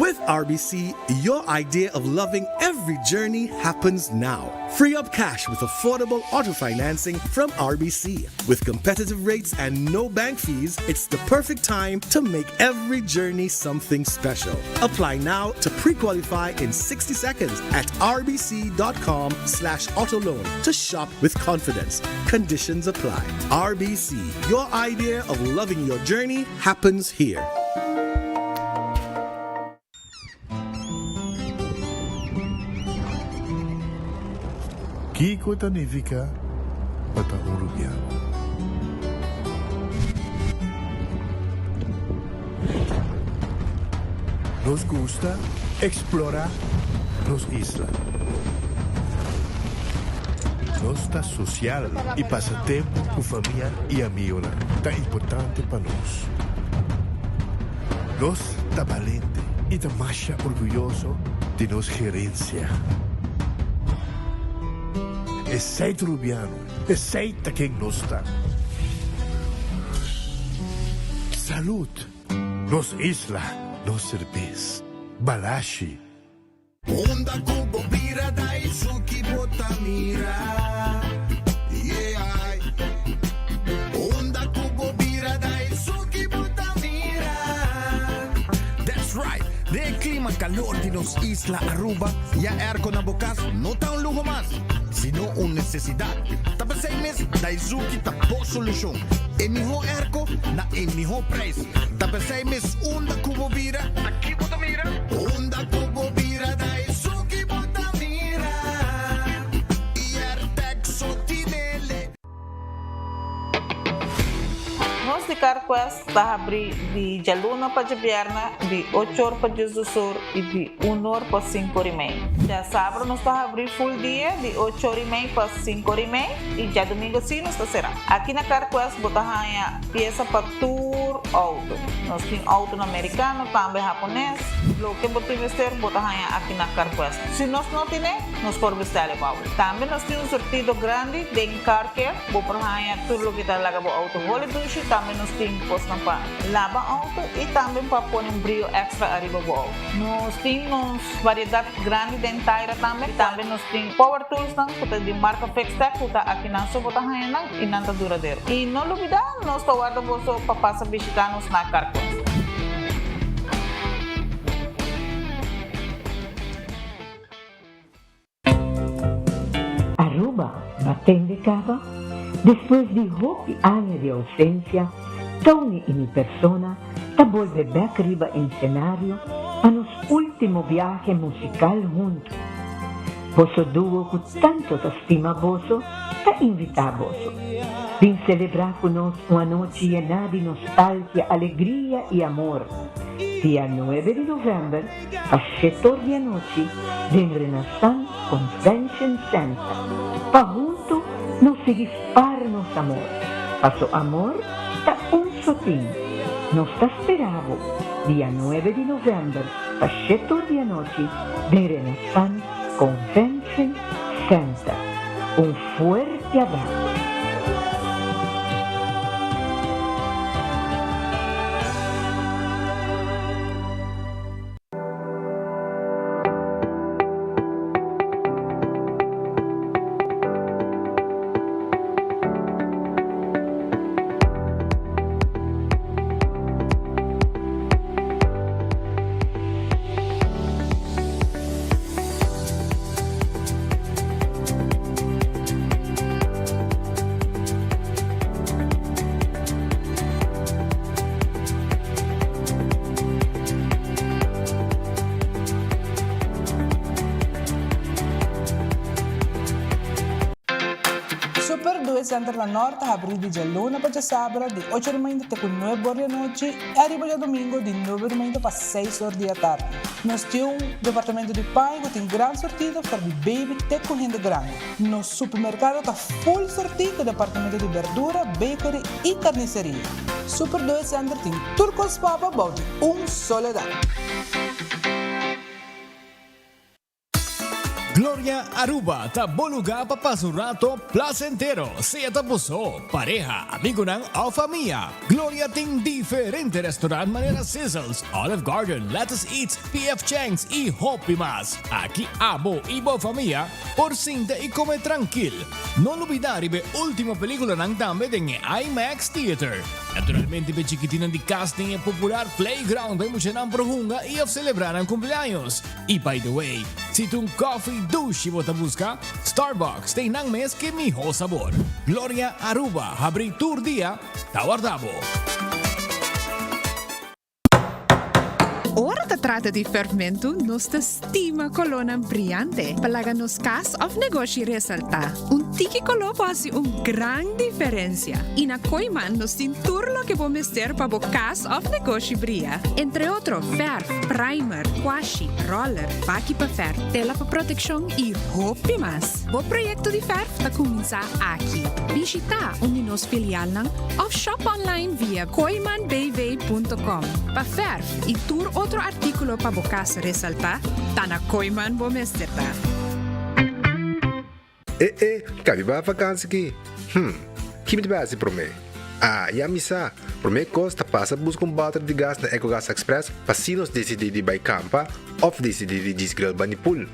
With RBC, your idea of loving every journey happens now. Free up cash with affordable auto financing from RBC. With competitive rates and no bank fees, it's the perfect time to make every journey something special. Apply now to pre-qualify in 60 seconds at rbc.com slash autoloan to shop with confidence. Conditions apply. RBC, your idea of loving your journey happens here. Kiko ta nifiká pa ta un rubiano? Nos gusta eksplorá nos isla. Nos ta sosial i pasa tempu ku famia i amigonan ta importante pa nos. Nos ta balente i ta masha orguyoso di nos gerensia. Esei ta Rubiano, esei ta ken nos ta. Salud! Nos isla, nos serbes. Balashi. Unda ku bo bira Daisuki bo ta mira Yeah Unda ku bo bira Daisuki bo ta mira That's right! Den e klima kalor di nos isla Aruba, ya airco na bo kas no ta un luho mas, sino un nesesidat. Ta p'esei mes Daisuki ta bo solushon. E mihó airco na e mihó prijs. Ta p'esei mes unda ku bo bira, Aki bo ta mira. Unda ku bo bira da esun ki bo ta mira I Airtag so tinele. Nos di CarQuest ta habri di djaluna pa djabièrnè di ocho or pa diesdos or i di un or pa sinku or i mei. Djasabra nos ta habri full dia di ocho or i mei pa sinku or i mei i djadumingu si nos ta será. Aki na CarQuest bo ta haña piesa pa tur outo. Nos tin outonan merikano, tambe hapones. Loke bo tin mester bo ta haña aki na CarQuest. Si nos no tine, nos por bestèl e pa bo. Tambe nos tin un surtido grandi den Car Care. Bo por haña tur loke ta laga bo outo holi dushi. Tambe nos tin kosnan pa laba outo i tambe pa pone un brio èkstra ariba bo outo. Nos tin nos variedat grandi den taira tambe. Tambe nos tin power toolsnan ku ta di marka Fixtech ku ta akinan so bo ta haña nan i nan ta duradero. I no lubidá, nos ta warda boso pa pasa bishitá nos na Carquest. Aruba batende caba, despues di hopi aña di ausencia, Tony y mi persona ta bolbe bek riba ensenario pa nos ultimo biahe musical hunto. Boso duo cu tanto ta stima boso ta invita boso. Bin celebra cu nos un anochi yena di nostalgia, alegria y amor. Dia nuebe di november pa shetor di anochi den Renaissance Convention Center pa hunto nos sigui spar nos amor, paso amor ta un sotin. Nos ta spera bo dia nuebe di november pa shetor di anochi den Renaissance Convention Center. Un fuerte abrazo. Super Due Center na Nort ta habrí di djaluna pa djasabra di ocho di mainta te ku nuebe or di anochi i ariba djadumingu di nuebe di mainta pa seis or di atardi. Nos tin un departamento di paña ku tin gran sortido for di baby te ku hende grandi. Nos supermerkado ta full sortí ku departamento di berdura, bakery i karniseria. Super Due Center tin tur kos pa bo bou di un soledad. Gloria Aruba ta bo lugar pa pasa un rato placentero, sea ta bo so, pareha, amigonan of famia. Gloria tin diferente restaurant manera Sizzles, Olive Garden, Lettuce Eats, PF Chang's y hopi mas. Aki abo y bo famia por sinta y come trankil. No lubida riba e ultimo peliculanan tambe den e IMAX Theater. Naturalmente p'e chikitinnan di cas tin e popular playground pa e muchanan por hunga y of celebra nan cumpleaños. Y by the way, si ta un coffee dushi bo ta busca, Starbucks ta einan mes ke miho sabor. Gloria Aruba habri tur dia ta warda bo. Ora ta trata di ferfmentu, nos ta stima kolónan briante pa laga nos kas òf negoshi resaltá. Un tiki koló por hasi un gran diferensia. I na Kooiman nos tin tur loke bo mester pa bo kas òf negoshi bria. Entre otro fèrf, primer, kwashi, roller, baki pa fèrf, tela pa protekshon i hopi mas. Bo proyekto di fèrf ta kuminsá aki. Bishitá un di nos filialnan òf shop online via kooimanbv.com. Pa fèrf i tur otro artíkulo pa bo kas resaltá, ta na Kooiman bo mester ta. E e, kabi bai vakansi ki? Hm, ki mi ta bai hasi promé? Ah, ya mi sa! Promé kos ta pasa buska un bòter di gas na Ecogas Express pa si nos disidí di bai kampa òf disidí di djis grill bani pool.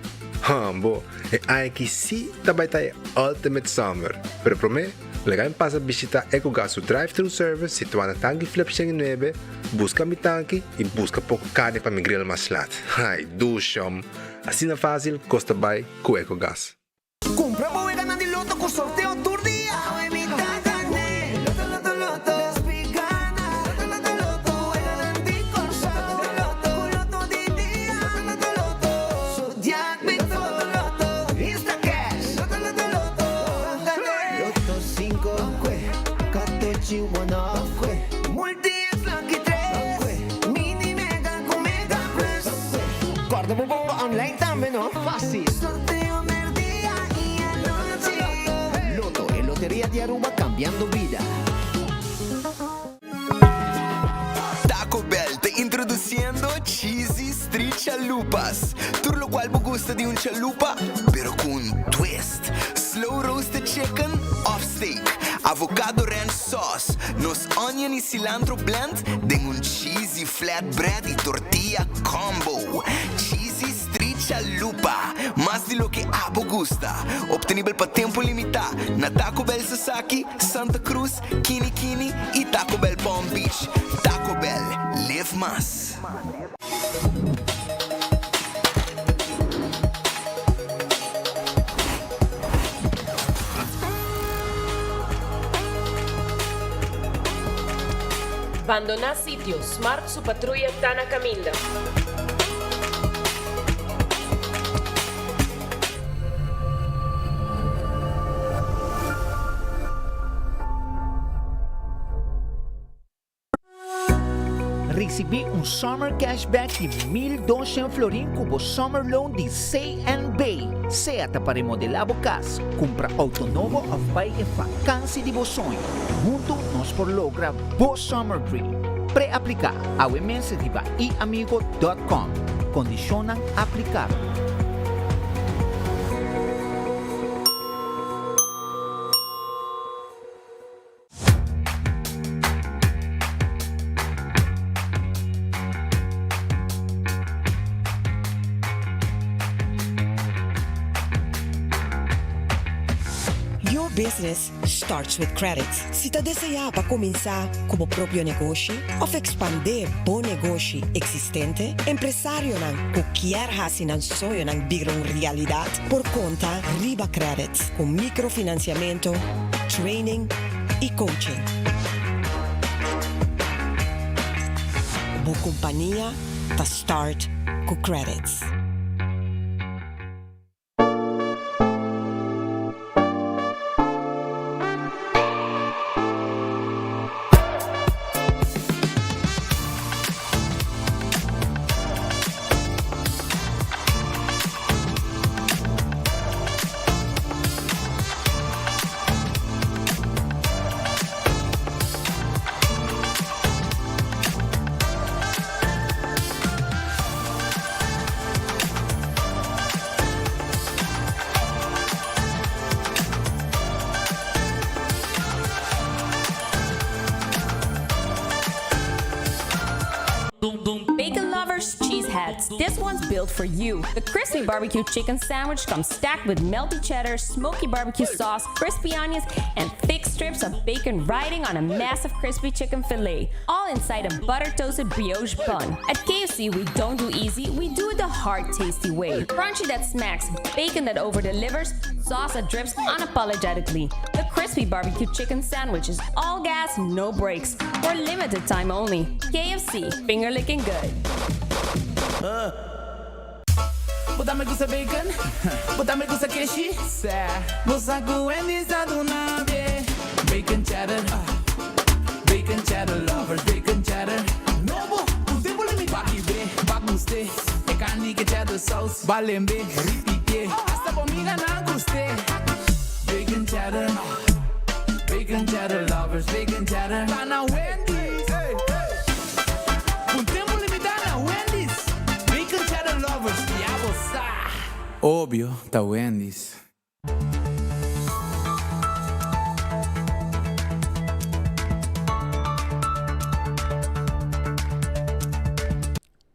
Hambo, e aña aki sí ta bai ta e ultimate summer! Pero promé, laga mi pasa bishitá Ecogas su drive-thru service situá na Tanki Flip 109, buska mi tanki i buska poko karni pa mi grill mas lat. Ai, dushom! Asina fásil kos ta bai ku Ecogas. Kumpra bo weganan di loto ku sorteo tur dia. Awe mi ta gané. Loto loto loto. Despi gana. Loto loto loto. Weganan di Kòrsou. Loto loto. Ku loto di dia. Loto loto loto. Zodiac Big Four. Loto loto. Instacash. Loto loto loto. Gané. Loto sinku. Katochi one off. Multi X lucky tres. Mini mega ku mega plus. Kòrda bo bomba online tambe no. Fácil. Sorteo merdia y anochi. Lotto, e loteria di Aruba cambiando bida. Taco Bell ta introduciendo Cheesy Street Chalupas. Tur locual bo gusta di un chalupa, pero cu un twist. Slow roasted chicken of steak, avocado ranch sauce, nos onion y cilantro blend den un cheesy flatbread y tortilla combo. Cheesy Street Chalupa, mas di loke abo gusta. Obtenibel pa tempo limitá na Taco Bell Sasaki, Santa Cruz, Kini Kini y Taco Bell Palm Beach. Taco Bell, live mas. Bandoná sitio, Smart su patruya ta na kaminda. Risibí un Summer Cashback di 1200 florin ku bo Summer Loan di CNB. Sea ta pa remodelá bo kas, kumpra outo nobo òf bai e vakansi di bo soño. Huntu nos por logra bo Summer Dream. Pre-apliká awe mes riba iamigo dòt kòm. Kondishonnan aplikabel. Your business starts with credit. Si ta deseá pa kuminsá ku bo propio negoshi òf ekspandé bo negoshi eksistente, empresarionan ku kier hasi nan soñonan bira un realidat por konta riba Credit ku mikrofinansiamentu, training i coaching. Bo kompania ta start ku Credits. palates, this one's built for you. The crispy barbecue chicken sandwich comes stacked with melty cheddar, smoky barbecue sauce, crispy onions, and thick strips of bacon riding on a massive crispy chicken fillet, all inside a butter toasted brioche bun. At KFC, we don't do easy, we do it the hard, tasty way. Crunchy that smacks, bacon that over delivers, sauce that drips unapologetically. The crispy barbecue chicken sandwich is all gas, no brakes. For limited time only. KFC, finger licking good. Bo tambe gusta bacon? Bo tambe gusta keshi? Sè. Bo sa ku Wendy's ta duna be. Bacon cheddar, bacon cheddar lovers, bacon cheddar. Nobo, un tempu limitá. Baki be, bak gust'é. E karni ku cheddar sauce, balembe, ripitié. Hasta bo amiganan gust'é. Bacon cheddar, bacon cheddar lovers, bacon cheddar. Ta na Wendy's. Un tempu limitá na Wendy's. Bacon cheddar lovers, ya bo sa. Obvio, ta Wendy's.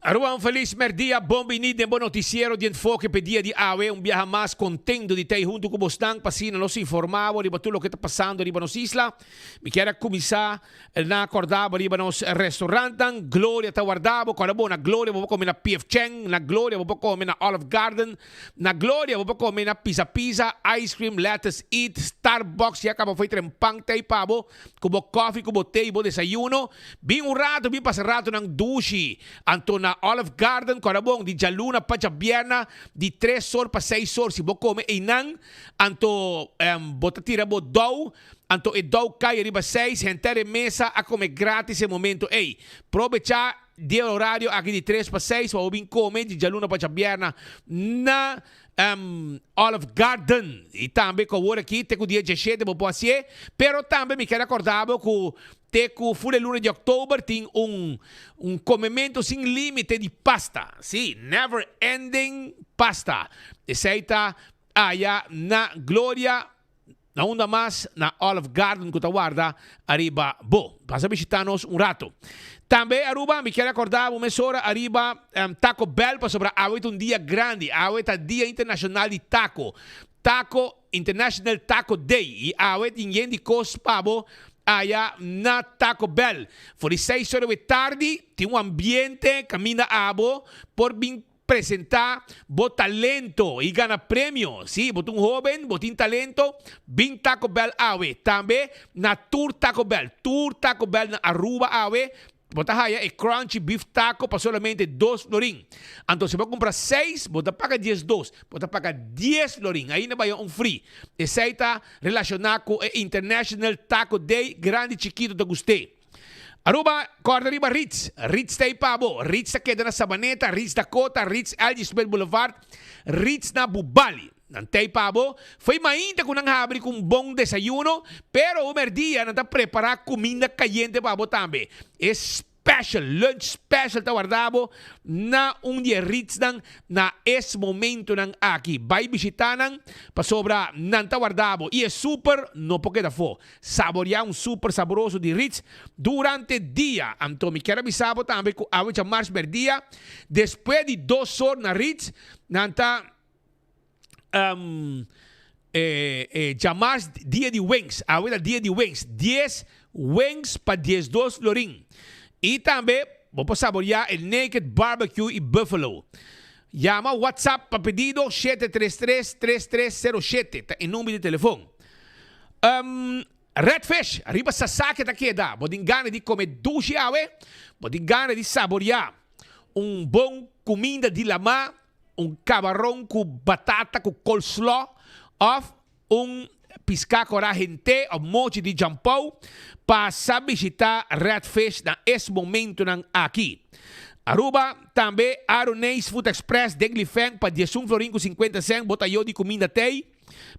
Aruba un felis merdia, bon bini den bo noticiero di Enfoke p'e dia di awe. Un biaha mas contento di t'ey hunto cu bosnan pa asina nos informa bo riba tur loke ta pasando riba nos isla. Mi kier a cuminsa na corda bo riba nos restaurantnan. Gloria ta warda bo, corda bo na Gloria bo por come na PF Chang, na Gloria bo por come na Olive Garden, na Gloria bo por come na Pizza Pizza, Ice Cream, Lettuce Eat, Starbucks ya caba fo'i tren pan t'ey pa bo. Ku bo kòfi, ku bo te i bo desayuno. Bin un ratu, bin pasa ratunan dushi. Anto na Olive Garden, kòrda bon, di djaluna pa djabièrna, di tres or pa seis or. Si bo kome einan, anto bo ta tira bo dou, anto e dou kai riba seis, henter e mesa a kome grátis e momento ei. Probechá di e orario aki di tres pa seis pa bo bin kome di djaluna pa djabièrna na Olive Garden y tambe cu awor aki te cu dia diesshete bo por hacié, pero tambe mi kier acorda bo cu te cu ful e luna di october tin un un comemento sin limite di pasta, si, never ending pasta, esey ta aya na Gloria. Na unda mas? Na Olive Garden cu ta warda ariba bo. Pasa bishita nos un rato. Tambe Aruba, mi kier acorda bo mesora ariba Taco Bell pasobra awe ta un dia grandi. Awe ta Dia Internacional di Taco. Taco International Taco Day. Y awe tin yen di cos pa bo aya na Taco Bell. For di seis ora we tardi tin un ambiente caminda abo por bin Presentá bo talento i gana premio. Sí, bo ta un hóben, bo tin talento, bin Taco Bell awe. Tambe na tur Taco Bell, tur Taco Bell na Aruba awe, bo ta haya e Crunchy Beef Taco pa solamente dos florin. Anto si bo kumpra seis, bo ta paga diesdos, bo ta paga dies florin. Ainda bai un free. Esei ta relashoná ku e International Taco Day, grandi chikito ta gust'é. Aruba, Corda riba Ritz. Ritz ta ei pa bo. Ritz ta keda na Sabaneta, Ritz Dakota, Ritz Algie Smith Boulevard, Ritz na Bubali. Nan ta ei pa bo. Fo'i mainta ku nan habri ku un bon desayuno, pero un merdia nan ta prepara kuminda kayente pa bo tambe. E special, lunch special ta warda bo na un di e Ritznan na es momentonan aki. Bai bishita nan pasobra nan ta warda bo i e super no por keda afó. Saboreá un super saboroso di Ritz durante dia. Anto mi kier a bisa bo tambe ku awe djamars merdia, despues di dos or na Ritz, nan ta djamars dia di wings. Awe ta dia di wings. Dies wings pa diesdos florin. I tambe bo por saboreá e Naked Barbecue i Buffalo. Yama WhatsApp pa pedido 733 3307 ta e number di telefon. Red fish, riba sasake ta keda. Bo tin gana di kome dushi awe? Bo tin gana di saboriá un bon kuminda di lamá, un kabaron ku batata ku coleslaw òf un piská kòrá hent'é òf mochi di jampou? Pasa bishitá Red Fish na es momentunan aki. Aruba, tambe Aruneis Food Express den Lifeng pa diesun florin ku sinkuenta sèn bo ta yo di kuminda tei.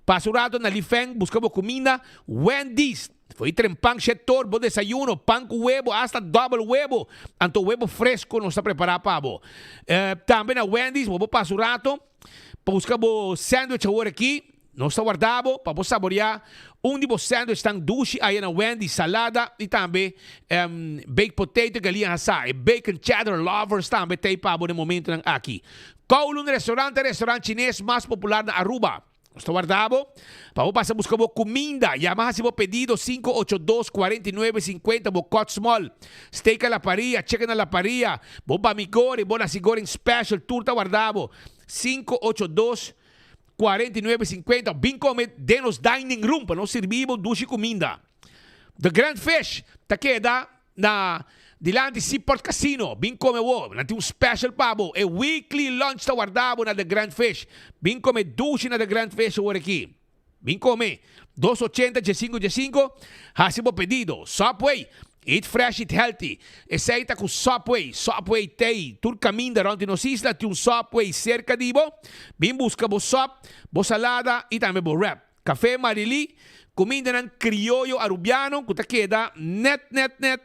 Pasa un rato na Lifeng buska bo kuminda Wendy's. Fo'i tren pan shetor bo desayuno, pan ku webo, asta dòbel webo. Anto webo fresko nos ta prepará pa bo. Tambe na Wendy's bo por pasa un rato pa buska bo sandwich awor aki. Nos ta warda bo pa bo saboreá Un di bo sandwich tan dushi aya na Wendy's, salada y tambe baked potato galiña hasá. E bacon cheddar lovers tambe ta ei pa bo den momentonan aki. Kowloon Restaurant ta e restaurant chines mas popular na Aruba. Nos ta warda bo pa bo pasa buska bo kuminda. Yama hasi bo pedido 582 49 50 bo cut small, steak a la parilla, chicken a la parilla, bo bami goreng, bo nasi goreng special, tur ta warda bo. 582 49 50 Bin come den nos dining room pa nos sirbi bo dushi cuminda. The Grand Fish ta keda na dilanti Seaport Casino. Bin come awor. Nan tin un special pa bo. E weekly lunch ta warda bo na The Grand Fish. Bin come dushi na The Grand Fish awor aki. Bin come. Dos ochenta diesinco diesinco. Haci bo pedido. Subway. Eat fresh, eat healthy. Esey ta cu Subway. Subway t'ey tur caminda rond di nos isla. Tin un Subway cerca di bo. Bin busca bo sub, bo salada y tambe bo wrap. Café Marily, cumindanan crioyo Arubiano cu ta keda net net net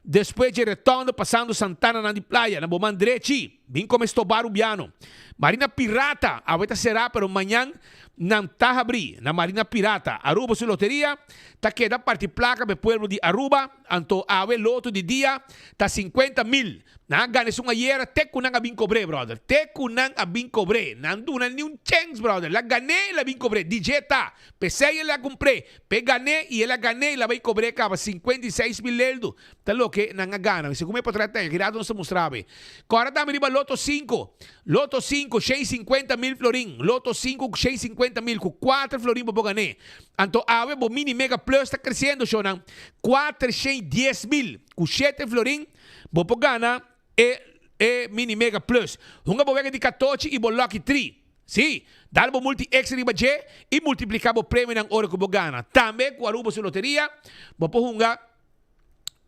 despues dje retondo pasando Santananan di Playa na bo man drechi. Bin come stoba Arubiano. Marina Pirata awe ta cera pero mañan nan ta habri na Marina Pirata. Aruba su loteria ta keda parti placa pa e pueblo di Aruba, anto awe loto di dia ta 50 mil. Nan a gana esun ayera te cu nan a bin cobr'é, brother. Te cu nan a bin cobr'é. Nan duna ni un chens, brother. El a gan'é, el a bin cobr'é. DJ ta. P'esey el a cumpr'é. P'e gan'é y el a gan'é, el a bay cobr'é caba 56 mil leldo. Ta loke nan a gana. Mi segun mi potret ta, Gerardo nos ta mustra awe. Cora tambe riba Lotto 5. Lotto 5, 650 mil florin. Lotto 5 cu 650 mil, cu 4 florin bo por gan'é. Anto awe bo Mini Mega Plus ta creciendo, shownan. 410 mil, cu 7 florin. Bo por gana e e Mini Mega Plus. Hunga bo wega di katochi i bo Lucky Tree. Sí, dal bo multi extra riba dje i multipliká bo premionan ora ku bo gana. Tambe ku Aruba su loteria, bo por hunga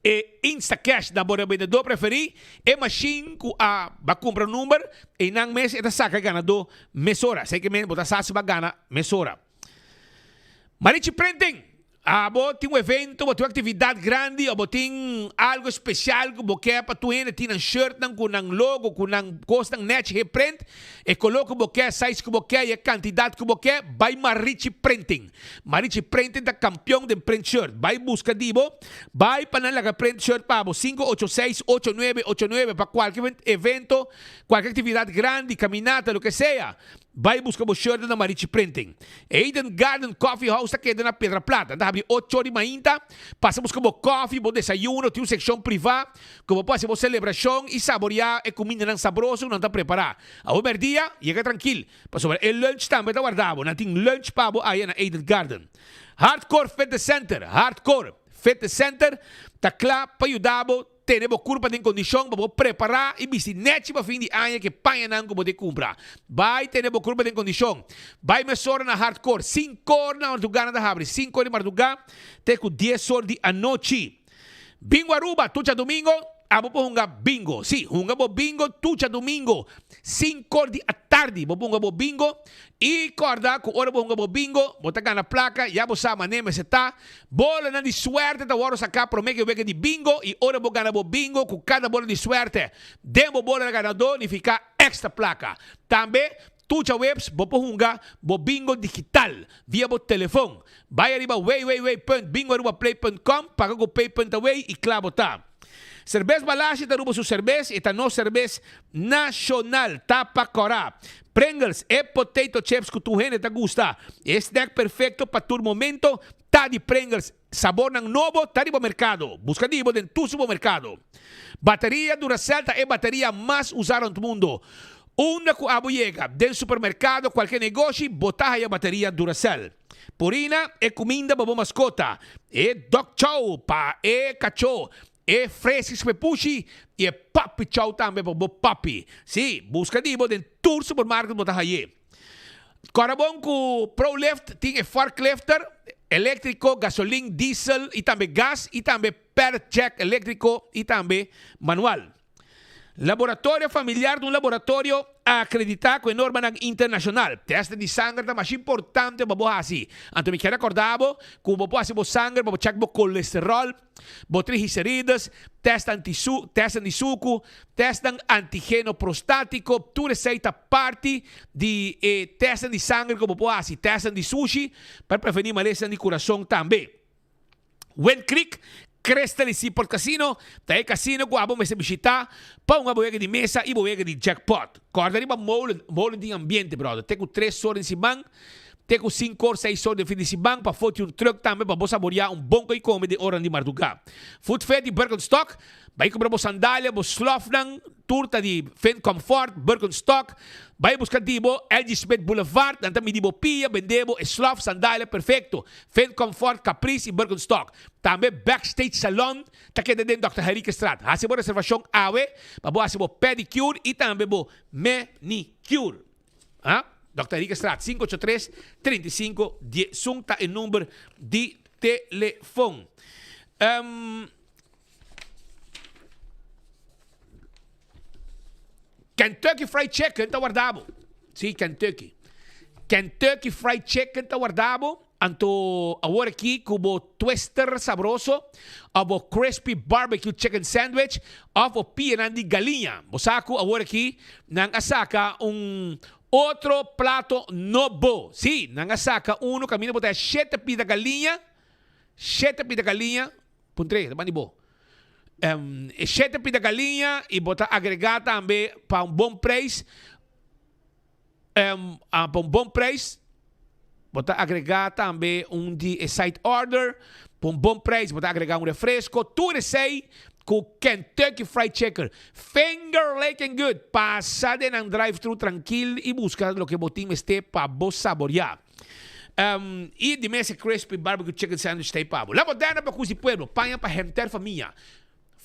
e Instacash na bo rebendedor preferí, e mashin ku a ba kumpra number, einan mes e ta saka e ganadó mesora. Esei ke men bo ta sa si bo a gana mesora. Marichi Printing! Abo tin un evento, bo tin un actividad grandi o bo tin algo especial cu bo ke pa tur hende tin nan shirtnan cu nan logo, cu nan cosnan nech geprint, e color cu bo ke, size cu bo ke y e cantidad cu bo ke, bay Marichi Printing. Marichi Printing ta campeon den print shirt. Bay busca di bo, bay pa nan laga print shirt pa bo, 586 8989 pa cualke evento, cualke actividad grandi, caminata, loke sea. Bai buska bo shirtnan na Marichi Printing. Eden Garden Coffee House ta keda na Piedra Plata. Nan ta habri ocho or di mainta. Pasa buska bo kofi, bo desayuno. Tin un sekshon privá ku bo por hasi bo selebrashon i saboreá e kumindanan sabroso ku nan ta prepará. Awor mèrdia, yega trankil, pasobra e lunch tambe ta warda bo. Nan tin lunch pa bo aya na Eden Garden. Hardcore Fitness Center, Hardcore Fitness Center ta kla pa yuda bo Tene bo kurpa den kondishon pa bo prepará i bisti nèchi pa fin di aña ku e pañanan ku bo te kumpra. Bai tene bo kurpa den kondishon. Bai mesora na Hardcore. Sinkor na mardugá nan ta habri. Sinkor di mardugá te ku dies or di anochi. Bingo Aruba, tur djadumingo abo por hunga bingo. Sí, hunga bo bingo tur djadumingo. Sinkor di atardi bo por hunga bo bingo. I kòrda ku ora bo hunga bo bingo, bo ta gana plaka, ya bo sa manera mester ta. Bolanan di suerte ta wòrdu saká promé ku e wega di bingo i ora bo gana bo bingo ku kada bola di suerte den bo bola ganadó nifiká èkstra plaka. Tambe, tur djaweps bo por hunga bo bingo digital via bo telefon. Bai ariba www.bingoarubaplay.com, paga ku pay punt away i kla bo ta. Serbes Balashi ta Aruba su serbes i ta nos serbes nashonal. Tapa kòrá. Pringles, e potato chips ku tur hende ta gusta. E snack perfekto pa tur momento ta di Pringles. Sabornan nobo ta riba merkado. Buska di bo den tur supermerkado. Bateria Duracell ta e bateria mas usá rònt mundo. Unda ku abo yega, den supermerkado, kualke negoshi, bo ta haya bateria Duracell. Purina, e kuminda pa bo maskota, e dog chow pa e kachó, e Friskies pa e pushi i e puppy chow tambe pa bo puppy. Sí, buska di bo den tur supermarket bo ta haye. Kòrda bon ku ProLift tin e forklifter eléktriko, gasolin, diesel i tambe gas i tambe pallet jack eléktriko i tambe manual. Laboratorio Familiar ta un laboratorio. Akreditá ku e normanan internashonal. Tèst di sanger ta masha importante pa bo hasi. Anto mi kier rekordá bo ku bo por hasi bo sanger pa bo chèk bo kolesteròl, bo triglicerides, tèst anti tèstnan di suku, tèstnan antigeno prostátiko, tur esei ta parti di e tèstnan di sanger ku bo por hasi. Tèstnan di sushi pa prevení malesanan di kurason tambe. Wind Creek, Crystal y Seaport Casino ta e casino cu abo mester bishita pa un abo wega di mesa y bo wega di jackpot. Corda riba Molen, Molen tin ambiente brother, te cu tres or den siman, te cu cinco or, seis or den fin di siman, pafo tin un truck tambe pa bo saborea un bon coy come den oranan di marduga. Food Fair di Birkenstock, Bai kumpra bo sandalia, bo slòfnan, tur ta di Finn Comfort, Birkenstock. Bai buska di bo LG Smith Boulevard, nan ta midi bo pia, bende bo e slòf, sandalia perfekto. Finn Comfort, Caprice i Birkenstock. Tambe Backstage Salon ta keda den Dòkter Henriquestraat. Hasi bo reservashon awe pa bo hasi bo pedicure i tambe bo manicure. Ha? Dòkter Henriquestraat, 583 35 11 ta e number di telefon. Um. Kentucky Fried Chicken ta warda bo. Sí, Kentucky. Kentucky Fried Chicken ta warda bo. Anto awor aki ku bo twister sabroso of bo crispy barbecue chicken sandwich of bo pianan di galiña. Bo sa ku awor aki nan a saka un otro plato nobo. Sí, nan a saka uno kaminda bo ta shete pida galiña, shete pida galiña. Puntr'é, ta bandi bo. E shete pida galiña i bo ta agregá tambe pa un bon preis, pa un bon preis, bo ta agregá tambe un di e side order, pa un bon preis bo ta agregá un refresco, tur esei ku Kentucky Fried Chicken. Finger licking good! Pasa den nan drive-thru trankil i buska loke bo tin mester pa bo saboriá. Um, i di mes e crispy barbecue chicken sandwich ta ei pa bo. La moderna pa kus di pueblo, paña pa henter famia.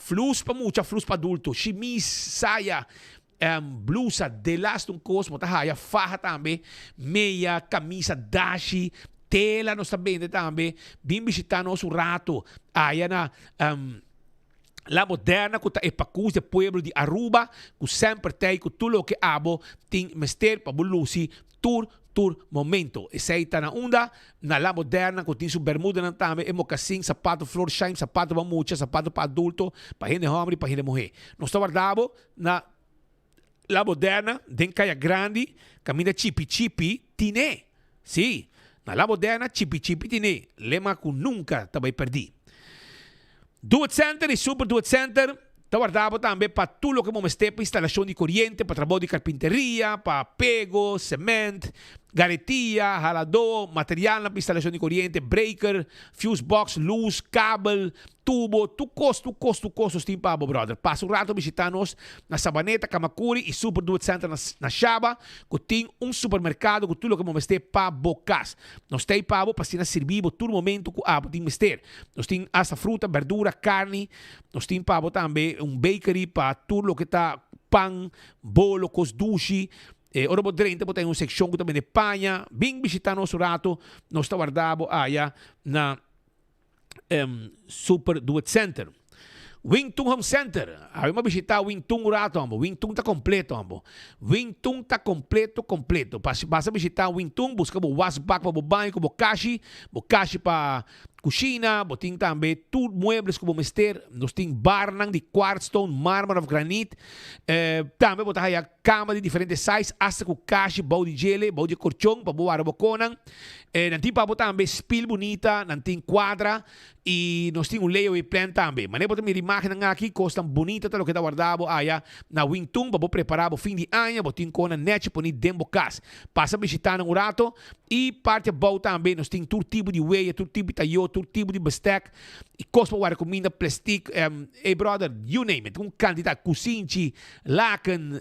Flus pa mucha, flus pa adulto, shimis, saya, um, blusa, delas un kos, bo ta haya faha tambe, meia, kamisa, dashi, tela nos ta bende tambe. Bin bishita nos un rato aya na um, La Moderna ku ta e pakus di pueblo di Aruba ku semper ta ei ku tur loke abo tin mester pa bo lusi tur tur momento. Esei ta na unda? Na La Moderna ku tin su bermudanan tambe, e mokasin, sapato Florsheim, sapato pa mucha, sapato pa adulto, pa hende homber i pa hende muhe. Nos ta warda bo na La Moderna den Kaya Grandi kaminda Chipi Chipi tine. Sí, na La Moderna Chipi Chipi tine, lema ku nunka ta bai pèrdí. Do It Center i Super Do It Center ta warda bo tambe pa tur loke bo mester pa instalashon di koriente, pa trabou di karpinteria, pa pego, sement, garetia, haladó, materialnan pa instalashon di koriente, breaker, fuse box, lus, kabel, Tubo, tur kos, tur kos, tur kos nos tin pa bo, brother. Pasa un rato bishita nos na Sabaneta, Camacuri y Super Do It Center na, na Shaba, cu tin un supermercado cu tur loke bo mester pa bo cas. Nos ta ei pa bo pa asina sirbi bo tur momento cu abo tin mester. Nos tin hasta fruta, berdura, carni. Nos tin pa bo tambe un bakery pa tur loke ta pan, bolo, cos dushi. E ora bo drenta bo ta den un seccion cu ta bende paña. Bin bishita nos un rato, nos ta warda bo aya na. Super Do It Center. Wing Tun Home Center. Awe mi a bishita Wing Tun un rato ambo. Wing Tun ta completo ambo. Wing Tun ta completo completo. Pas basa bishita Wing Tun, busca bo wasbak pa bo baño cu bo kashi, bo kashi pa cushina, bo tin tambe tur muebles cu bo mester. Nos tin barnan di quartzstone, marmer of granit. Tambe bo ta haya cama di diferente size, hasta cu kashi bou di djele, bou di e corchon pa bo wara bo conan. Nan tin pa bo tambe spil bunita, nan tin cuadra y nos tin un layaway plan tambe. Manera bo ta mira imagennan aki, cosnan bunita ta loke ta warda bo aya na Wing Tun pa bo prepara bo fin di aña, bo tin conan nechi poni den bo cas. Pasa bishita nan un rato y parti abou tambe nos tin tur tipo di weya, tur tipo di tayo, tur tipo di bestek y cos pa warda cuminda, plastic, ey brother, you name it, un cantidad, cusinchi, Laken,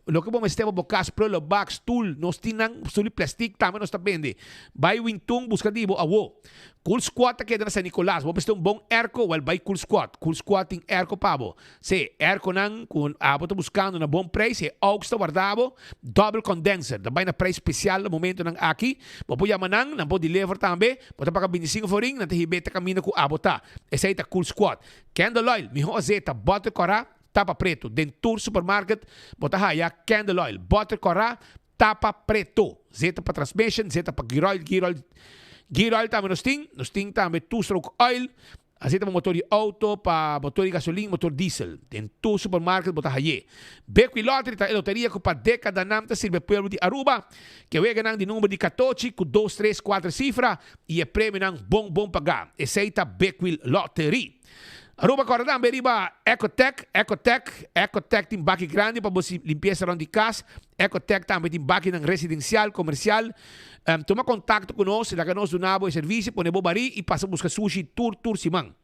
loke bo mester pa bo kas, prullenbak, stul, nos tin nan, stul di plastic tambe nos ta bende. Bai Wingtun buska di bo awo. Cool Squad ta keda na San Nicolas. Bo mester un bon airco? Wel bai Cool Squad. Cool Squad tin airco pa bo. Sí, airconan ku abo ta buskando na bon prijs, e Aux ta warda bo, double condenser. Ta bai na prijs special na momentonan aki. Bo por yama nan, nan por deliver tambe. Bo ta paga bintisinko florin, nan ta hib'é ta kaminda ku abo ta. Esei ta Cool Squad. Candle oil, miho azeta, butter kòrá. tapa preto. Den tur supermarket bo ta haya candle oil, boter kòrá, tapa preto. Zeta pa transmission, zeta pa gear oil, gear oil, gear oil tambe nos tin. Nos tin tambe two stroke oil, Así ta pa motor di auto, pa motor di gasolin, motor diesel. Den tur supermarket bo ta haye. Bequi Lottery ta e loteria cu pa decadanan ta sirbi e pueblo di Aruba. Ke weganan di number di catochi cu dos, tres, cuater cifra y e premionan bon bon paga. Esey ta Bequi Lottery. Aruba corda tambe riba Ecotec, Ecotec, Ecotec tin baki grandi pa bo limpieza rond di cas. Ecotec tambe tin bakinan residencial, comercial. Tuma contacto cu nos, laga nos duna bo e servicio, pone bo bari y pasa busca sushi tur tur siman.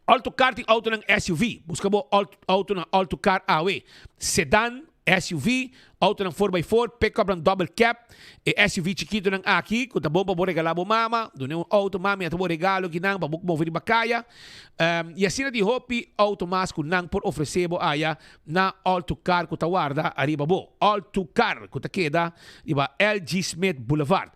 Alto Car tin autonan SUV, busca bo auto na Alto Car awe. Sedan, SUV, autonan four by four, pickupnan double cab, e SUV chikitonan aki cu ta bon pa bo regala bo mama, duna un auto mami ata bo regalo kinan pa bo move riba caya. Y asina tin hopi auto mas cu nan por ofrece bo aya na All To Car cu ta warda ariba bo. All To Car cu ta keda riba LG Smith Boulevard.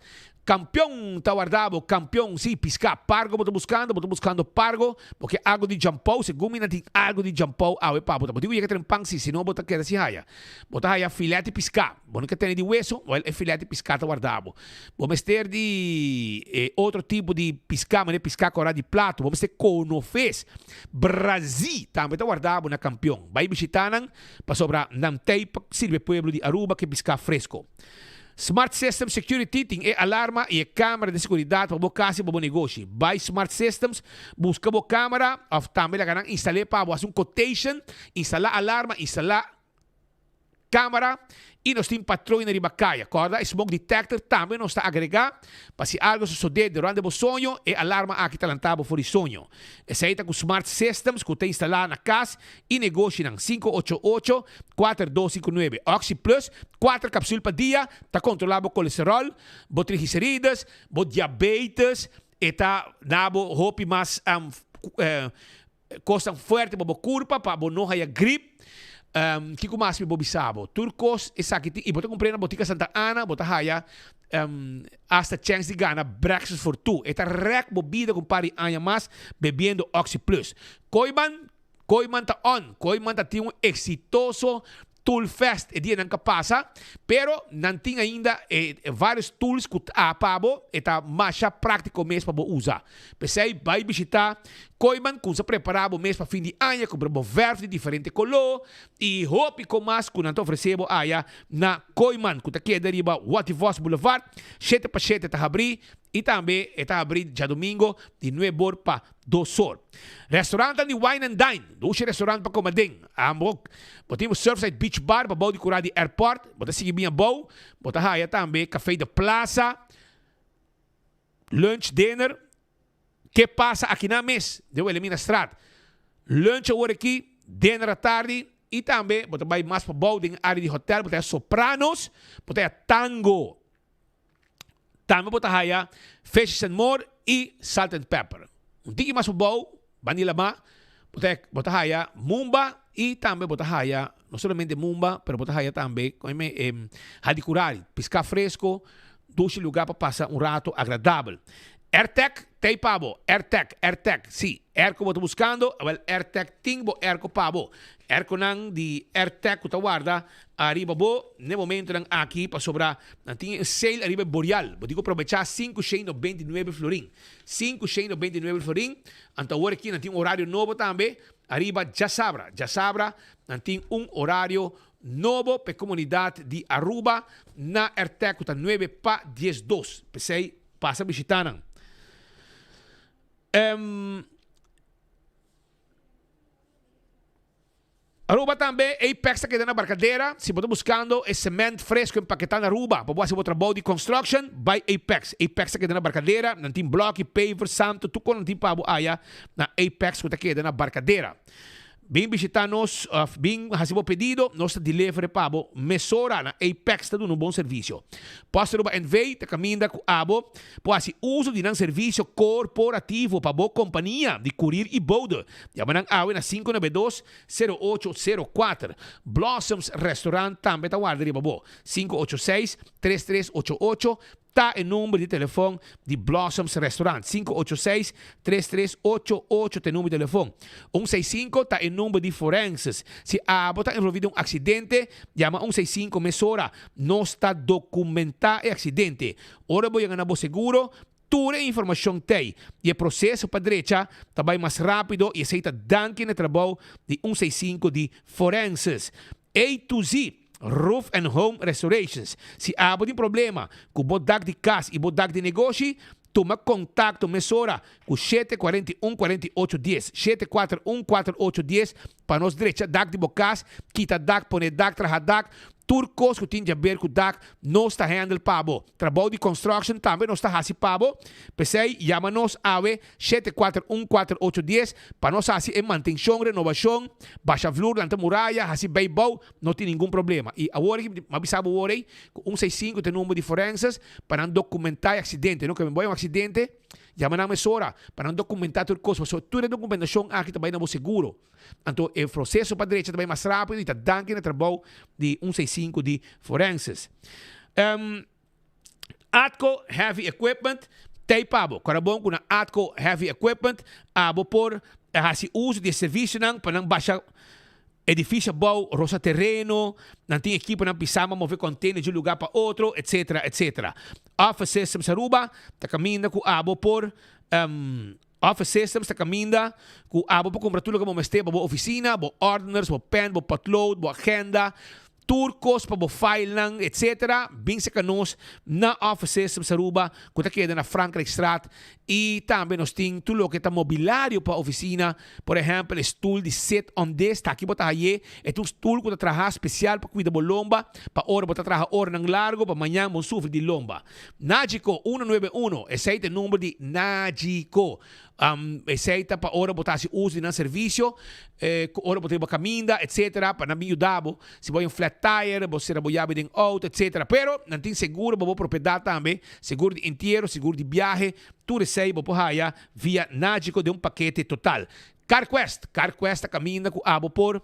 Campeon ta warda bo, campeon, si, pisca. Pargo bo ta buscando, bo ta buscando pargo, bo ke algo di jampou, segun mi nan tin algo di jampou awe pa bo. Ta bo tin cu yega tren pan si, si no bo ta keda sin haya. Bo ta haya filet di pisca, bo no ke tene di weso, wel e filet di pisca ta warda bo. Bo mester di e otro tipo di pisca, manera pisca cora di plato, bo mester conofes. Brazi tambe ta warda bo na Campeon. Bai bishita nan pasobra nan tei pa sirbi e pueblo di Aruba ke piská fresco. Smart Systems Security tin e alarma y e camera di seguridad pa bo cas y pa bo negoshi. Bai Smart Systems, busca bo camera of tambe laga nan instal'é pa bo. Haci un quotation, instala alarma, instala Camera y nos tin patroina riba caya. Corda e smoke detector tambe nos ta agrega pa si algo sosode durante bo soño e alarma aki ta lanta bo for di soño. Esey ta cu Smart Systems cu ta instala na cas y negoshinan 588 4259. Oxi Plus, cuater capsul pa dia, ta controla bo colesterol, bo triglicerides, bo diabetes, e ta na bo hopi mas Kosnan fuerte pa bo kurpa pa bo no haya grip. Kiko mas mi por bisa bo? Tur kos esaki tin i bo ta kumpr'é na Botica Santa Ana, bo ta haya asta chèns di gana Breakfast for Two. E ta rèk bo bida ku un par di aña mas bebiendo Oxi Plus. Kooiman, Kooiman ta on. Kooiman ta tin un eksitoso Tool Fest e dianan ka pasa, pero nan tin ainda e varios tools ku ta pa bo, e ta masha práktiko mes pa bo usa. P'esei bai bishitá Kooiman kumsa prepará bo mes pa fin di aña, kumpra bo vèrf di diferente koló i hopi kon mas ku nan ta ofresé bo aya na Kooiman ku ta keda riba Wativos Boulevard, shete pa shete ta habrí i tambe e ta habrí djadumingo di nuebor pa dosor. Restaurantnan di Wine and Dine, dushi restaurant pa kome aden. Ambo, bo tin Surfside Beach Bar pa bou di kura di airport, bo ta sigui bin abou, bo ta haya tambe Café de Plaza, lunch, dinner. Ke pasa akinan mes den Wilhelminastraat? Lunch awor aki, dinner atardi i tambe bo ta bai mas pa bou den area di hotel, bo ta haya Sopranos, bo ta haya Tango. Tambe bo ta haya Fishes and More y Salt and Pepper. Un tiki mas pabou, banda di lama, bo ta bo ta haya Mumba y tambe bo ta haya no solamente Mumba, pero bo ta haya tambe Hadicurari, pisca fresco, dushi lugar pa pasa un rato agradabel. Airtec t'ey pa bo, Airtec, Airtec, si, airco bo ta buscando, awel Airtec tin bo airco pa bo. Airconan di Airtec cu ta warda Ariba bo n'e momentonan aki pasobra nan tin e sale ariba e Boreal. Bo tin ku probechá sinku shen 99 florin. Sinku shen 99 florin. Anto awor aki nan tin un orario nobo tambe ariba djasabra. Djasabra nan tin un orario nobo pa e komunidat di Aruba na Ertec ku ta nuebe pa diesdos. P'esei pasa bishitá nan. Aruba tambe, Apex ta keda na Barcadera. Si bo ta buscando e cement fresco empaketá na Aruba pa bo haci bo trabou di construction, bai Apex. Apex ta keda na Barcadera. Nan tin bloki, paver, santo, tur con nan tin pa bo aya na Apex cu ta keda na Barcadera. Bin bishita nos of bin haci bo pedido, nos ta deliver e pa bo mesora na Apex ta duna un bon servicio. Post Aruba NV ta caminda cu abo por haci uso di nan servicio corporativo pa bo compania di courier y bode. Yama nan awe na 592 0804. Blossoms Restaurant tambe ta warda riba bo. 586 3388. ta e number di telefon di Blossoms Restaurant. 586 3388 ta e number di telefon. 165 ta e number di Forenses. Si abo ta envolvi den un accidente, yama 165 mesora. Nos ta documenta e accidente. Ora bo yega na bo seguro, tur e informacion t'ey y e proceso pa drecha ta bay mas rapido y esey ta danki na e trabou di 165 di Forenses. A to Z Roof and Home Restorations. Si abo tin problema ku bo dak di kas i bo dak di negoshi, tuma kontakto mesora ku 741 48 dies, 741 48 dies, pa nos drecha dak di bo kas, kita dak, pone dak, traha dak, Tur kos ku tin djaber ku dak, nos ta handle pa bo. Trabou di construction tambe nos ta hasi pa bo. P'esei, yama nos awe 741 4810 pa nos hasi e mantenshon, renobashon, basha vloer, lanta muraya, hasi bijbouw, no tin ningun problema. I awor aki, mi a bisa bo awor ei, ku 165 ta e number di forenses pa nan dokumentá e aksidente. No ke bo hay un aksidente, yama nan mesora pa nan dokumentá tur kos, pasobra tur e dokumentashon aki ta bai na bo seguro. Anto e proceso pa drecha ta bai mas rapido y ta danki na trabou di 165 di forenses. Um, Atco Heavy Equipment tei pa bo. Kora bon ku na Atco Heavy Equipment abo por hasi uso di e servicionan pa nan basha edificio abou, rosa tereno, nan tin ekiponan pisa pa move container di un lugar pa otro, etcetera, etcetera. Office Systems Aruba ta caminda ku abo por um, Office Systems ta kaminda ku abo por kumpra tur loke bo mester pa bo ofisina, bo ordeners, bo pen, bo potlood, bo agenda, tur kos pa bo filenan, etc. Bin seka nos na Office Systems Aruba ku ta keda na Frankrijkstraat i tambe nos tin tur loke ta mobilario pa ofisina, por ehèmpel e stul di sit on this ta aki bo ta haye, e ta un stul ku ta traha spesial pa kuida bo lomba pa ora bo ta traha oranan largo pa mañan bo no sufri di lomba. Najiko, uno nuebe uno, esei ta e number di Najiko. Esei ta pa ora bo ta hasi uso di nan servisio, ku ora bo ta riba kaminda, etsetera, pa nan bin yuda bo. Si bo hay un flat tire, bo sera bo yabi den outo, etsetera. Pero nan tin seguro pa bo propiedat tambe, seguro di entiero, seguro di biahe, tur esei bo por haya via Najiko den un pakete total. Carquest, Carquest ta kaminda ku abo por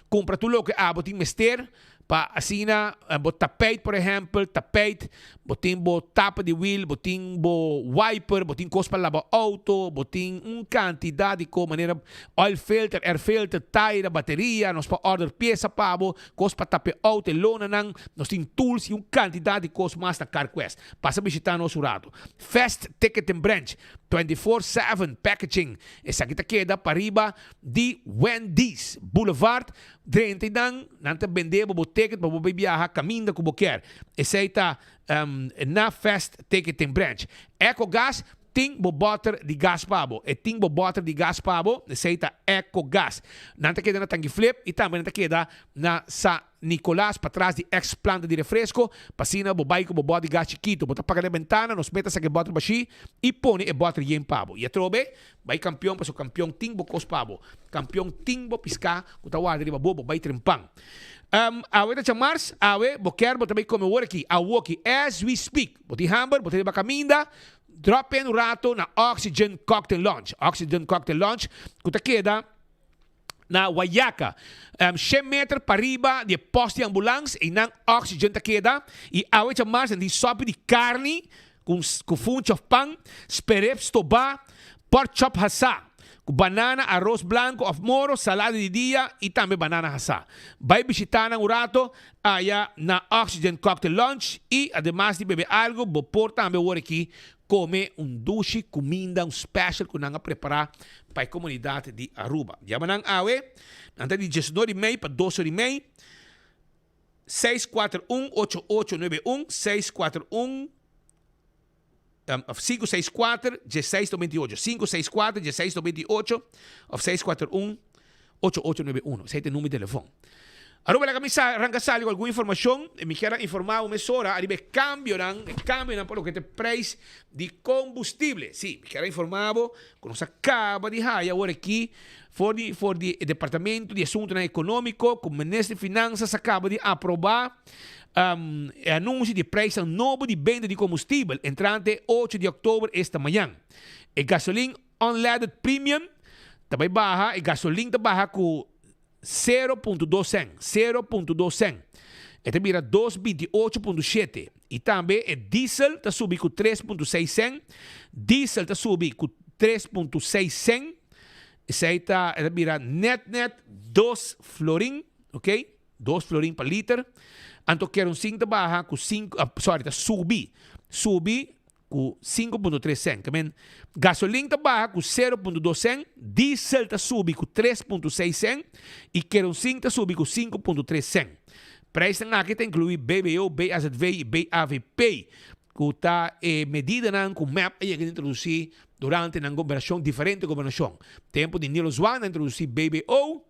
Cumpra tur loke abo tin mester pa asina bo tapijt por ehempel, tapijt, bo tin bo tapa di wiel, bo tin bo wiper, bo tin cos pa laba auto, bo tin un cantidad di cos manera oil filter, air filter, taira, bateria, nos por order pieza pa bo, cos pa tapia auto, e lonanan, nos tin tools y un cantidad di cos mas na Carquest. Pasa bishita nos un rato. Fast Ticketing Branch, 24/7 packaging, esaki ta keda pariba di Wendy's Boulevard drenta y nan nan ta bende bo bo ticket pa bo bay biaha caminda cu bo kier. Esey ta na Fast Ticketing Branch. Ecogas tin bo boter di gas pa bo. E tin bo boter di gas pa bo, esey ta Ecogas. Nan ta keda na Tangi Flip y tambe nan ta keda na Sa Nicolas patras di ex planta di refresco, pa asina bo bai cu bo bot di gas chikito. Bo ta paga den bentana, nos meta saca e boter bashi y pone e boter yen pa bo. Y atrobe, bai Campeon pasobra Campeon tin bo cos pa bo. Campeon tin bo pisca cu ta warda riba bo, bo bai trempan. Um, awe ta djamars, awe bo kier bo ta bai come awor aki, awoki, as we speak. Bo tin hamber, bo ta riba caminda, drop in un rato na Oxygen Cocktail Lounge. Oxygen Cocktail Lounge cu ta keda. Na Wayaca, shen meter pariba di e post di ambulans, einan oxygen ta keda y awe djamars nan tin sopi di carni cu funchi of pan, sperep stobá, pork chop hasá, cu banana, aros blanco of moro, salada di dia y tambe banana hasá. Bay bishita nan un rato aya na Oxygen Cocktail Lounge y ademas di bebe algo bo por tambe wor aki Come un dushi cuminda, un special cu nan a prepara pa e comunidad di Aruba. Yama nan awe, nan ta di diesnuebe di mei pa dos ora di mei, seis cuater un ocho ocho nuebe un, seis cuater un, of cinco seis cuater diesseis noventa i ocho, cinco seis cuater diesseis noventa i ocho, of seis cuater un ocho ocho nuebe uno. Esei ta e numero di telefon. Aruba laga mi sa ranka sali ku algun informashon. Mi kier a informá bo mesora ariba e kambionan, e kambionan pa loke ta e preis di kombustible. Sí, mi kier a informá bo ku nos a kaba di haya awor aki for di for di e Departamento di Asuntunan Ekonómiko ku Minister di Finansas a kaba di aprobá e anunsio di e preisnan nobo di benta di kombustibel entrante ocho di òktober esta mañan. E gasolin unleaded premium ta bai baha, e gasolin ta baha ku 0.2 cent, 0.2 cent. E ta bira dos 28.7. I tambe e diesel ta subi ku 3.6 sèn. Diesel ta subi ku 3.6 sèn. Esei ta e ta bira nèt nèt dos florin, ok, dos florin pa liter. Anto kerosin ta baha ku sinku, sorry, ta subi, subi ku 5.3 sèn. Ke men gasolin ta baha ku 0.2 sèn, diesel ta subi ku 3.6 sèn i kerosin ta subi ku 5.3 sèn. Prijsnan aki ta inkluí BBO, BAZV i BAVP, ku ta e medidanan ku mep a yega di introdusí durante nan gobernashon, diferente gobernashon. Tempu di Nilo Zwaan a introdusí BBO,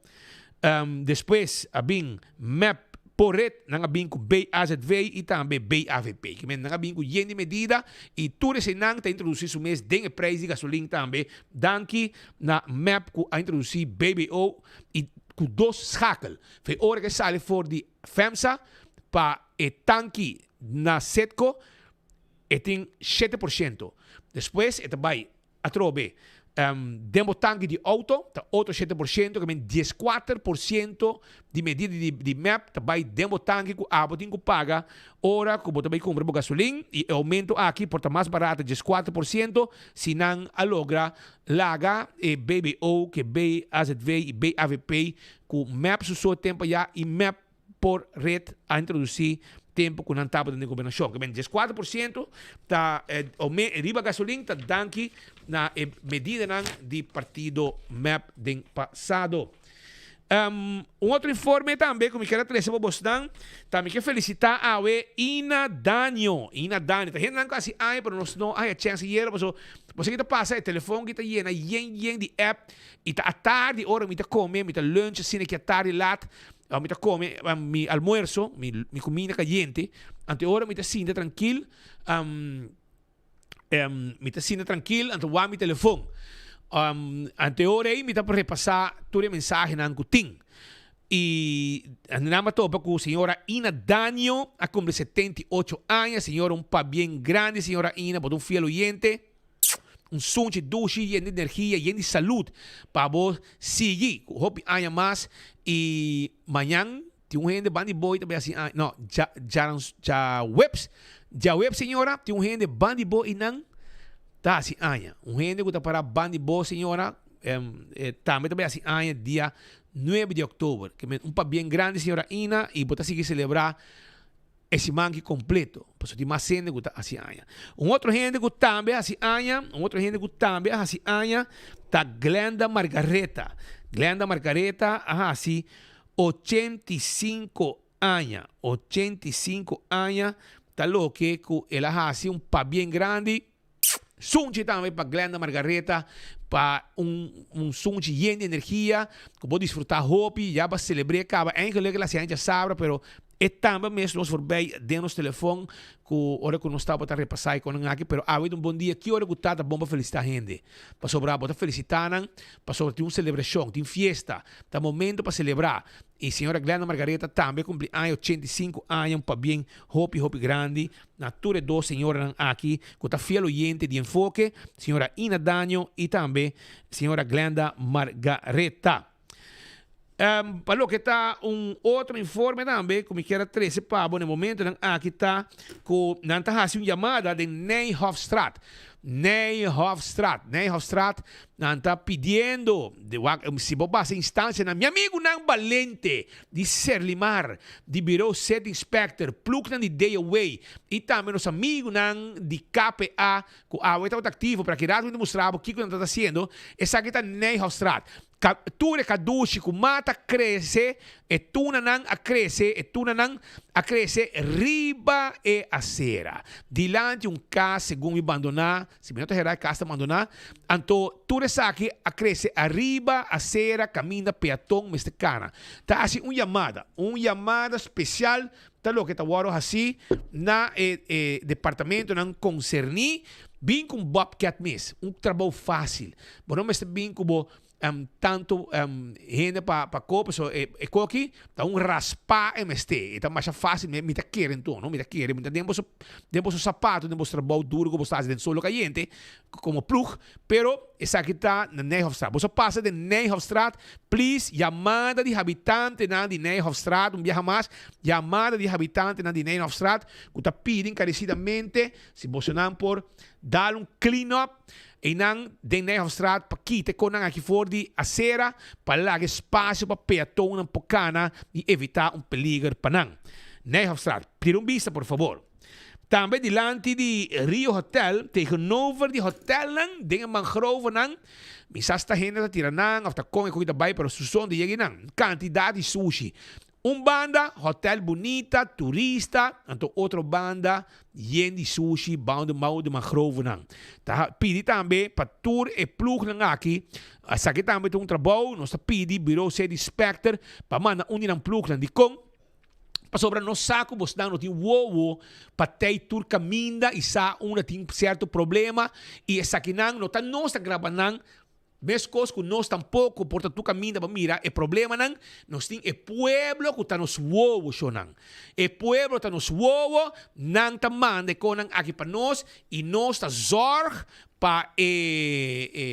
despues a bin mep por red, nan a bin ku BAZV i tambe BAVP. Ki men nan a bin ku yen di medida i tur eseinan ta introdusí su mes den e prijs di gasolin tambe, danki na mep ku a introdusí BBO i ku dos schakel. Fe ora ku e sali for di FEMSA pa e tanki na Citgo e tin 7%. Despues e ta bai atrobe den bo tanki di outo ta otro 7%, ke men 14% di medida di mep ta bai den bo tanki ku abo tin ku paga ora ku bo ta bai kumpra bo gasolin i e oumento aki por ta mas barata 14% si nan a logra laga e BBO ke BAZV i BAVP ku mep su so tempo ya i mep por red a introduci tempo cu nan tabata den gobernacion. Ke men 14% ta riba gasolin ta danki na e medidanan di partido mep den pasado. Un otro informe tambe cu mi kier a trece pa bosnan ta mi ke felicita awe Ina Danio. Ina Danio ta hendenan cu haci aña pero nos no a haya chance yera paso boso ki ta pasa e telefon ki ta yena yen yen di app y ta atardi ora mi ta come mi ta lunch asina ki atardi lat mi ta come mi almuerzo mi mi cuminda cayente anto e ora mi ta sinta trankil mi ta sinta trankil anto wak mi telefon anto e ora ei mi ta repasa tur e mensahenan ku tin i nan a topa ku señora Ina Danio a kumpli 78 aña señora un pabien grandi señora Ina bo ta un fiel oyente. Un sunchi dushi yen di energia, yen di salud pa bo sigui cu hopi aña mas y mañan tin un hende ban di bo y ta bay haci aña, no, dja, dja, djaweps, djaweps señora tin un hende ban di bo y nan ta haci aña. Un hende cu ta para ban di bo señora tambe ta bay haci aña dia nuebe di october. Un pabien grandi señora Ina y bo ta sigui celebra E siman ki kompleto, pasobra tin mas hende ku ta hasi aña. Un otro hende ku tambe a hasi aña, un otro hende ku tambe a hasi aña ta Glenda Margareta. Glenda Margareta a hasi 85 aña. 85 aña ta loke ku el a hasi un pabien grandi. Sunchi tambe pa Glenda Margareta pa un un sunchi yen di energia ku bo disfruta hopi ya bo a selebr'é kaba eigenlijk el a hasi djasabra pero e tambe mes nos forbij den nos telefon ku ora ku nos tabata repasá e konan aki pero awe ta un bon dia ki ora ku ta ta bon pa felisitá hende pasobra bo ta felisitá nan pasobra tin un selebrashon tin fiesta ta momento pa selebrá i señora Glenda Margareta tambe kumpli aña 85 aña un pabien hopi hopi grandi Na tur e dos señoranan aki cu ta fiel oyente di Enfoke, señora Ina Danio y tambe señora Glenda Margareta. Pa loke ta un otro informe tambe cu mi kier a trece pa bo na e momentonan aki ta cu nan ta haci un yamada den Nijhoffstraat. Nijhoffstraat, Nijhoffstraat, nan ta pidiendo, wak, si bo pasa instancianan, mi amigunan balente di Serlimar, di Bureau City Inspector, plugnan di DOW y tambe nos amigunan di KPA cu awe tabata activo, pero aki rato mi ta mustra bo kico nan ta haciendo, esaki ta Nijhoffstraat. Ka, tur e kadushi ku mata krese, e tunanan a krese, e tunanan a krese riba e asera. Dilanti un kas segun mi bandoná, si mi no ta hera e kas ta bandoná, anto tur esaki a krese ariba asera kaminda peaton mester kana. Ta hasi un yamada, un yamada spesial ta loke ta wòrdu hasí na e e departamentonan konserní, bin ku un bobcat mes, un trabou fásil. Bo no mester bin ku bo. Tanto hende pa pa koop so e e koki ta un raspa e mester e ta masha facil mi mi ta kere anto no mi ta kere mi ta den boso den boso sapato den boso trabou duro ku boso ta hasi den solo kayente komo ploeg pero esaki ta na Nijhofstraat boso pasa den Nijhofstraat please yamada di habitantenan di Nijhofstraat un biaha mas yamada di habitantenan di Nijhofstraat ku ta pidi enkaresidamente si bosonan por dal un clean up Einan den Nijhofstraat pa kita e konan aki for di asera pa laga espasio pa peatonnan por kana i evitá un peliger pa nan. Nijhofstraat, tira un bista por fabor. Tambe dilanti di Rio Hotel, tegenover di hotelnan den e mangrovenan, mi sa sta hende ta tira nan of ta kon e koki ta bai pero su son ta yega einan. Kantidat di sushi. Un banda hotel bunita, turista, anto otro banda yen di sushi bou di mou di mangrovenan. Ta pidi tambe pa tur e plugnan aki, esaki tambe ta un trabou, nos ta pidi Bureau City Inspector pa manda un di nan plugnan. Dikon? Pasobra nos sa ku bosnan no tin wowo pa tei tur kaminda i sa unda tin sierto problema i esakinan no ta nos ta graba nan. Meskos ku nos tampoko por ta tur kaminda pa mira e problemanan, nos tin e pueblo ku ta nos wowo, shonnan. E pueblo ta nos wowo, nan ta manda e konan aki pa nos i nos ta zòrg pa e e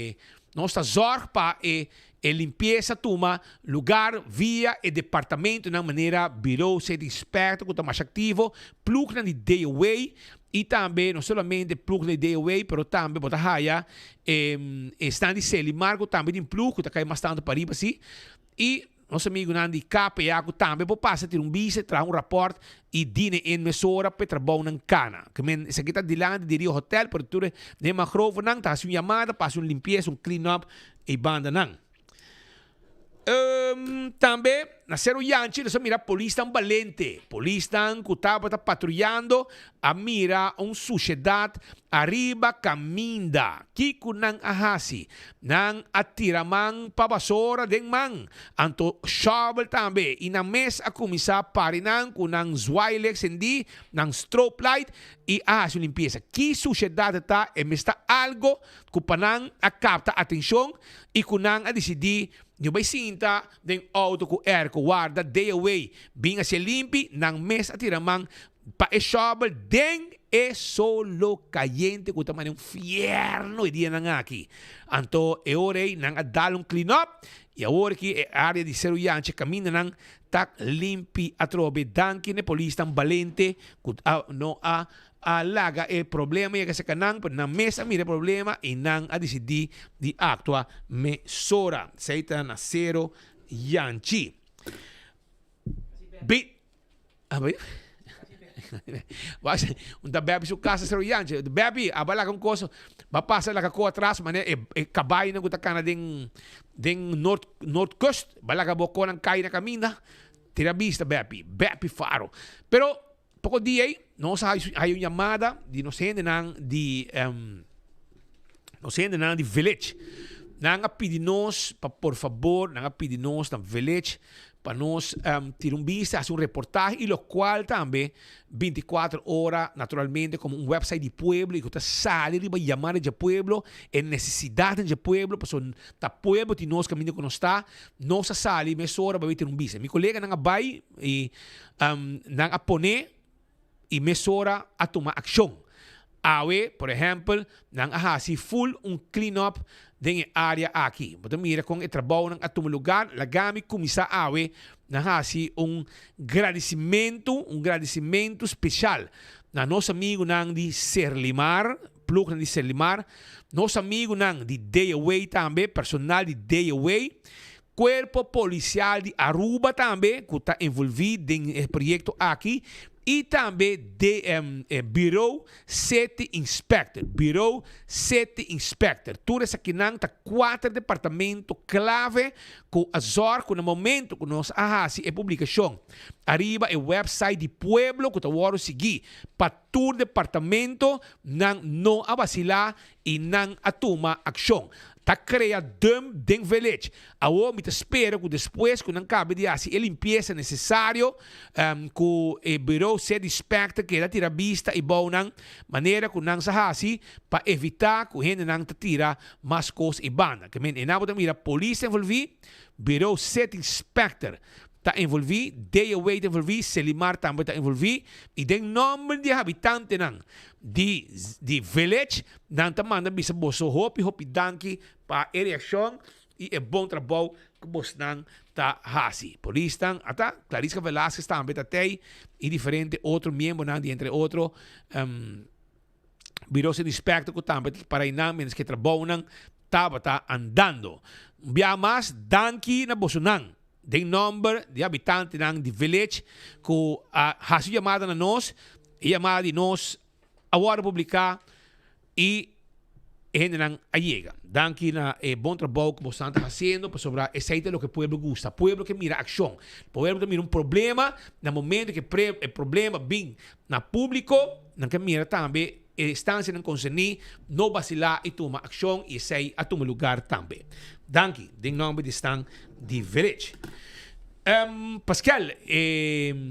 nos ta zòrg pa e e limpiesa tuma lugar via e departamentonan manera Bureau City Inspector ku ta masha aktivo, plugnan di DOW, I tambe no solamente plug di DOW pero tambe bo ta haya e esnan di Selimar ku tambe tin plug ku ta kai mas tantu pariba si. I nos amigunan di KPA ku tambe por pasa tira un bista, traha un raport i dine in mesora pa e trabounan kana. Ke men esaki ta dilanti di Rio Hotel pero tur den mangrovenan ta hasi un yamada pa hasi un limpiesa, un clean up ei bandanan. Tambe na Seru Yanchi nos a mira polisnan balente, polisnan ku tabata patruyando a mira un sushedat ariba kaminda. Kiko nan a hasi? Nan a tira man pa basora den man, anto shovel tambe, i nan mes a kuminsá pari nan ku nan zwaailicht sendí, nan strobe light, i a hasi un limpiesa. Ki sushedat ta? E mes ta algo ku pa nan a kapta atenshon i ku nan a disidí no bai sinta den outo ku airco warda day away bin hacié limpi, nan mes a tira man pa e shovel den e solo kayente ku ta manera un fierno e dianan aki. Anto e ora ei nan a dal un clean up i awor aki e area di Seru Yanche kamindanan ta limpi atrobe danki na e polisnan balente ku a no a a laga e problema yega serka nan, pero nan mes a mira e problema i nan a disidí di aktua mesora. Esei ta na Sero Yanchi. Bi Un ta Bebi su kas na Sero Yanchi. Bebi, aba laga un kos, ba pasa laga ko atras manera e e kabaynan ku ta kana den den Noord Noordkust, ba laga bo konan kai na kaminda. Tira bista Bebi, Bebi Faro. Pero Poko dia ei, nos a haña un yamada di nos hendenan di nos hendenan di village. Nan a pidi nos pa por fabor, nan a pidi nos na village pa nos tira un bista, hasi un reportahe y locual tambe 24 ora naturalmente como un website di pueblo y cu ta sali riba yamada dje pueblo, e necesidadnan dje pueblo, pasobra ta pueblo tin nos caminda cu nos ta, nos a sali mesora pa bay tira un bista. Mi coleganan a bay y Nan a pone i mesora a tuma akshon. Awe, por ehèmpel, nan a hasi ful un clean up den e área aki. Bo ta mira kon e trabounan a tuma lugar. Laga mi kuminsá awe na hasi un gradisimentu, un gradisimentu speshal na nos amigunan di Serlimar, plugnan di Serlimar, nos amigunan di Day Away tambe, personal di Day Away, Cuerpo Policial di Aruba tambe cu ta envolvi den e proyecto aki y tambe de Bureau City Inspector, Bureau City Inspector. Tur esakinan ta cuater departamento clave cu a zorg cu na momento cu nos a haci e publicacion ariba e website di pueblo cu ta wordo sigui pa tur departamento, nan no a vacila y nan a tuma accion. Ta krea dump den Village. Awor mi ta spera ku despues ku nan kabe di hasi e limpiesa nesesario, ku e Bureau City Inspector keda tira bista i bou nan manera ku nan sa hasi pa evitá ku hendenan ta tira mas kos i banda. Ke men e nan bo ta mira polis ta envolví, Bureau City Inspector ta envolví, DOW ta envolví, Selimar tambe ta envolví i den nòmber di e habitantenan di di Village nan ta manda bisa boso hopi hopi danki pa e reakshon i e bon trabou ku bosnan ta hasi. Polisnan ata, Clarisca Velasquez tambe ta tei i diferente otro miembronan di entre otro Bureau di Inspector ku tambe ta para einan mientras ku e trabounan tabata andando. Un biaha mas danki na bosonan den nomber di habitantenan di Village ku a hasi un yamada na nos. E yamada di nos a wòrdu publiká i e hendenan a yega. Danki na e bon trabou ku bosonan ta hasiendo pasobra esei ta loke pueblo gusta. Pueblo ke mira akshon. Pueblo ta mira un problema, na momento ku e problema bin na públiko nan ke mira tambe e instansianan konserní no basilá i tuma akshon i esei a tuma lugar tambe. Danki den nòmber di esnan di Village. Pascal,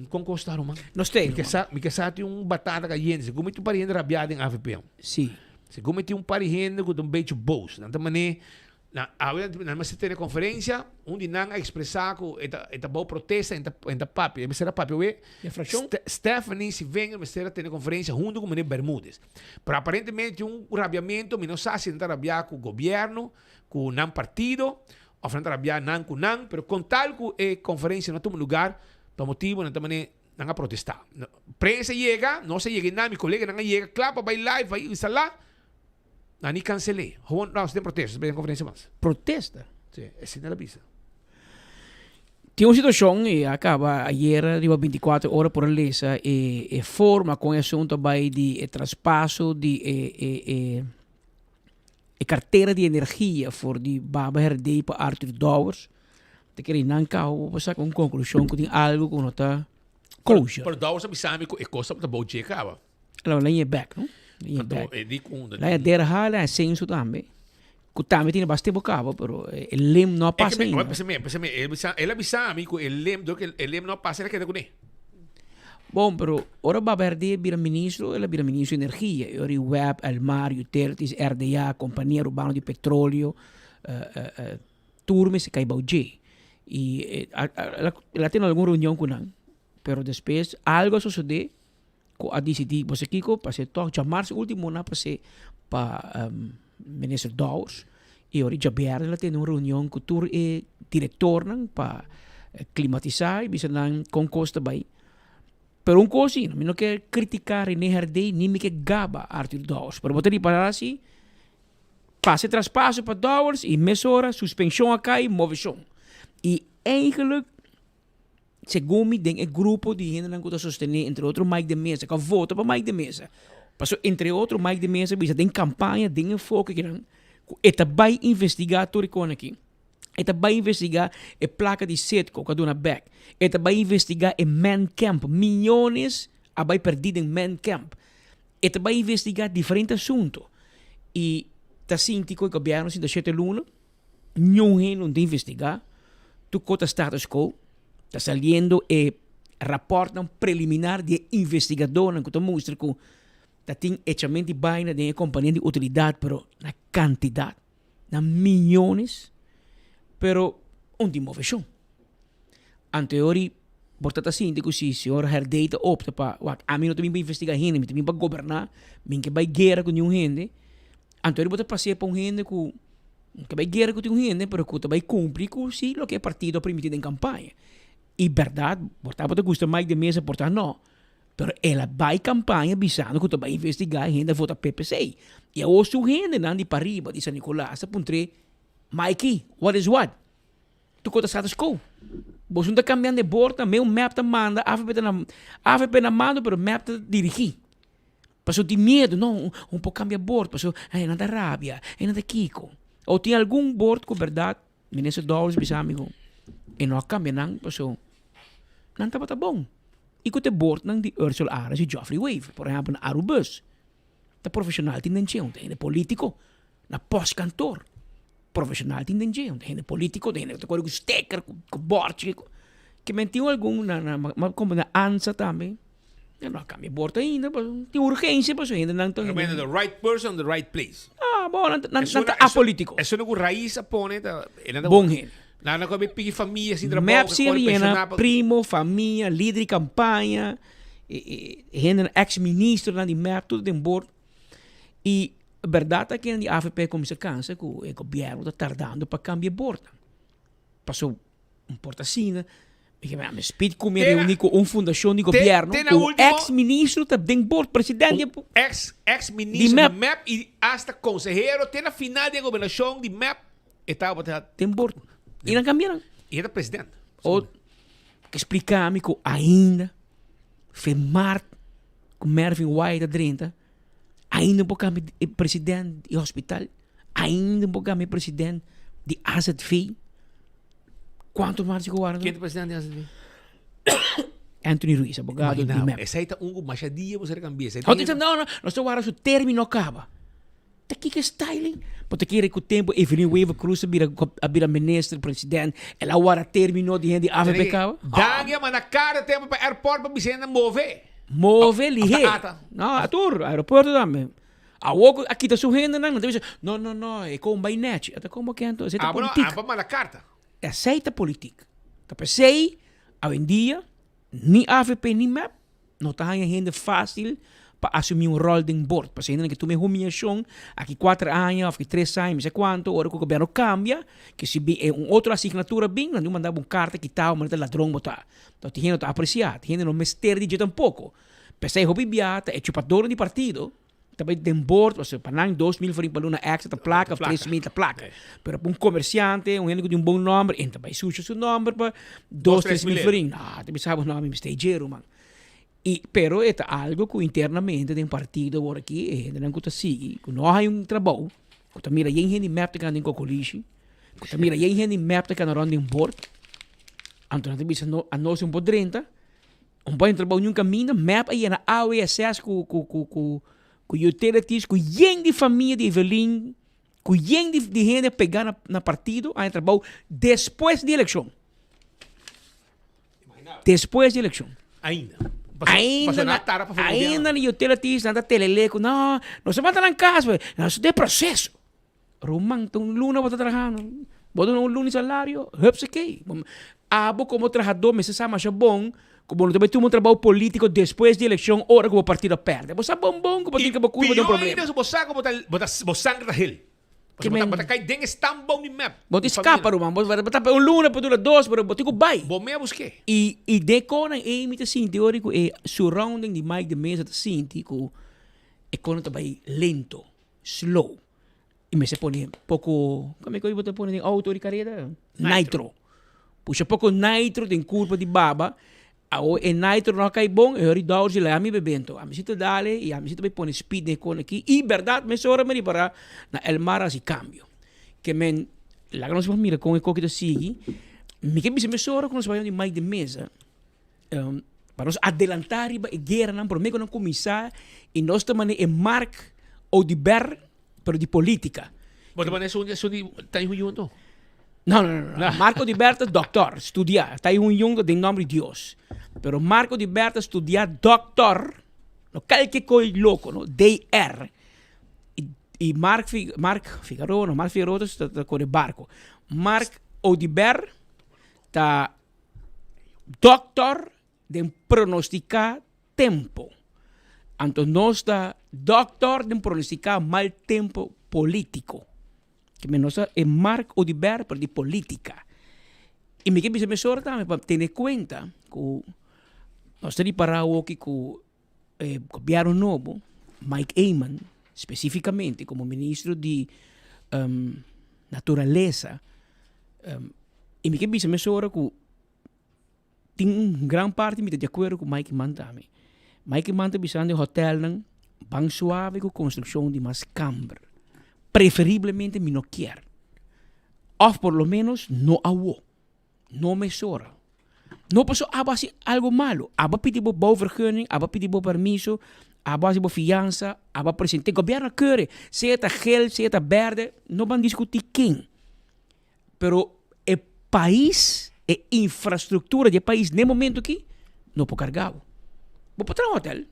kon kos ta ruman? Nos te, Mi ke sa, mi ke sa tin un batata kayente. Segun mi tin un par di hende rabiá den avp. Sí. Segun mi tin un par di hende ku ta un bechi boos. Nan ta man'é Na awe nan mester tene conferencia, un di nan a expresa cu e ta e ta bou protesta en ta en ta papia, e mester a papia awe. E fraccion? Stephanie Sivenger mester a tene conferencia hunto cu meneer Bermudez. Pero aparentemente tin un rabiamento, mi no sa si nan ta rabia cu gobierno, cu nan partido, of nan ta rabia nan cu nan, pero con tal cu e conferencia no tuma lugar, pa motibo nan ta mane nan a protesta. Prensa yega, nos a yega einan, mi coleganan a yega cla pa bay live, bay instala. Nan ni cancel'é. Gewoon, no, den protesta, den conferencia mas. Protesta? Sí, esei nan a bisa. Tin un situacion y a caba ayer riba 24 ora por a lesa e e forma con e asunto a bay di e traspaso di e e e e cartera di energia for di Baba Herdé pa Arthur Dowers. Ta kere nan cabo bo saca un conclusion cu tin algo cu no ta kosher. Pero Dowers a bisa mi cu e cos tabata bou dje caba. Lo la bek, no? Laña Anto, e di ku La ya derha, la ascenso tambe. Ku tambe tiene basta tempo kaba, pero e lem no a pasa ainda. Pasa pasa el bisa, el a bisa mi ku e lem, dor ku e lem no a pasa, el a keda kuné. Bon, pero ora Baba Herdé bira ministro, el a bira ministro di energia. E ora i web, Elmar, Utilities, RDA, Compania Arubano di Petroleo, tur mester kai bou dje. I el a tene algun reunion ku nan, pero despues algo a sosode ku a disidí bo sa kiko pa se tòg djamarsa ultimo nan pas'é pa minister Dowers i ora djabièrnè el a tene un reunion ku tur e direktornan pa klimatisá i bisa nan kon kos ta bai. Pero un kos si, mi no ke kritiká Rene Herdé ni mi ke gaba Arthur Dowers, pero bo ta ripará si pasa e traspaso pa Dowers i mesora suspenshon a kai, moveshon. I eigenlik Segun mi den e grupo di hendenan ku ta sostené entre otro Mike de Meza, ku a vota pa Mike de Meza. Pasobra entre otro Mike de Meza a bisa den kampaña, den enfoke kinan, ku e ta bai investigá tur e kos aki. E ta bai investigá e plaka di Citgo ku a duna bèk. E ta bai investigá e man camp, miyones a bai pèrdí den man camp. E ta bai investigá diferente asuntu. I ta sinti ku e gobièrnu sinta shete luna. Niun hende no ta investigá tur kos ta status quo, ta saliendo e rapòrtnan preliminar di e investigadónan ku ta mustra ku ta tin echamento di baina den e kompania di utilidat pero na kantidat, na miyones, pero un tin moveshon. Anteori por ta ta sinti ku si señor Herdey ta opta pa wak ami no ta bin pa investigá hende, mi ta bin pa goberná, mi ke bai guera ku niun hende. Anto bo ta pas'é pa un hende ku ta bai guera ku tin un hende pero ku ta bai kumpli ku si loke e partido a primiti den kampaña. I bèrdat por ta bo ta gusta Mike de Meza por ta no, pero el a bai kampaña bisando ku ta bai investigá e hende a vota PPC. I awor su hendenan di pariba di San Nicolas ta puntr'é, Mikey, what is what? Tur kos ta status quo. Boso no ta kambiando e bord nan, meu mep ta manda, avp ta na avp na mando pero mep ta dirigí. Pasobra tin miedu, no, un por kambia bord, pasobra e nan ta rabia, e nan ta kiko. O tin algun bord ku bèrdat Minister Dowers bisa mi ku e no a kambia nan pasobra nan tabata bon. I ku ta e bordnan di Ursula Arends i Geoffrey Wever, por ehèmpel na Arubus, ta profeshonal tin den cheu, ta hende polítiko, na pòstkantor. profesional tin den dje, hende politico, hende ku ta kore ku steker, ku bòrchi, ke men tin algun na na ma komo na ansa tambe, nan no a kambia bòrt ainda pasobra tin urgensia pasobra hendenan ta. Pero the right person in the right place. Ah, bo, nan nan ta apolitico. Esun ku Raiz a pone ta. Bon hende. Nan a kobe piki famia sin trabou. Mep sin riena, primo, famia, lider di campaña, hendenan ex ministronan di mep tur den bord. Y berdad ta kende di avp a cuminsa cansa cu e gobierno ta tardando pa cambia e bordnan. Paso un por ta asina, mi ke mi speed cu mi a reuni cu un fundacion di gobierno cu ex ministro ta den bord, presidente di Ex ex ministro di mep y hasta consehero te na final di e gobernacion di mep e tabata den bord. Y nan cambia nan. Y e ta president. O ke splica mi cu ainda fe maart cu Mervin Wyatt a drenta Ainda bo cambia e president di hospital, ainda bo cambia e president di AZV. Cuanto mas cu warda? Ken ta president di AZV? Anthony Ruiz, abogado di MEP. Esey ta un cu masha dia bo ser cambia. No, no, no, nos ta warda su termino caba. Ta kiko styling? Bo ta kere cu tempo Evelyn Wever Croes a bira a bira minister, president, el a warda termino di hende di avp caba? Dangui a manda carta tempo pa airport pa bisa hende move. Move lihe. No, a tur, aeropuerto tambe. Awor cu a kita su hendenan, nan ta bisa, no, no, no, e con bay nechi. A ta como ke anto? Esey ta politic. Abo manda carta. Esey ta politic. Ta pesey, awendia, ni avp ni mep No ta haña hende fácil pa asumí un ròl den bord. Pasobra hendenan ke tuma e humiashon aki kuater aña òf aki tres aña, mi sa kuantu, ora ku gobièrnu kambia, ke si bin e un otro asignatura bin, nan tin manda bo un karta kitá bo manera ta ladron bo ta. Enton tin hende no ta apresiá, tin hende no mester di dje tampoko. P'esei hopi bia ta e chupadornan di partido ta bai den bord, pasobra pa nan 2000 florin pa luna extra ta plaka òf 3000 ta plaka. Pero pa un komersiante, un hende ku tin un bon nòmber, e ta bai susha su nòmber pa dos, 3000 florin. No, ta bisa bo no, mi mester e dje ruman. I pero e ta algo ku internamente den partido awor aki e hendenan ku ta sigui, ku no hay un trabou, ku ta mira yen hende mep ta kana den kokolishi, ku ta mira yen hende mep ta kana rònt den bord, anto nan ta bisa no, anos un por drenta. Un por entra bou niun kaminda, mep a yena AWSS ku ku ku ku ku utilities, ku yen di famia di Evelyn, ku yen di di hende pega na na partido a entra bou despues di elekshon. Despues di elekshon. Ainda. Ainda na ainda na utilities nan ta telele ku no, nos a manda nan kas, nos ta den proseso. Ruman, ta un luna bo ta trahando. Bo duna un luna di salario, hupsakee. Abo komo trahadó mester sa masha bon ku bo no ta bai tuma un trabou polítiko despues di elekshon ora ku bo partido a pèrdè. Bo sa bon bon ku bo tin ku bo kurpa den un problema. I pió ainda, bo sa ku bo ta, bo ta, bo sangre ta hel. Pasobra bo ta, bo ta kai den e stambou di mep. Bo tin skapa, ruman. Bo ta un luna, por dura dos, pero bo tin ku bai. Bo mea busk'é. I den konan ei mi ta sinti ora ku e surrounding di Mike de Meza ta sinti ku e konan ta bai lento, slow. I mester pone poko, kome ku bo ta pone den outo di kareda? Nitro. Pusha poko nitro den kurpa di baba, awor e nitro no a kai bon, e hori dòwers di laga mi bebe anto. Ami si ta dale i ami si ta bai pone speed den e kona aki i bèrdat mesora mi ripará na El Mar a hasi kambio. Ke men laga nos por mira kon e koki ta sigui. Mi ke bisa mesora ku nos bai di Mike de Meza, pa nos adelantá riba e gueranan promé ku nan kuminsá i nos ta manda e Mark Oduber pero di política. Bo ta manda esun esun di Tai Hun Yun to? No, no, no, no. Mark Oduber ta dokter, studia. Tai Hun Yun ta den nomber di Dios. Pero Mark Oduber ta studia dokter, no kalke koi loko, no, DR. I, i Mark, Mark Figueroa, no, Mark Figueroa ta, ta kore barko. Mark Oduber ta Dokter den pronostica tempo. Anto nos ta dokter den pronostica mal tempo politico. Ke men nos ta e Mark Oduber pero di politica. Y mi ke bisa mesora tambe pa tene cuenta cu nos ta ripara awoki cu e gobierno nobo, Mike Eman specificamente como ministro di naturalesa y mi ke bisa mesora cu tin un gran parti mi ta di acuerdo cu Mike Eman tambe. Mike Eman ta bisando e hotelnan ban suave cu construccion di mas camber, preferiblemente mi no kier of por lo menos no awo. No mesora. No paso abo hasi algo malo. Abo a pidi bo bouwvergunning, abo a pidi bo permiso, abo a hasi bo fiansa, abo a presente. Gobierno a keure. Sea ta gel, sea ta berde, no ban discuti ken. Pero e pais, e infrastructura di e pais n'e momento aki no por carga bo. Bo por traha un hotel.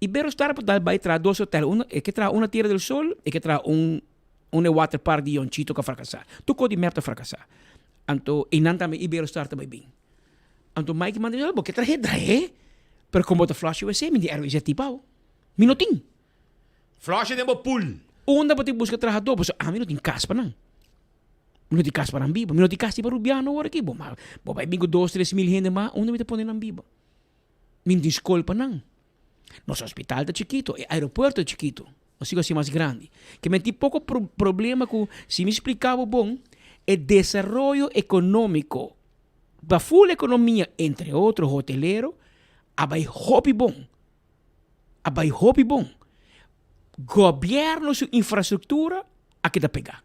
Iberostar por dal bay traha dos hotel. Uno e ke traha un na Tierra del Sol, e ke traha un un e water park di Yonchito ku a fracasa. Tur kos di mep ta fracasa. Anto einan tambe Iberostar ta bay bin. Anto Mike manda mi, bo ke trahe, trahe. Pero como bo ta flush USA, mi di RWZT pa bo. Mi no tin. Flush den bo pool. Unda bo tin buska trahador? Pasobra ami no tin kas pa nan. Mi no tin kas pa nan biba. Mi no tin kas di pa Rubiano awor aki. Bo ma bo bai bin ku dos, 3000 hende mas, unda mi ta pone nan biba? Mi no tin skol pa nan. Nos hospital ta chikito, e aeropuerto ta chikito. Nos sigo hasi mas grandi. Ke men tin poko problema ku, si mi splika bo bon, e desaroyo ekonómiko pa ful ekonomia, entre otro hotelero, a bai hopi bon. A bai hopi bon. Gobièrnu su infrastruktura a keda pegá.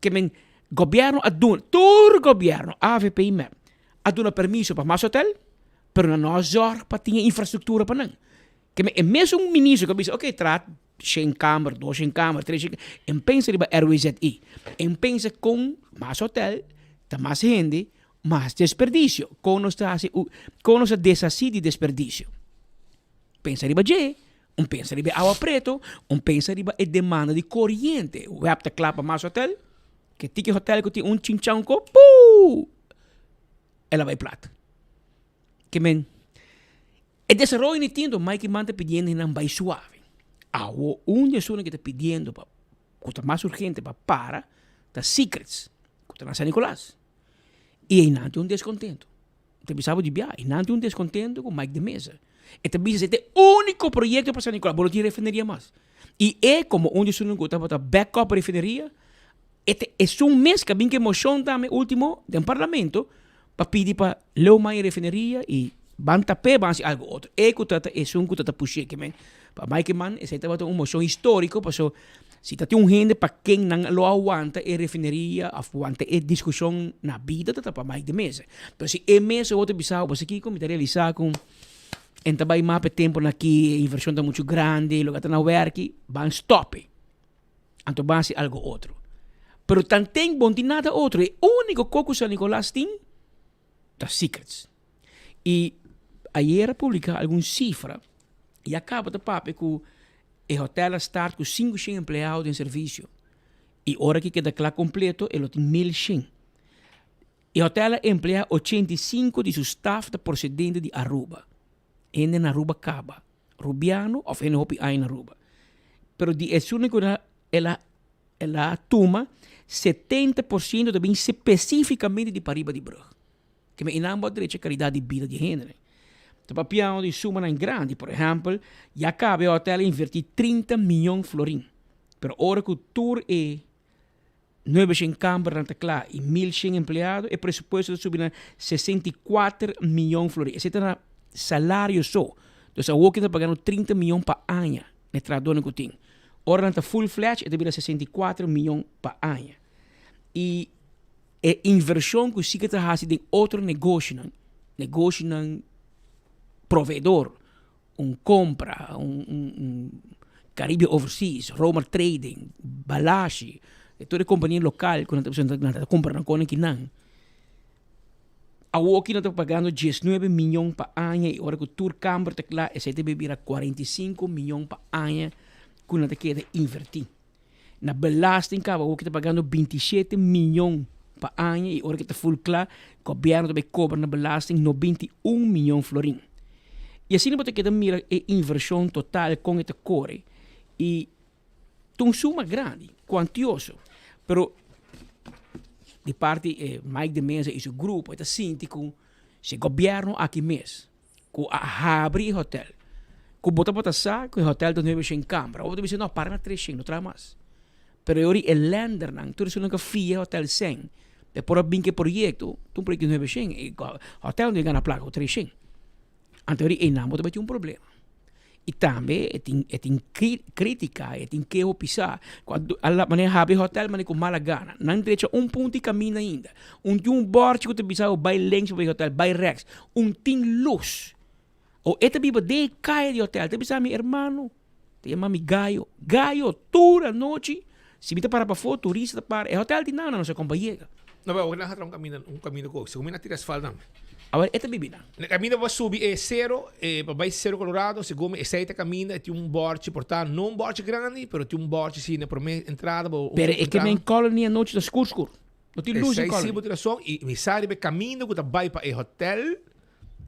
Ke men gobièrnu a duna, tur gobièrnu, avp i mep, a duna permiso pa mas hotel, pero nan no a zòrg pa tin e infrastruktura pa nan. Ke men e mesun minister ku a bisa oke traha shen kamer, doshen kamer, treshen kamer, en pensa riba RWZI, en pensa kon mas hotel ta mas hende, mas desperdisio. Kon nos ta hasi, kon nos ta deshasí di desperdisio? Pensa riba dje. Un pensa riba e awa preto, un pensa riba e demanda di koriente. Web ta kla pa mas hotel, ke tiki hotel ku tin un chinchan ko, puu! El a bai plat. Ke men, e desaroyo ni tin, Mike Eman ta pidiendo hendenan bai suave. Awo un di esunnan ke ta pidiendo pa, ku ta mas urgente pa para, ta Secrets, ku ta na San Nicolas. I einan tin un descontento. Ta bisa bo di bia, einan tin un descontento cu Mike de Meza. E ta bisa si ta e unico proyecto pa San Nicolas, bo no tin refineria mas. I e como un di esunnan cu tabata back up refineria, e ta esun mes cu a bin cu e mocion tambe ultimo den parlamento pa pidi pa leu mas e refineria y ban tap'e ban haci algo otro. E cu ta ta esun cu ta ta push'e kimen. Pa Mike Eman esey tabata un mocion historico paso Si ta tin un hende pa ken nan lo a wanta e refineria of wanta e discusion na bida ta ta pa Mike de Meza. Pero si e mes awor ta bisa bo kiko mi ta realisa cu en ta bay mapa e temponan aki e inversion ta mucho grandi loke ta na werki ban stop e anto ban haci algo otro. Pero tanten bo no tin nada otro e unico co cu San Nicolas tin ta secrets. Y ayer a publica algun cifra y a caba ta papia cu E hotel a start ku 500 empleado den servisio i ora ku e keda kla kompleto e lo tin 1100. E hotel a emplea 85 di su staf ta prosedente di Aruba. Hende na Aruba kaba, Rubiano òf hende hopi aña na Aruba. Pero di esun ku el a el a tuma 70% ta bin spesífikamente di pariba di brug. Keme i nan bo a drecha kalidat di bida di hende. Ta papiando di sumanan grandi, por ehèmpel, ya kaba e hotèl a invertí 30 mion florin, pero ora ku tur e 900 kambernan ta kla i 1100 empleado, e presupuesto ta subi na 64 mion florin. Esei ta na salario so. Dus awor ki nan ta pagando 30 mion pa aña na e trahadónan ku tin. Ora nan ta full fledged e ta bira 64 mion pa aña. I E invershon ku si ke ta hasi den otro negoshinan, negoshinan proveedor, un kompra, un un Caribbean Overseas, Romer Trading, Balashi, e tur e kompania lokal ku nan ta nan ta kumpra nan kos kinan. Awoki nan ta pagando 19 miyon pa aña i ora ku tur kamber ta kla esei ta bira 45 miyon pa aña ku nan ta keda invertí. Na belasting caba awor ki ta pagando 27 miyon pa aña y ora ki ta full cla gobierno ta bay cobra na belasting 91 miyon florin. Y asina bo ta keda mira e inversion total con e ta core y ta un suma grandi, cuantioso, pero di parti e Mike de Meza y su grupo e ta sinti cu si gobierno aki mes ku a habri e hotel, ku bo tabata sa ku e hotel ta nuebe shen kambra, bo ta bisa no para na tres shen, no traha mas. Pero e ora e lendernan, tur esunnan ku a fia e hotel sèn, e por a bin ku e proyekto, ta un proyekto di nuebe shen, e hotel no ta gana plaka ku tres shen. Anto e ora einan bo ta bai tin un problema. I tambe e tin e tin kritika, e tin keho pisá. Ku a la manera habri hotel manera ku mala gana. Nan drecha un punto di kaminda ainda. Un tin un bòrchi ku ta bisa bo bai links pa bai hotel, bai rèks. Un tin lus. O e ta biba den e kaya di hotel. Ta bisa mi hermano, ta yama mi Gayo. Gayo, tur anochi si mi ta para pafó turista ta para. E hotel tin nan, nan no sa kon pa yega. No, pero nan hatra un camino, un camino ko. Segun mi na tira asfalt nan. Awor e ta bibi nan. Na camino pa subi e cero, e pa bai Cero Colorado, segun mi esei ta caminda, e tin un borchi por ta, no un borchi grandi, pero tin un borchi si na prome entrada bo. Pero e ke men colony anochi ta skur skur. No tin luz den Esei si colony. bo tin rason y mi sa riba e caminda ku ta bai pa e hotel,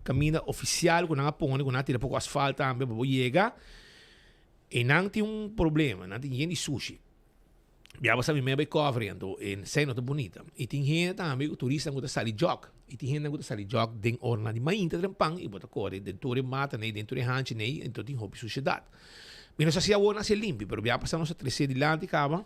caminda oficial ku nan a pone, ku nan a tira poko asfalt tambe pa bo yega, e nan tin un problema, nan tin yen di sushi. Bia bo sa mi mei bai cover anto e esei no ta bunita. Y tin hende tambe, turistanan ku ta sali jog. Y tin hendenan ku ta sali jog den oranan di mainta trempan y bo ta kore den tur e mata nei, den tur e hanchi nei, anto tin hopi sushedat. Mi no sa si awor nan a hasi limpi, pero bia pasa nos a trese dilanti kaba,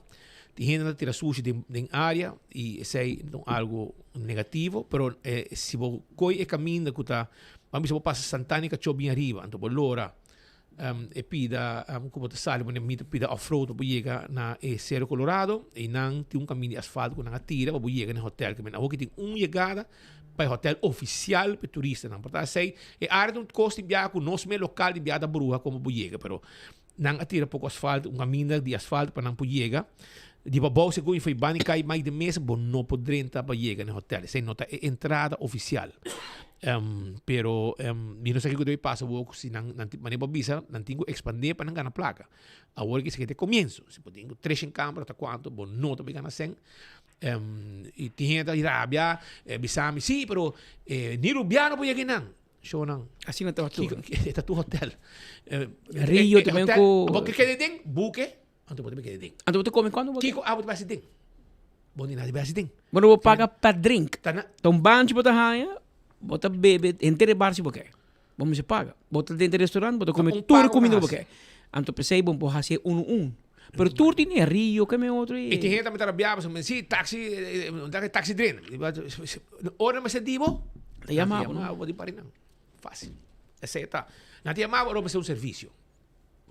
tin hendenan ta tira sushi den den area y esei ta un algo negativo, pero si bo koy e kaminda ku ta, ban bisa bo pasa Santana y Kachó bien ariba, anto bo lora E pida ku bo ta sali bo mita pida off road pa bo yega na e Cerro Colorado. Einan tin un kaminda di asfalto ku nan a tira pa bo yega na e hotel. Kimen awor ki tin un yegada pa e hotel ofisial pa e turistanan. Por ta esei e área ta un kos di biaha ku nos mes lokal di biaha ta bruha komo bo yega. Pero nan a tira poko asfalto, un kaminda di asfalto pa nan por yega. Di pabou segun i bani kai Mike de Meza bo no por drenta pa yega na e hotel. Esei no ta e entrada ofisial. Pero mi no sa kiko debe pasa awor ku si nan nan manera bo a bisa nan tin ku ekspandé pa nan gana plaka. Awor esaki ta e komienso. Si bo tin ku tres shen kamber ota kuantu bo no ta bin gana sèn. I tin hende ta rabia bisa mi si pero ni rubiano por yega einan. Shownan. Asina ta tur. E ta tur hotel. Rio también ku. Bo ke keda den buke. Anto bo ta keda den. Anto bo ta come cuando bo Kiko abo ta bai hasi den? Bo ni nada bai hasi den. Bueno, bo paga pa drink. Ta na. Ta un banchi bo ta haña, bo ta bebe henter e bar si bo ke. Bo mester paga. Bo ta den restaurant, bo ta come un tur pago comida bo ku bo ke. Anto p'esei bo por hasi e unu un. Pero tur tin e rio ke me otro I tin hende tambe ta rabia pasobra men si taxi, taxi drenta. Ora nan mester di bo, Ta yama bo, no? Nan ta yama bo di parinan. Facil. Esei ta. Nan ta yama bo ora bo mester un servicio.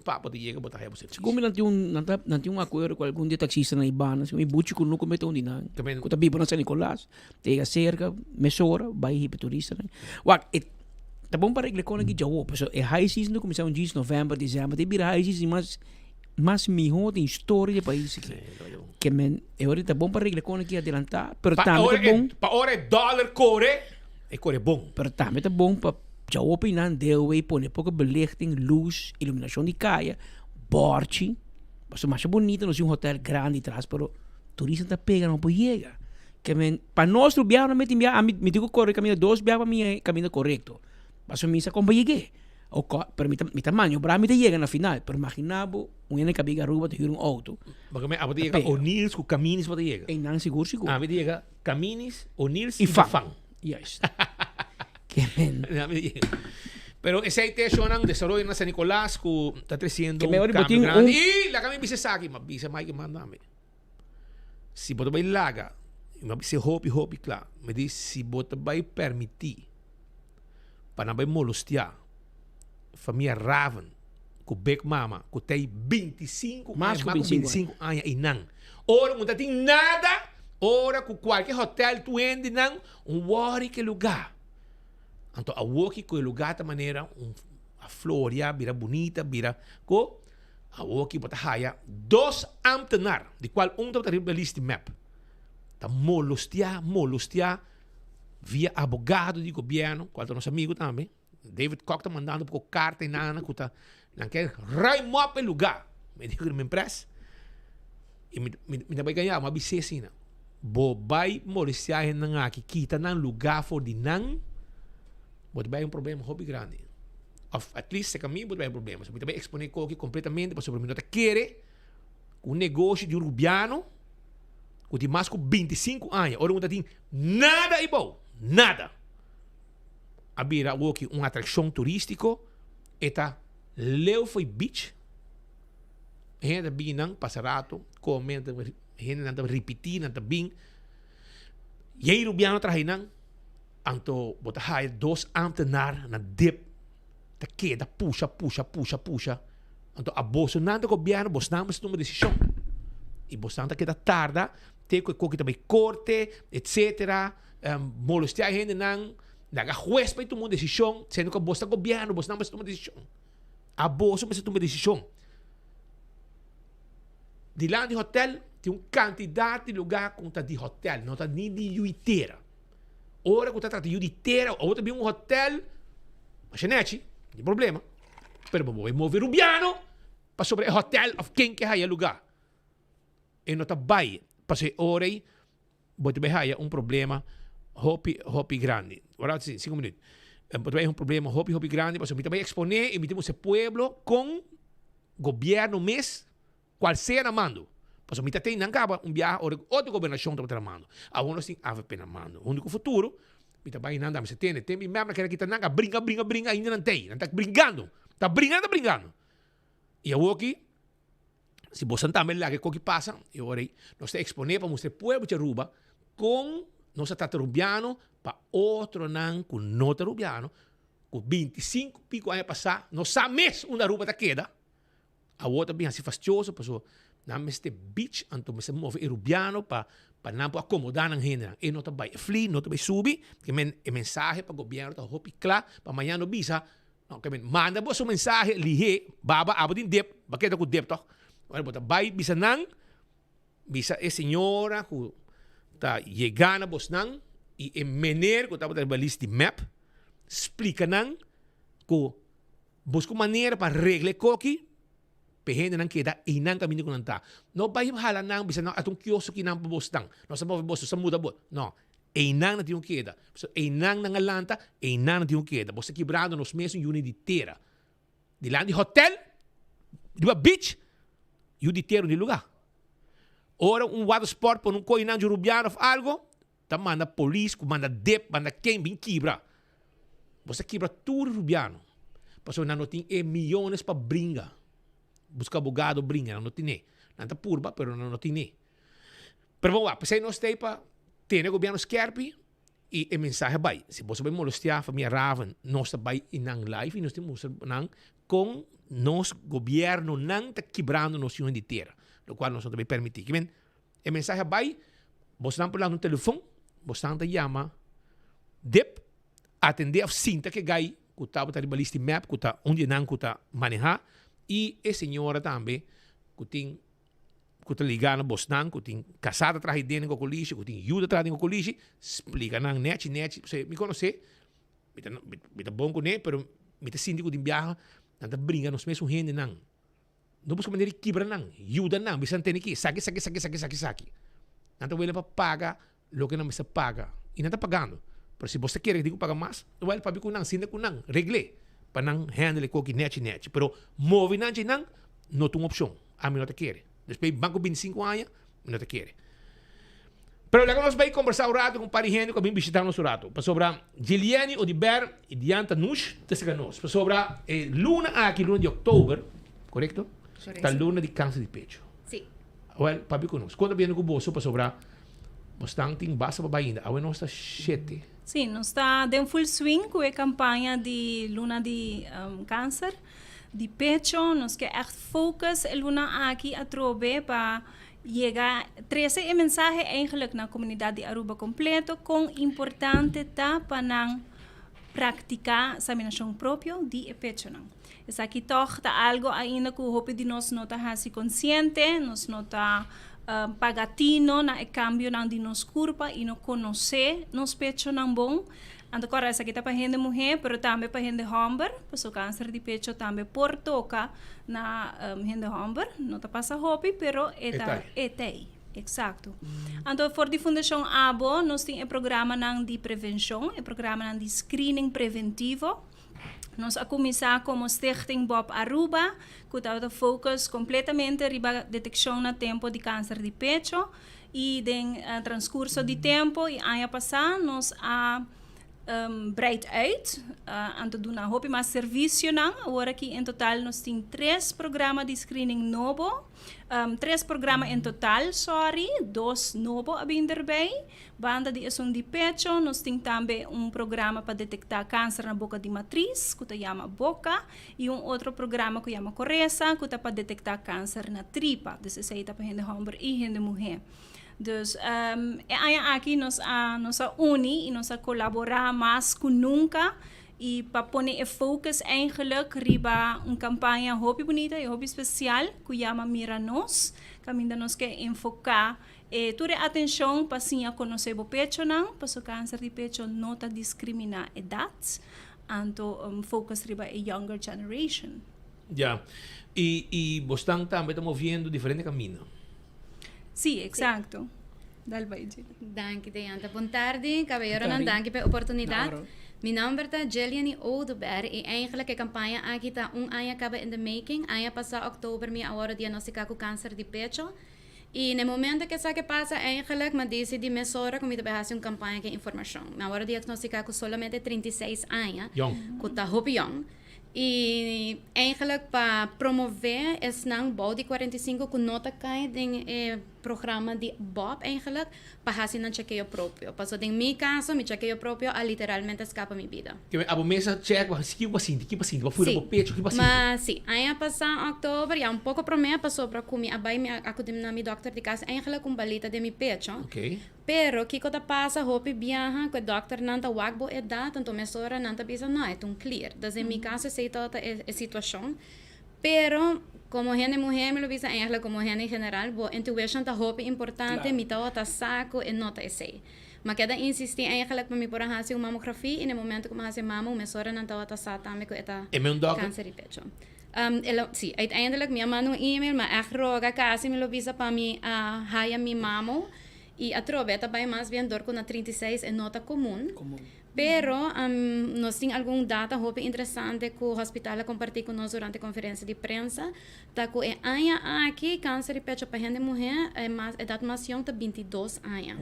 Pa bo ta yega bo ta haya bo servicio. Segun mi nan tin un nan ta nan tin un akuerdo ku algun di e taksistanan i banda segun mi buchi ku nuku mete un di nan ku ta biba na San Nicolas ta yega serka mesora bai hiba turistanan. Wak e ta bon pa regla e kon aki djawo pasobra e high season ta kuminsá un djis novèmber desèmber ta bira high season mas mas mihó den historia di e pais aki. Ke men e ora ta bon pa regla e kon aki adelantá pero tambe ta bon. Pa ora e dòler kore e kore bon. Pero tambe ta bon pa. Dja hopi nan dewe pone poko belichting, luz, iluminacion di caya, borchi. Pasobra masha bunita nos tin un hotel grandi tras pero turista ta pega no por yega. Ke men pa nos tur biaha no meti biaha ami mi tin ku kore kaminda dos biaha pa mi kaminda korekto. Pasobra mi sa kon pa yeg'é. O ko pero mi ta mi ta maniobra mi ta yega na final pero imagina bo un hende ka biga Aruba ta hür un outo. Bo ke men abo ta yega O'Neill's ku Caminis bo ta yega. Einan sigur sigur. Ami ta yega Caminis, O'Neill's i Fan. Juist. Ke men. Pero esei te shownan desaroyo na San Nicolas ku ta tresiendo Ke men un ora bo kambio tin grandi. un- I laga mi bisa esaki, m'a bisa Mike manda mi. Si bo ta bai laga, i m'a bisa hopi hopi kla, mi di si bo ta bai permití pa nan bai molostiá famia Raven ku Big Mama ku ta ei 25 Mas aña, ku mas ku 25 25 aña einan. Ora ku no ta tin nada, ora ku kualke hotel tur hende nan Un wòri ku e lugá. Anto awoki ku e lugá ta manera un a floria, bira bunita, bira ku awoki bo ta haya dos ámtenar, di kual un tabata riba e list di mep, ta molostiá, molostiá via abogado di gobièrnu, kual ta nos amigu tambe. David Kock ta mandando poko karta i nana ku ta nan ke ruim op e lugá. Mi di ku mi pres i mi mi ta bai gaña mi a bis'é asina, bo bai molestiá hendenan aki kita nan lugá for di nan, bo ta bai un problema hopi grandi. Òf at least serka mi bo ta bai un problema. So mi ta bai eksponé koki kompletamente pasobra mi no ta kere ku un negoshi di un rubiano ku tin mas ku 25 aña ora ku no ta tin nada aibou, nada. a bira awoki un atraccion turistico, e ta leu fo'i beach, hende ta bin nan pasa rato, come, hendenan ta ripiti, nan ta bin, yey rubiano traha einan, anto bo ta haya dos ambtenaar na dip ta keda pusha, pusha, pusha, pusha, anto abosonan ta gobierno, bosnan mester tuma decision, y bosnan ta keda tarda te cu e koki ta bay corte, etcetera. Molestia e hendenan, laga hues pa e tuma un desishon, siendo ku abos ta gobièrnu, bosnan mester tuma desishon. Aboso mester tuma desishon. Dilanti hotel, Tin un kantidat di lugá ku ta di hotèl, no ta ni di yu di tera. Ora ku ta trata yu di tera, awor ta bin un hotèl, masha nèchi, no tin problema, pero bo bo move rubiano pasobra e hotèl òf ken ke haya lugá. E no ta bai, pasobra e ora ei bo ta bai haya un problema hopi, hopi grandi. Ora si, sinku minuut. Bo ta bai haya un problema hopi, hopi grandi pasobra mi ta bai eksponé i mi ta mustra e pueblo kon gobièrnu mes Cual sea na mando. Pasobra mi ta tei nan caba un biaha ora cu otro gobernacion tabata na mando. Awor nos tin avp na mando. Hunto cu futuro mi ta bay nan dame se tene. Tempo y mep nan keda kita nan a bringa bringa bringa ainda nan tei. Nan ta bringando. Ta bringa nan ta bringando. Y awoki si bosan tambe laga e koki pasa e ora ey nos ta expone pa mustra e pueblo di Aruba con nos a trata Rubiano pa otronan cu no ta Rubiano cu 25 pico aña pasa no sa mes unda Aruba ta keda. Awor ta bin hasi fastioso paso nan mester beach anto mester move e rubiano pa pa nan por acomoda nan hendenan. E no ta bay e fli, no ta bay subi, ke men e mensahe pa gobierno ta hopi kla pa mañana no bisa no ke men manda boso mensahe lihe baba abo tin dep ba keda ku dep tok. Ora bo ta bay bisa nan bisa e señora ku ta yega na bosnan y e meneer ku tabata riba list di mep splika nan ku Buska un manera pa regla e koki pa e hendenan keda einan kaminda ku nan ta. No bai hala nan bisa nan ata un kioso kinan pa bos tan. Nos a move bos, nos a muda bos. No, einan nan tin ku keda. Pasobra einan nan a lanta, einan nan tin ku keda. Bos ta kibrando nos mes un yuni di tera. Dilanti di hotel, riba beach, yu di tera un di luga. Ora un watersport pone un koinan dje rubiano of algo, Ta manda polis ku manda dep, manda ken bin kibra. Bo sa kibra tur rubiano. Pasobra nan no tin e miyones pa bringa. Buska abogado bringa, nan no tine. Nan ta purba, pero nan no tine. Pero bon wak, p'esei nos ta ei pa tene gobierno skerpi i e mensahe bai. Si boso bai molestia famia Raven, nos ta bai i nan live i nos tin mustra nan kon nos gobiernonan ta kibrando nos yunan di tera. Lokual nos no ta bai permiti. Kimen E mensahe a bai, bosnan por lanta un telefon, bosnan ta yama dip, atendé òf sinta ku e gai ku tabata riba list di mep, ku ta un di nan ku ta manehá, i e señora tambe ku tin ku ta ligá na bosnan, ku tin kasá ta traha den kokolishi, ku tin yu ta traha den kokolishi, splika nan nèchi nèchi, pasobra mi konosé, mi ta mi ta bon kuné, pero mi ta sinti ku tin biaha nan ta bringa nos mesun hendenan. No buska manera di kibra nan, yuda nan, bisa nan tene ki esaki, esaki, esaki, esaki, esaki, esaki. Nan ta wele pa paga loke nan mester paga i nan ta pagando. Pero si bo ta kere di ku paga mas, wèl papia ku nan, sinta ku nan, regl'é pa nan handle e koki nèchi nèchi. Pero move nan dje nan no ta un opshon. Ami no ta kere. Despues ban ku bintisinku aña, mi no ta kere. Pero laga nos bai kombersá un ratu ku un par di hende ku a bin bishitá nos un ratu. Pasobra Gilieni Odiber i Diane Tanush ta sega nos. Pasobra e luna aki, luna di òktober, korekto? Ta luna di kanser di pechu. Sí. Awel, papia ku nos. Kon ta biendo ku boso? Pasobra bosnan tin basta pa bai ainda. Awe nos ta shete. Sí, nos ta den full swing ku e kampaña di luna di kanser di pecho. Nos ke ègt focus e luna aki atrobe pa Yega trece e mensahe eigenlijk na comunidad di Aruba completo con importante ta pa nan practica saminacion propio di e pechonan. Esaki toch ta algo ainda cu hopi di nos no ta haci consciente, nos no ta paga tino na e cambionan di nos curpa y no conoce nos pechonan bon. Anto kòrda esaki ta pa hende muhé, pero tambe pa hende hòmber, pasobra kanser di pecho tambe por toka na hende hòmber. No ta pasa hopi, pero e ta e ta ei. Eksakto. Anto for di Fundashon Abo nos tin e programanan di prevenshon, e programanan di screening preventivo. Nos a kuminsá komo Stichting Bob Aruba, ku tabata focus kompletamente riba detekshon na tempu di kanser di pecho. I den transkurso di tempu i aña pasá nos a breid uit, anto duna hopi mas servisionan. Awor aki en total nos tin tres programa di screening nobo, tres programa en total, sorry, dos nobo a bin derbij. Banda di esun di pecho nos tin tambe un programa pa detektá kanser na boka di matris ku ta yama boka i un otro programa ku yama Koresa ku ta pa detektá kanser na tripa. Dus esei ta pa hende hòmber i hende muhé. Dus e aña aki nos a nos a uni i nos a kolaborá mas ku nunka. Y pa pone e focus eigenlijk riba un campaña hopi bunita y hopi special cu yama Mira Nos, caminda nos ke enfoca e tur e atencion pa siña conoce bo pechonan, paso cancer di pecho no ta discrimina edad, anto focus riba e younger generation. Ya. Y y bosnan tambe ta moviendo diferente camino. Sí, exacto. Dal bai, Jillian. Danki, Deanta. Bon tardi, caballeronan. Danki pa e oportunidad. Mi nomber ta Jilliany Oduber y eigenlijk e campaña aki ta un aña caba in the making. Aña pasa october mi a worde diagnostica cu cancer di pecho. Y na e momento cu esaki pasa eigenlijk mi a dicidi mesora cu mi ta bay haci un campaña cu e informacion. Mi a worde diagnostica cu solamente 36 aña, cu ta hopi yong. Y eigenlijk pa promove esnan bou di 45 cu no ta cay den e programa di Bob eigenlijk pa haci nan chekeo propio. Paso den mi caso mi chekeo propio a literalmente scapa mi bida. Ke abo mes a check bo haci kico bo a sinti, kico bo a sinti, bo a fura bo pecho, kico bo a sinti? Ma si, aña pasa october ya un poco prome pasobra cu mi a bay mi a acudi na mi dokter di cas eigenlijk un balita den mi pecho. Pero kiko ta pasa hopi biaha ku e dòkternan ta wak bo edat anto mesora nan ta bisa no e ta un klier. Dus den mi kaso esei tabata e situashon. Pero komo hende muhé mi lo bisa eigenlijk komo hende en general bo intuition ta hopi importante mi tabata sa ku e no ta esei. Mi a keda insistí eigenlijk pa mi por a hasi un mamografia i na e momento ku mi a hasi e mamo mesora nan tabata sa tambe ku e ta kanser di pecho. Si, uiteindelijk mi a manda un email mi a ègt roga kasi mi lo bisa pa mi a haya mi mamo. Y atrobe e ta bay mas bien dor cu na 36 e no ta comun. Pero nos tin algun data hopi interesante cu hospital a comparti cu nos durante conferencia di prensa, ta cu e aña aki cancer di pecho pa hende muhe e mas edad mas yong ta 22 aña.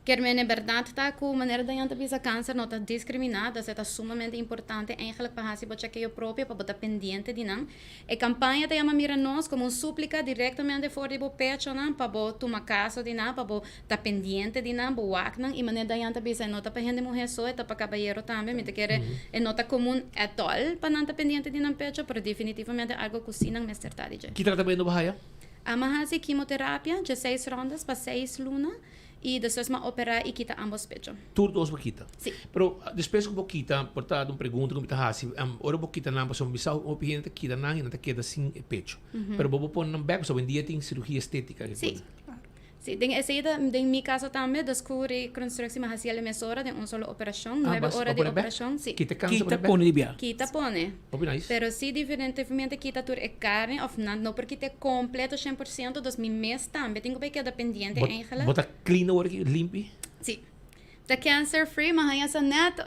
Kier men e berdad ta cu manera Dayan ta bisa cancer no ta discrimina, dus e ta sumamente importante eigenlijk pa haci bo chekeo propio pa bo ta pendiente di nan. E campaña ta yama Mira Nos como un suplica directamente for di bo pechonan pa bo tuma caso di nan, pa bo ta pendiente di nan, bo wak nan y manera Dayan ta bisa e no ta pa hende muher so e ta pa cabayero tambe, mi ta kere e no ta comun at all pa nan ta pendiente di nan pecho pero definitivamente algo cu si nan mester ta di dje. Ki tratamiento bo haya? Ama haci quimoterapia, dieseis rondas pa seis luna y despues m'a opera y kita ambos pecho. Tur dos bo kita? Si. Pero despues cu bo kita, por ta un pregunta cu mi ta haci, ora bo kita nan, pasobra mi sa hopi hende ta kita nan y nan ta keda sin e pecho. Pero bo por pone nan bek, pasobra hoy en dia tin cirugia estetica. Si. Si, den esei ta, den mi caso tambe, dus cu reconstructie mi a haci el mesora den un solo operacion, nuebe ora di operacion, si. Kita cancer pone bek? Kita pone di bia. Kita pone. Hopi nice. Pero si diferentemente kita tur e carne of nan no por kita completo 100%, dus mi mes tambe tin cu bay keda pendiente eigenlijk. Bo ta clean awor aki, limpi? Si. Ta cancer free, mi a haña sa net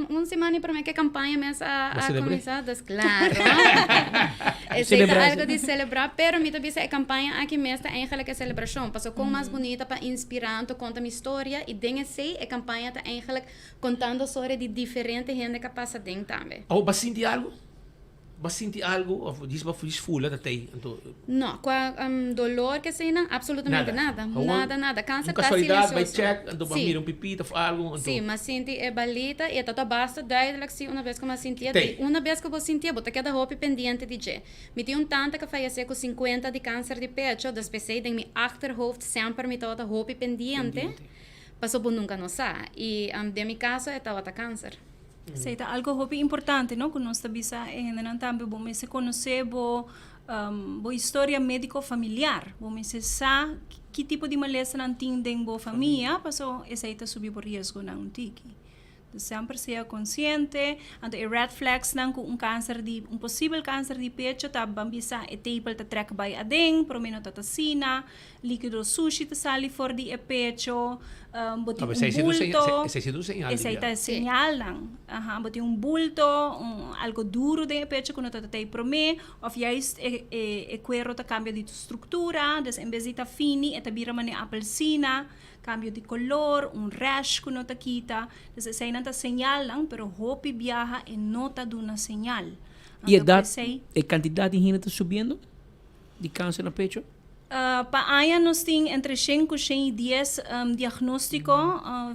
un siman y prome ke campaña mes a cuminsa, dus claro. Esey ta algo di celebra, pero mi ta bisa e campaña aki mes ta eigenlijk e celebracion, paso con mas bunita pa inspira anto conta mi storia y den esey e campaña ta eigenlijk contando storia di diferente hende cu a pasa den tambe. Awor bo a sinti algo? Bo a sinti algo of djis bo a djis fula ta tei anto? No, kua dolor ke eseinan absolutamente nada. Nada, nada. Kanser ta silensioso. Un kasualidat bai check anto bo a mira un pipita of algo anto. Si, mi a sinti e balita i e ta ta basta duidelijk si una bes ku mi a sintié. Tei. Una bes ku bo sintié bo ta keda hopi pendiente di dje. Mi tin un tanta ku a fayesé ku sinkuenta di kanser di pecho, dus p'esei den mi achterhoofd semper mi tabata hopi pendiente pasobra bo nunka no sa. I den mi kaso e tabata kanser. Esei ta algo hopi importante, no? Ku nos ta bisa e hendenan tambe bo mester konosé bo bo historia médiko familiar. Bo mester sa ki tipo di malesanan tin den bo famia, paso esei ta subi bo riesgonan un tiki. Dus semper sea konsiente. Anto e red flagsnan ku un kanser di un posibel kanser di pecho ta ban bisa e tepel ta trèk bai aden, promé no ta ta asina. Likido sushi ta sali for di e pecho, bo tin un bulto. Esei ta e señalnan. Aha, bo tin un bulto, un algo duro den e pecho ku no ta ta ei promé, òf juist e e kuero ta kambia di struktura, dus en bes di ta fini e ta bira manera apelsina, kambio di kolor, un rash ku no ta kita. Dus eseinan ta señalnan, pero hopi biaha e no ta duna señal. I edat, e kantidat di hende ta subiendo di kanser na pecho? Pa aña nos tin entre shen ku shen i dies diagnóstiko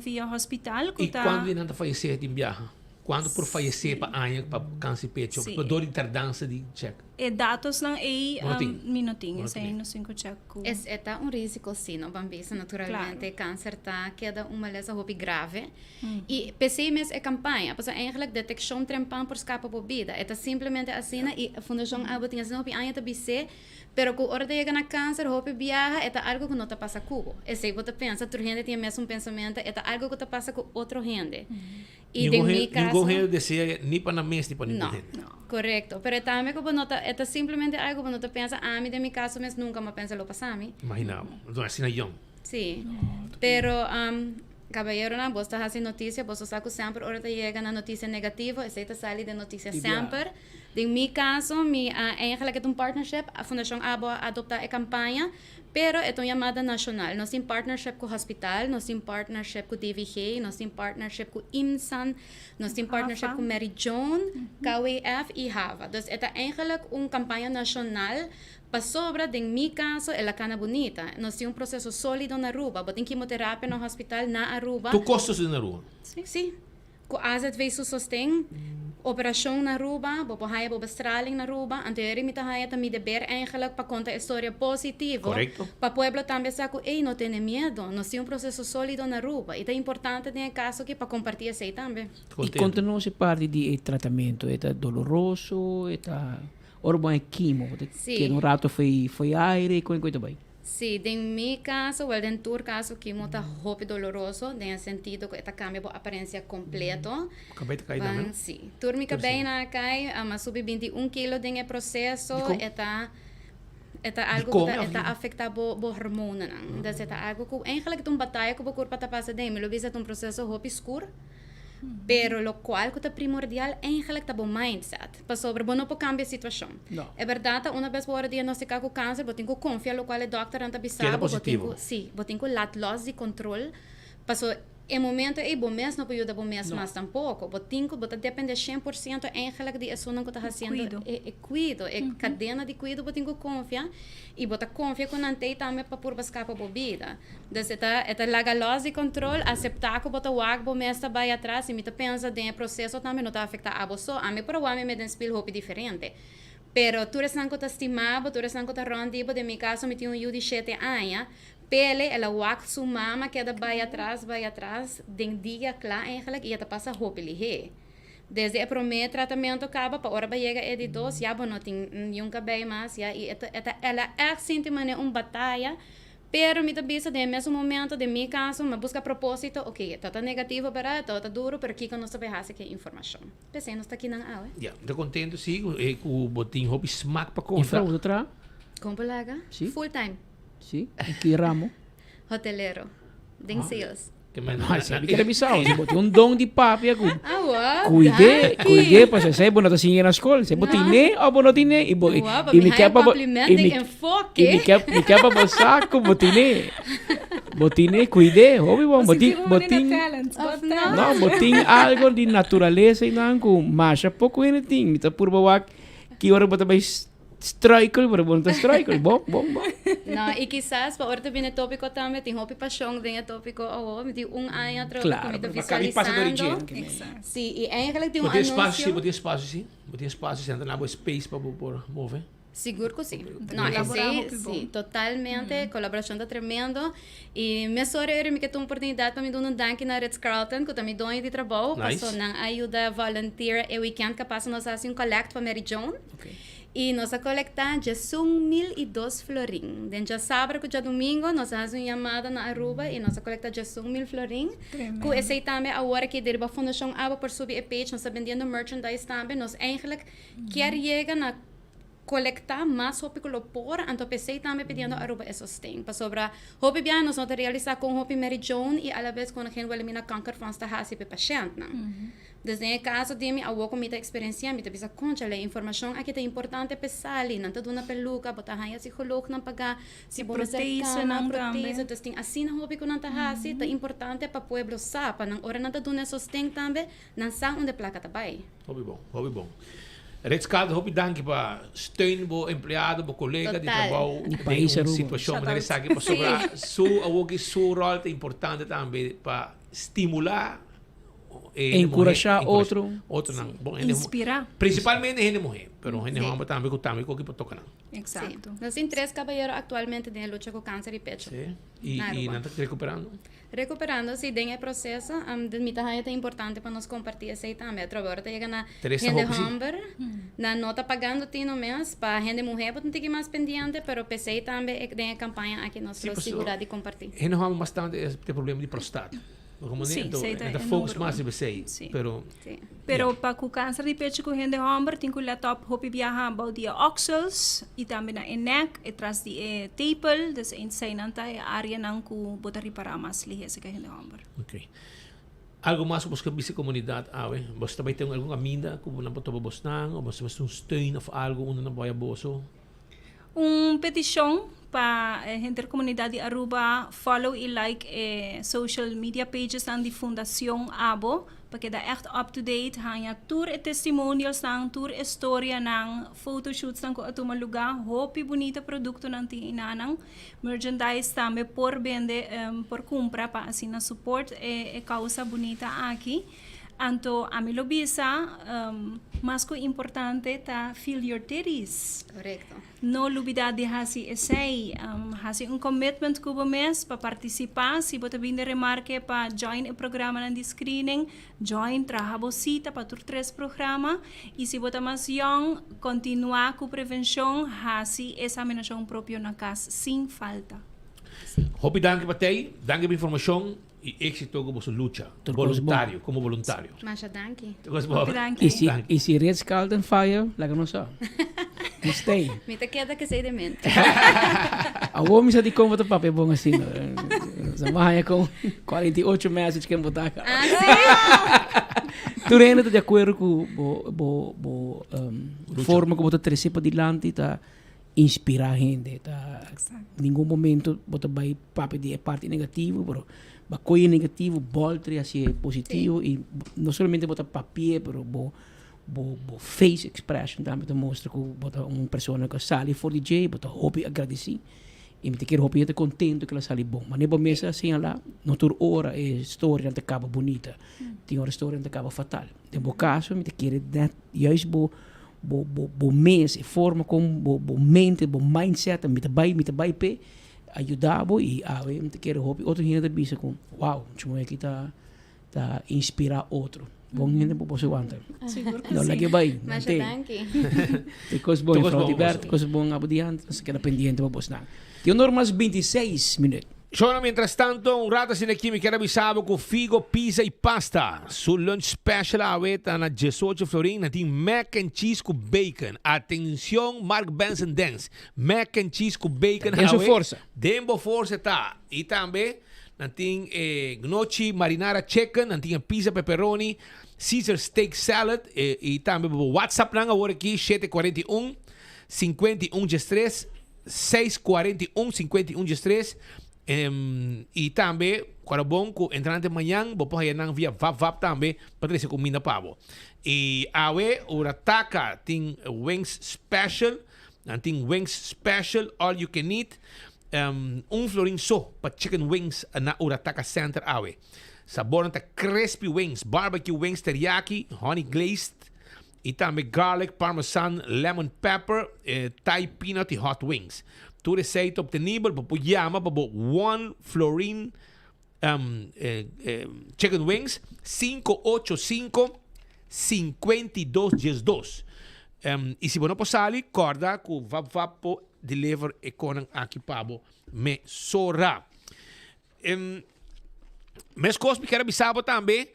via hospital ku ta. I kuantu di nan ta fayesé tin biaha? Kuantu por fayesé pa aña pa kanser di pecho Sí. dor di tardansa di chèk? E datosnan ei Bo no tin? mi no tin, Bo no esei tin. no sin ku chèk ku. Es e ta un risiko sí, no ban bisa naturalmente kanser ta keda un malesa hopi grave i p'esei mes e kampaña, pasobra eigenlijk detekshon trempan por skapa bo bida, e ta simplemente asina i Fundashon Abo tin asina hopi aña ta bis'é Pero ku ora ta yega na kanser hopi biaha e ta algu ku no ta pasa ku bo. Esei bo ta pensa, tur hende tin e mesun pensamentu, e ta algu ku ta pasa ku otro hende. I den mi kaso. Ningun hende desea ni pa nan mes ni pa ningun hende. No, korekto. Pero e tambe ku bo no ta, e ta simplemente algu ku bo no ta pensa, ami den mi kaso mes nunka mi a pensa lo pasa mi. Imagina bo, enton asina yong. Sí. Pero kabayeronan bos ta hasi notisia, boso sa ku semper ora ta yega na notisia negativo esei ta sali den notisia semper. Den mi caso, mi a eigenlijk e ta un partnership, Fundacion Abo a adopta e campaña, pero e ta un yamada nacional. Nos tin partnership cu hospital, nos tin partnership cu DVG, nos tin partnership cu IMSAN, nos tin partnership cu Mary Joan, KWF y Hava. Dus e ta eigenlijk un campaña nacional pasobra den mi caso el a cana bunita. Nos tin un proceso solido na Aruba. Bo tin quimoterapia na hospital na Aruba. Tur cos ta sucede na Aruba? Si. Ku AZV su sosten, operashon na Aruba, bo por haya bo bestraling na Aruba, anto eri mi ta haya ta mi deber eigenlijk pa konta e storia positivo, pa pueblo tambe sa ku ey no tene miedo, nos tin un proseso solido na Aruba y ta importante den e kaso aki pa komparti esey tambe. Y konta nos e parti di e tratamento, e ta doloroso, e ta ora bo haña kimo, bo ta keda un rato fo'i aire, kon e ta bai? Sí, den mi caso, wel den tur caso kimo ta hopi doloroso den e sentido cu e ta cambia bo aparencia completo. Bo cabey ta cay tambe no? Sí, tur mi cabey nan a cay, a subi 21 kilo den e proceso, Dicon? e ta e ta algo cu ta e ta afecta bo bo hormonanan, dus e ta algo cu eigenlijk ta un bataya cu bo curpa ta pasa den, mi lo bisa ta un proceso hopi scur. Pero locual cu ta primordial eigenlijk ta bo mindset. Pasobra bo no por cambia e situacion. E berdad ta una bes bo ora diagnostica cu cancer bo tin cu confia locual e dokternan ta bisa Keda bo, bo tin positivo. cu, si, bo tin cu laat los di control. Paso e momento ey bo mes no por yuda bo mes mas tampoco. Bo tin cu, bo ta depende 100% eigenlijk di esunnan cu ta haciendo e e cuido, e cadena di cuido bo tin cu confia y bo ta confia cu nan t'ey tambe pa purba scapa bo bida. Dus e ta e ta laga los di control, acepta cu bo ta wak bo mes ta bay atras y mi ta pensa den e proceso tambe no ta afecta abo so. Ami por a wak mi mes den spiel hopi diferente. Pero tur esnan cu ta stima bo, tur esnan cu ta rond di bo, den mi caso mi tin un yu di shete aña, pele el a wak su mama keda bay atras, bay atras den dia cla eigenlijk y e ta pasa hopi lihe. Desde e prome tratamento caba pa ora bo yega e di dos ya bo no tin niun cabey mas ya y e ta e ta el a echt sinti manera un bataya Pero mi ta bisa den e mesun momento, den mi caso, mi a busca proposito, ok, e ta ta negativo berdad, e ta ta duro, pero kico nos ta bay haci cu e informacion? P'esey nos ta kinan awe. Ya, mi ta contento si cu bo tin hopi smak pa conta. Juffrouw, bo ta traha? Con bo laga? Si. Full time. Si, en ki ramo? Hotelero, den sales. Mi kere bisa bo, si bo tin un don di papia ku kuid'é, kuid'é pasobra esei bo no ta siña na skol. Si bo tin'é òf bo no tin'é i bo i mi ke pa bo i mi i mi ke pa bo sa ku bo tin'é. Bo tin'é, kuid'é, hopi bon. Bo tin bo tin no, bo tin algo di naturalesa einan ku masha poko hende tin. Mi ta purba wak ki ora bo ta bai Struikel, pero bo no ta struikel. Bon, bon, bon. No, y kisas pa ora ta bini e topico tambe, tin hopi pasion den e topico awo. Mi tin un aña atrobe cu Claro, mi ta pero pa cabi pasa door di visualisando. dje, Exacto. Sí, y eigenlijk tin un Bo tin espacio anuncio. si, bo tin espacio si. Bo tin espacio si, nan ta na bo space pa bo por move. Sigur cu si. No, Colabora esey hopi bon. si, totalmente. Colaboracion ta tremendo. Y mesora eri mi ke tuma oportunidad pa mi duna un danki na Ritz Carlton, cu ta mi doño di trabou, Nice. paso nan a yuda volunteer e weekend cu a pasa nos a haci un collect pa Mary Joan. Y nos a colecta 11002 florin. Den djasabra cu djadomingo nos a haci un yamada na Aruba y nos a colecta 11000 florin. Tremendo. Cu esey tambe awor aki deriba Fundacion Abo por subi e page, nos ta bendiendo merchandise tambe. Nos eigenlijk kier yega na Kolektá mas hopi ku lo por, anto p'esei tambe pidiendo Aruba e sosten. Pasobra hopi biaha nos no ta realisá kon hopi Mary Joan i alabes kon Gen Wilhelmina Kankerfonds ta hasi p'e pashèntnan. Dus den e kaso di mi awor ku mi ta eksperensiá, mi ta bisa, Kònchale, e informashon aki ta importante p'e sali. Nan ta duna peluka, bo ta haña psikolognan pagá, si bo mester kama, protese. Dus tin asina hopi ku nan ta hasi, ta importante pa pueblo sa, pa nan ora nan ta duna e sosten tambe, nan sa unda e plaka ta bai. Hopi bon, hopi bon. Ritz-Carlton, hopi danki pa steun bo empleado, bo colega di trabou den un situacion manera esaki pasobra su awoki su rol ta importante tambe pa stimula. Enkurashá otro. Otronan. Bon, hende Inspirá. Prinsipalmente hende muhé, pero hende hòmber tambe ku tambe koki por toka nan. Eksakto. Nos tin tres kabayero aktualmente den e lucha ku kanser di pecho. Sí. I i nan ta rekuperando? Rekuperando, si, den e proseso. Mi ta haña ta importante pa nos kompartí esei tambe. Atrobe ora ta yega na Tres ta hende hopi, sí. hòmber, nan no ta pagando tino mes. Pa hende muhé bo ta un tiki mas pendiente, pero p'esei tambe e den e kampaña aki nos Sí, lo pasobra sigurá di kompartí. hende hòmber bastante e tin problema di prostat. Como Sí, neto, esei ta e ta e focus number mas un. riba esei, Sí. pero Sí. Pero pa ku kanser di pecho ku hende hòmber tin ku let op hopi biaha bou di e oksels i tambe na e nèk, e tras di e tepel, dus eseinan ta e áreanan ku bo ta ripará mas lihé si ku hende hòmber. Ok. Algo mas ku bos ke bisa e komunidat awe? Bos ta bai ten algun kaminda ku nan por topa bosnan o bos mester un steun òf algu unda nan por haya boso? Un peticion pa henter comunidad di Aruba follow y like e social media pagesnan di Fundacion Abo pa keda echt up to date, haña tur e testimonialsnan, tur e storianan, photoshootsan cu a tuma luga, hopi bunita productonan tin enanan, merchandise tambe por bende, por cumpra pa asina support e causa bunita aki. Anto ami lo bisa, mas ku importante ta feel your titties. Korekto. No lubida di hasi esei. Hasi un commitment ku bo mes pa partisipá. Si bo ta bin den remarke pa join e programanan di screening, join, traha bo sita pa tur tres programa. I si bo ta mas yòn, kontinuá ku prevenshon, hasi esaminashon propio na kas sin falta. Hopi danki pa tei, danki pa informashon. I éxito ku boso lucha boluntario, komo boluntario. Masha danki. Hopi danki. I si, i si Ritz Carlton fire, laga nos sa. Mi stay. Mi ta keda ku esei den mente. Awor mi sa dikon bo ta papia bon asina. Sa mi a haña kon 48 message ken bo ta. Ah, si? Tur hende ta di akuerdo ku bo, bo, bo forma ku bo ta trese padilanti ta inspirá hende. Ta ningun momento bo ta bai papia di e parti negativo, pero bo kohe e negativo bolter i hasié positivo i no solamente bo ta papi'é, pero bo bo bo face expression tambe ta mustra ku bo ta un persona ku a sali for di dje, bo ta hopi agradesí i mi ta kere hopi hende ta kontento ku el a sali bon. Manera bo mes a señalá, no tur ora e storianan ta kaba bunita, tin ora e storianan ta kaba fatal. Den bo kaso mi ta kere net juist bo Bo bo bo mes, e forma kon bo bo mente, bo mindset, mi ta bai, mi ta bai p'e a yuda bo i awe mi ta kere hopi otro hende ta bisa ku wow, chumoi aki ta ta inspirá otro. Bon hende bo por wanta. Sigur ku No si. lag'e bai, Masha mant'é. danki. Te kos bon, Te kos juffrouw bon, Tibert, te kos bon abodiant, nos ta keda pendiente pa bosnan. Tin un or mas 26 minuut. Shona, mientras tanto, un rato asina aki mi kier a bisa bo cu Figo Pizza y Pasta su lunch special awe ta na diesocho florin. Nan tin mac and cheese cu bacon. Atencion Mark Benson Dance, mac and cheese cu bacon Den su awe forsa. Den bo forsa ta. Y tambe nan tin e gnocchi marinara chicken, nan tin e pizza pepperoni, Caesar steak salad y tambe bo WhatsApp nan awor aki shete 41 51 diestres. Seis cuarenta y un, cincuenta y un diestres, y tambe cuando bon cu entrante mañan bo por haya nan via vap vap tambe pa trece cuminda pa bo. Y awe Urataka tin wings special, nan tin wings special all you can eat, un florin so pa chicken wings na Urataka Center awe. Sabornan ta crispy wings, barbecue wings, teriyaki, honey glazed, Y tambe garlic, parmesan, lemon pepper, Thai peanut y hot wings. Tur esey ta obtenibel, bo por yama pa bo one florin chicken wings 585 52 diesdos. Y si bo no por sali, corda cu Vap Vap por deliver e conan aki pa bo mesora. Meskos mi kier a bisa bo tambe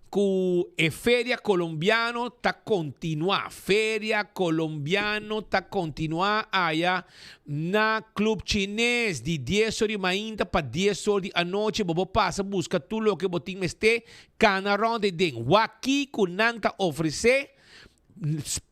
ku e feria kolombiano ta kontinuá. Feria kolombiano ta kontinuá aya na Club Chines di dies or di mainta pa dies or di anochi. Bo por pasa buska tur loke bo tin mester kana rònt ei den. Wak kiko nan ta ofresé.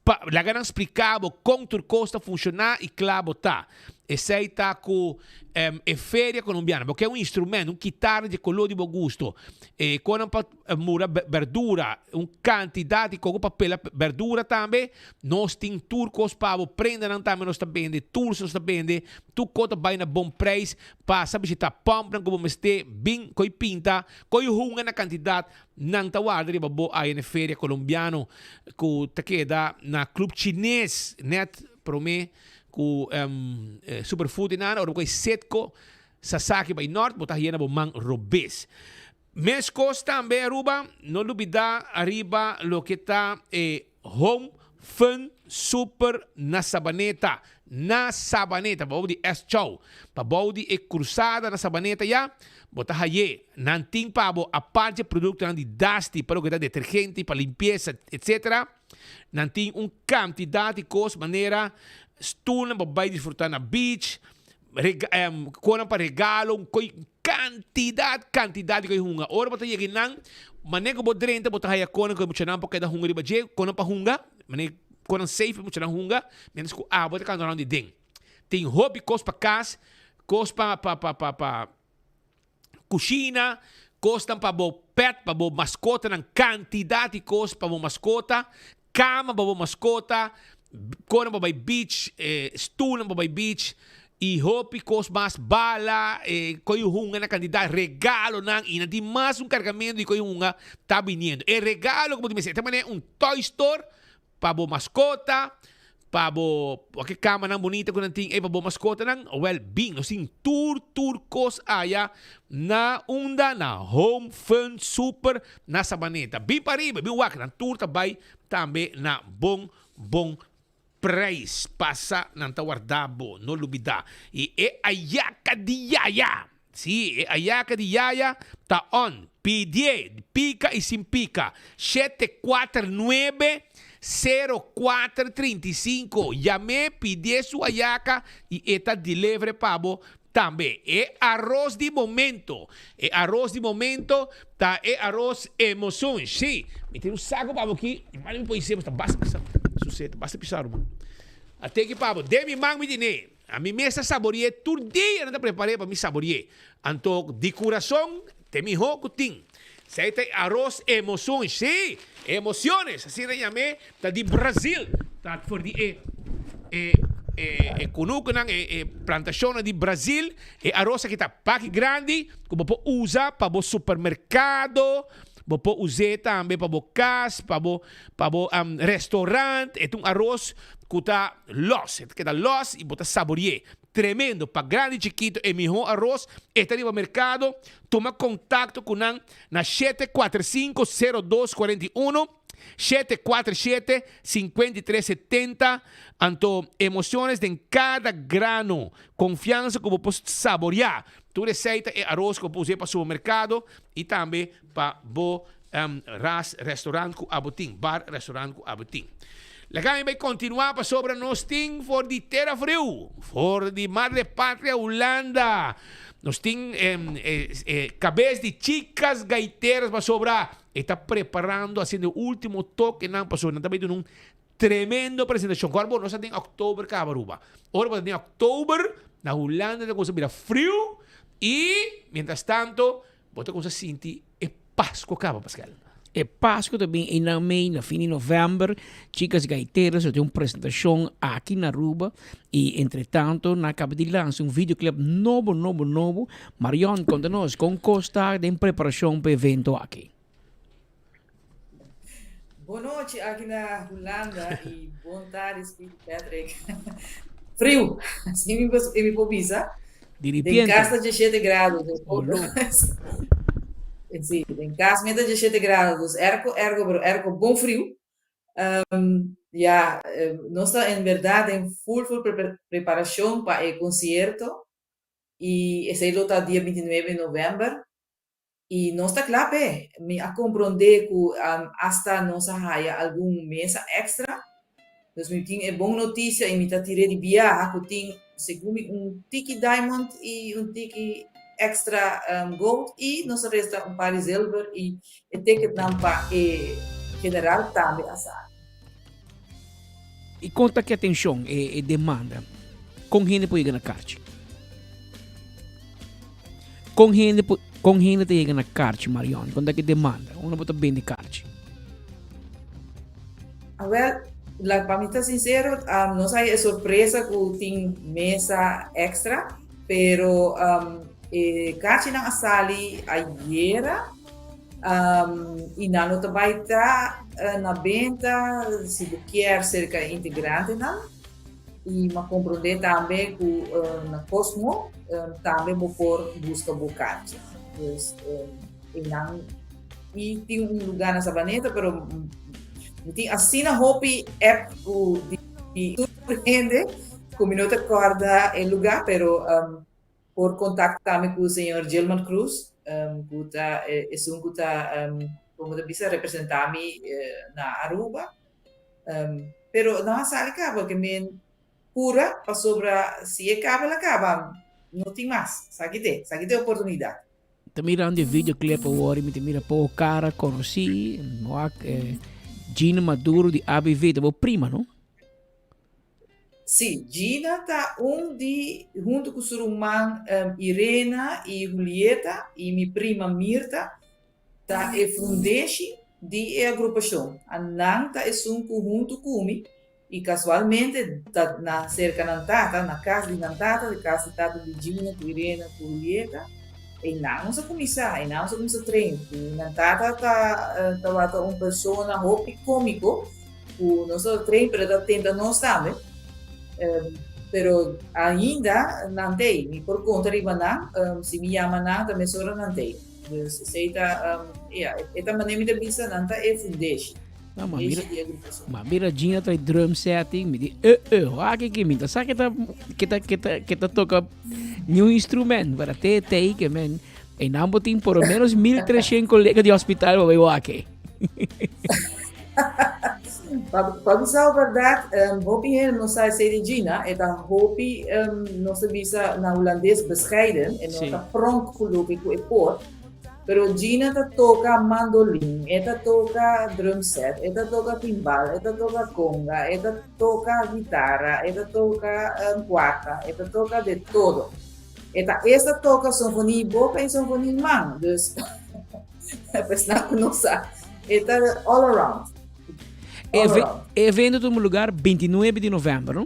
Pa laga nan spliká bo kon tur kos ta funshoná i kla bo ta. Esei ta ku e feria kolombiano. Bo ke un instrumento, un kitara di e koló di bo gusto, e konan pa mura berdura, un kantidat di koko pa pela berdura tambe. Nos tin tur kos pa bo. Prendanan tambe nos ta bende, tools nos ta bende. Tur kos ta bai na bon preis. Pasa bishitá pòmpnan ku bo mester bin koi pinta, koi hunga na kantidat. Nan ta warda riba bo aya na e feria colombiano cu ta keda na Club Chines net prome cu Superfood y nada. Ora bo coge Setco Sasaki bay nort bo ta haya na bo man robes. Mescos tambe Aruba, no lubida ariba loke ta e Home Fun Super na Sabaneta. Na Sabaneta, bou di S Chow, pa bou di e cruzada na Sabaneta ya, bo ta haye. Nan tin pa bo apart dje productonan di Dusty pa loke ta detergente, pa limpieza, etc. Nan tin un cantidad di cos manera stoelnan pa bay disfruta na beach, Konan pa regalo, un koi kantidat, kantidat di koi hunga. Ora bo ta yega einan, manera ku bo drenta bo ta haya konan ku e muchanan por keda hunga riba dje, konan pa hunga, manera konan safe pa e muchanan hunga, mientras ku abo ta kanta rònt di den. Tin hopi kos pa kas, kos pa pa pa pa pa kushina, kosnan pa bo pet, pa bo maskotanan, kantidat di kos pa bo maskota, kama pa bo maskota, konan pa bai beach, stulnan pa bai beach, i hopi kos mas, bala, koi hunga na kantidat, regalonan, i nan tin mas un kargamentu di koi hunga ta biniendo. E regalo ku bo tin mester, e ta manera un toy store Pa bo maskota, pa bo wak e kamanan bunita ku nan tin ei pa bo maskotanan, wel bin nos tin tur tur kos aya na unda na Home Fun Super na Sabaneta. Bin pa riba, bin wak nan tur ta bai tambe na bon bon prijs. Pasa nan ta warda bo, no lubida. I e ayaka di yaya! Sí, e ayaka di yaya ta on. Pidié, pika i sin pika. 749 0435. Yam'é, pidié su ayaka i e ta deliver'é pa bo tambe. E aros di momento, e aros di momento ta e aros emoson. Sí, mi tin un saco pa bo aki, manda mi por hise, ta basta pisa, susé, ta basta pisa ruman. A teki pa bo, den mi man mi tine. Ami mes ta sabori'é tur dia nan ta prepar'é pa mi sabori'é. Anto di kurason ta e mihó ku tin. Esei ta e aros emoson. Sí, emociones, asina nan yam'é, ta di Brazil. Ta for di e e e kunukunan, e e plantashonnan di Brazil. E aros aki ta paki grandi ku bo por usa pa bo supermerkado, bo por us'é tambe pa bo kas, pa bo pa bo restaurant. E ta un aros Ku ta los, e ta keda los i bo ta sabori'é. Tremendo, pa grandi i chikito e mihó aros e ta riba merkado. Tuma kontakto ku nan na 745 02 41, 747 53 70. Anto emociones den kada grano, konfiansa ku bo por saboriá. Tur esei ta e aros ku bo por us'é pa supermerkado i tambe pa bo ras restaurant ku abo tin, bar restaurant ku abo tin. Laga mi bai kontinuá pasobra nos tin for di tera friu, for di madre patria Hulanda. Nos tin kabes di chicas gaiteras pasobra e ta preparando haciendo e ultimo tokenan pasobra nan ta bai duna un tremendo presentashon. Kòrda bo nos ta den òktober kaba Aruba. Ora bo ta den òktober na Hulanda ta kuminsá bira friu i mientras tanto Bo ta kumsa sinti e Pasco kaba, Pascal? E Pasco ta bin einan mei na fin di november. Chicas Gaiteras lo tin un presentacion aki na Aruba y entre tanto nan a caba di lansa un videoclip nobo, nobo, nobo. Marion, conta nos con cos ta den preparacion pa e evento aki. Bon nochi aki na Hulanda y bon tardi Speedy Patrick. Friu, así mi mi por bisa. Di repente. Den cas ta 17 grado. Dus oh, no. Sí, den cas meta 17 grado. Dus erco, erco, pero erco bon friu. Um, ja, nos ta en verdad den full, full pre preparacion pa e concierto. Y esey lo ta dia 29 de november. I nos ta kla p'e. Mi a komprondé ku asta nos a haya algun mesa èkstra. Dus mi tin e bon notisia i mi ta tir'é di biaha ku tin segun mi un tiki diamond i un tiki èkstra gold i nos a resta un par di zilver i e ticketnan pa e general tambe a sali. I kon ta ki atenshon e demanda? Kon hende por yega na karchi? Kon hende por kon hende ta yega na karchi, Marion? Kon ta ki demanda? Unda bo ta bende karchi? Awel, la, pa mi ta sincero, um, nos hay e sorpresa ku tin mesa extra, pero um, e karchinan a sali ayera, um, i nan lo ta bai ta uh, na benta si bo kier serka e integrantenan. I m'a komprondé tambe ku uh, na Cosmo um, tambe bo por buska bo karchi. Dus um, e nan i tin un lugá na Sabaneta, pero mi tin asina hopi app ku di, di tur hende ku mi no ta kòrda e lugá, pero um, por kontaktá mi ku señor Gilman Cruz, um, ku ta esun ku ta um, komo ta bisa representá mi eh, na Aruba. Um, pero nan a sali kaba ke men pura pasobra si e kaba el a kaba, no tin mas. Sa kite, sa kite oportunidat. Ta mirando e videoclip awor y mi ta mira poco cara conocí. Wak, eh, Gina Maduro di ABV, ta bo prima, no? Sí, Gina ta un di, hunto cu su ruman um, Irena y Julieta y mi prima Mirta, ta e fundeshi di e agrupacion. A nan ta esun cu hunto cu mi y casualmente ta na cerca nan tata, na cas di nan tata, di cas di tata di Gina cu Irena cu Julieta, eynan nos a cuminsa, eynan nos a cuminsa train. Cu nan tata ta tabata un persona hopi comico cu nos ta train pero ta tenta nos tambe. Pero ainda nan t'ey, mi por conta riba nan, si mi yama nan ta mesora nan t'ey. Dus esey ta, ja, e ta manera mi ta bisa nan ta e fundeshi. No, ma mira, ma mira Gina trae drum setting, mi di, eh, eh, wak ki mi ta sa ke ta, ke ta, ke ta, ke ta toca ni un instrument, pero te, te, ke men, e nan bo tin por lo menos 1300 colega di hospital bo wak. Pa, pa bisa verdad, um, hopi hende no sa esey di Gina, e ta hopi, um, nos ta bisa na hulandes bescheiden, e no ta pronk ku loke ku e por, pero Gina ta toka mandolin, e ta toka drum set, e ta toka timbal, e ta toka conga, e ta toka guitarra, e ta toka um, cuarta, e ta toka de todo. E ta esta toka sonfonie boca y sonfonie man, dus pues na ku no sa. E ta all around. All around. E evento tuma lugar 29 di november, no?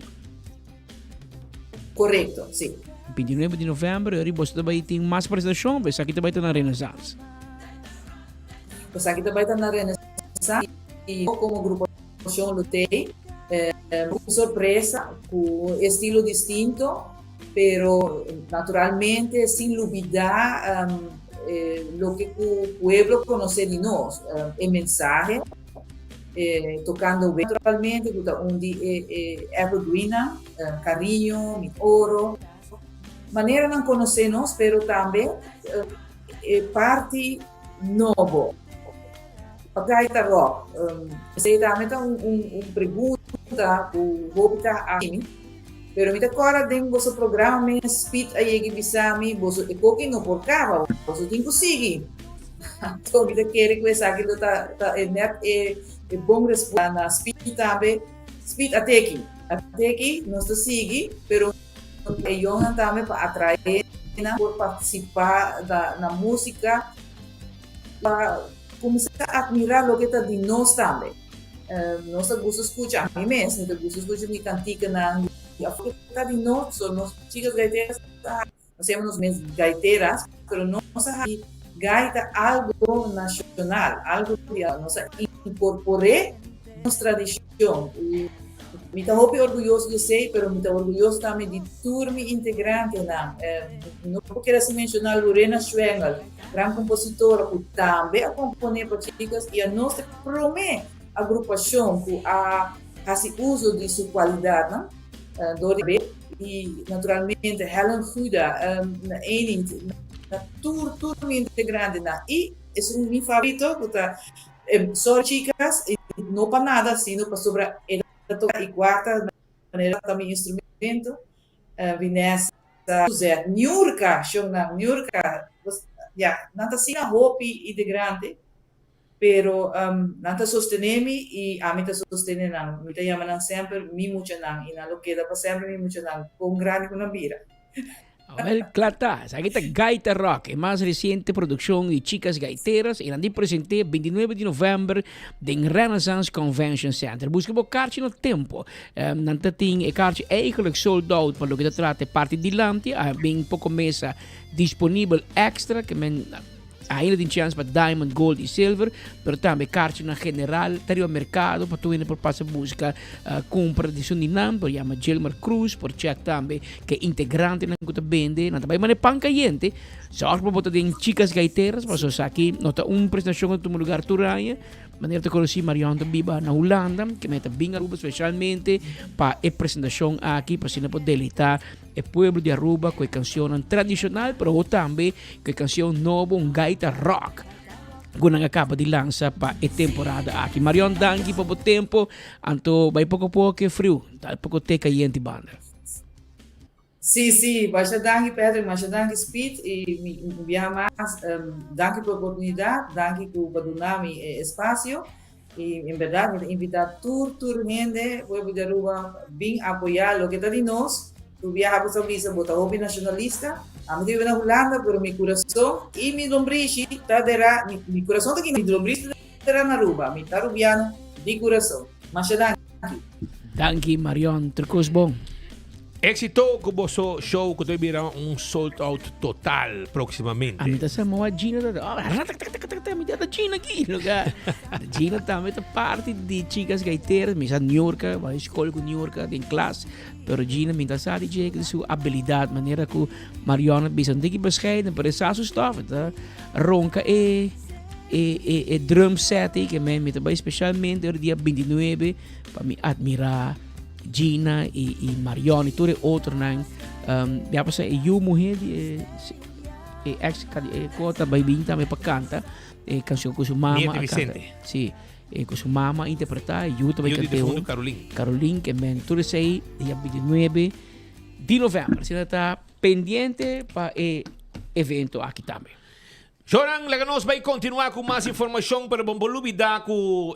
Correcto, sí. 29 di november, e boso ta bai tin mas presentacion, pues aki ta bai ta na Renaissance. Pues aki ta bai ta na Renaissance y como grupo lo tei, eh, un sorpresa cu estilo distinto, pero naturalmente sin lubida um, eh, loke cu pueblo conoce di nos, um, e mensahe, eh, tocando naturalmente cu ta un di e, e evergreen, um, cariño, mi oro, manera nan conoce nos, pero tambe eh, e parti nobo. Pa gaita rock, um, esey tambe ta un, un, un pregunta cu hopi ta haci mi. Pero mi ta kòrda den boso programa mes Piet a yega i bisa mi, boso e koki no por kaba, boso tin ku sigui. Anto mi ta kere ku esaki lo ta ta e nèt e e bon respuesta na Speed tambe. Speed a teki, a teki, nos ta sigui, pero e yònnan tambe pa atraé nan por partisipá na na músika, pa kuminsá atmirá loke ta di nos tambe. Nos ta gusta scucha, ami mes, mi ta gusta scucha mi canticanan di afo ta di nos, so nos chicas gaiteras ta nos yama nos mes gaiteras, pero nos a haci gaita algo nacional, algo di nos a incorpore nos tradicion y mi ta hopi orguyoso di esey, pero mi ta orguyoso tambe di tur mi integrantenan. Mi no por keda sin menciona Lorena Schwengel, gran compositora cu tambe a compone pa chicas y a nos ta prome agrupacion cu a haci uso di su cualidadnan door di y naturalmente Helen Guda, na Enid, na tur tur mi integrantenan y esun mi favorito cu ta Sorry chicas, y no pa nada sino pasobra e ta toca y cuarta manera ta mi instrumento, Vinessa, Suzette, Niurka, shownan, Niurka, ya, nan ta asina hopi integrante. Pero nan ta sostene mi y ami ta sostene nan. Mi ta yama nan semper mi muchanan y nan lo keda pa semper mi muchanan, con grandi cu nan bira. Awel, kla ta. Esaki ta Gaita Rock, e mas reciente produccion di Chicas Gaiteras y nan di presente 29 di november den Renaissance Convention Center. Busca bo karchi na tempo. Nan ta tin e karchi eigenlijk sold out pa loke ta trata e parti dilanti. A bin poco mesa disponibel extra ke men Ainda tin chance pa diamond, gold y silver, pero tambe karchinan general ta riba mercado pa tur hende por pasa busca cumpra di su ninan. Por yama Gilmar Cruz, por check tambe ke integrantenan cu ta bende. Nan ta bay manda e pan cayente. Zorg pa bo ta den Chicas Gaiteras, pasobra esaki no ta un presentacion cu ta tuma lugar tur aña. Manera ta conoci Marion ta biba na Hulanda, ke mester ta bin Aruba specialmente pa e presentacion aki, pa asina por deleita E pueblo di Aruba cu e cancionnan tradicional pero ho tambe cu e cancion nobo un gaita rock cu nan a caba di lansa pa e temporada aki. Marion danki pa bo tempo anto bay poco poco e friu tal poco te cayente banda. Sí, sí, masha danki Patrick, masha danki Speed y mi un biaha mas danki pa e oportunidad, danki cu pa duna mi e espacio. Y en berdad mi ta invita tur tur hende pueblo di Aruba bin apoya loke ta di nos. Tur biaha bo sa bisa bo ta hopi nacionalista. Ami ta biba na Hulanda pero mi curason y mi lombrishi ta dera mi mi curason ta aki mi lombrishi ta dera na Aruba. Mi ta Arubiano di curason. Masha danki. Danki Marion, tur cos bon. Éxito ku boso show ku ta bira un sold out total próximamente. Ami ta sa moa Gina ta oh, ratatatatata, mi ta Gina aki lugar. Gina tambe ta parti di Chicas Gaiteras, mi sa Niurka, bai skol ku Niurka den klas, pero Gina mi ta sa di dje di su abilidad manera ku Marion a bisa un tiki bescheiden, pero e sa su stof, e ta ronka e e e e drum set ei ke men mi ta bai specialmente ora dia 29 pa mi admira Gina y, y Marion y tur e otronan. Um, ya pasa e yu muher di e, e ex e kota bai bin tambe pa canta e canción cu su mama. Nieta a canta. Vicente. Sí, e cu su mama a interpreta, e yu tambe Yu di cant'e difunto un. Carolien. Carolien, que men tur esei dia 29 di november. Asina ta pendiente pa e evento aki tambe. Joran, laga nos bai kontinuá ku mas informashon, pero bo por lubidá ku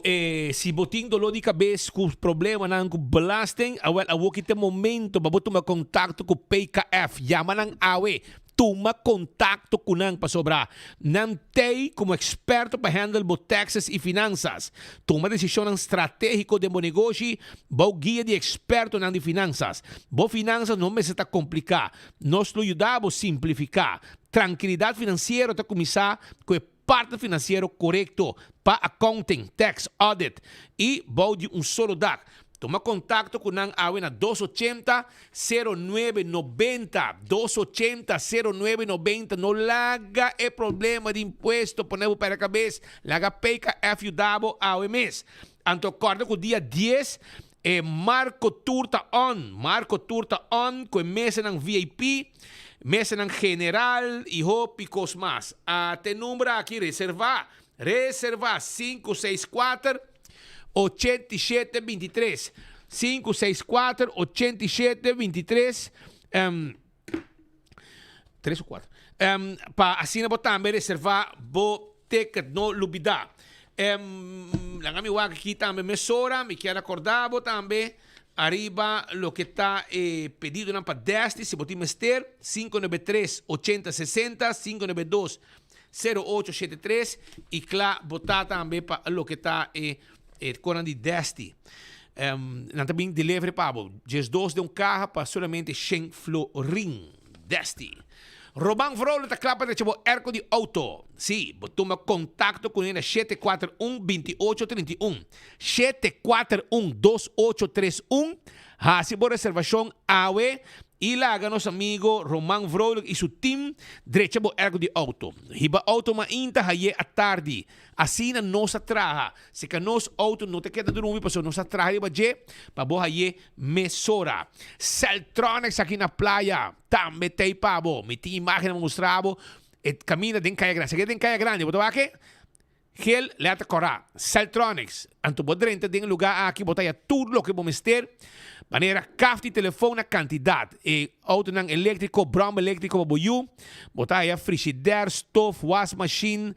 si bo tin doló di kabes ku problemanan ku belasting, awèl awor ki ta e momento pa bo tuma kontakto ku PKF. Yama nan awe, tuma kontakto ku nan pasobra nan t'ei komo eksperto pa handle bo taxes i finansas. Tuma desishonnan stratégiko den bo negoshi bou guia di ekspertonan di finansas. Bo finansas no mester ta kompliká, nos lo yuda bo simplifiká. Trankilidat finansiero ta kuminsá ku e partner finansiero korekto pa accounting, tax, audit i bou di un solo dak. Tuma kontakto ku nan awe na dos ochenta, sero nuebe, nobenta, dos ochenta, sero nuebe, nobenta. No laga e problema di impuesto pone bo pèrdè kabes. Laga PKF yuda bo awe mes. Anto kòrda ku dia dies E Marco Tour ta on, Marco Tour ta on cu e mesanan VIP, mesanan general y hopi cos mas. Ata e number aki, reserva, reserva, sinku seis kuater, ochenta i shete bintitres, 564 87 23, tres o kuater, pa asina bo tambe reserva bo ticket, no lubida. Laga mi wak aki tambe mesora, mi kier acorda bo tambe ariba loke ta e pedidonan pa Desti, si bo tin mester, 593 80 60, 592 08 73 y kla bo ta tambe pa loke ta e konan di Desti. Nan ta bin delivery pa bo, 12 den un kaha pa solamente shen florin. Desti. Roman Vrolijk ta kla pa drecha bo airco di auto. Sí, bo tuma contacto cu ne na 741 28 31. 741 28 31. Haci bo reservacion awe y laga nos amigo Roman Vrolijk y su team drecha bo airco di auto. Hiba auto mainta haye atardi. Asina nos a traha. Si ka nos auto no ta keda drumi pasobra nos a traha riba dje pa bo haye mesora. Celtronics aki na playa tambe t'ei pa bo. Mi tin imagennan pa mustra bo. E kaminda den Kaya Grandi. Esaki den Kaya Grandi. Bo ta wak e? Gel letter kòrá. Celtronics. Anto bo drenta den e lugá aki bo ta haya tur loke bo mester. Manera kaf di telefon na kantidat, e outonan eléktriko, bròm eléktriko pa bo yu, bo ta haya frishider, stof, wasmashin,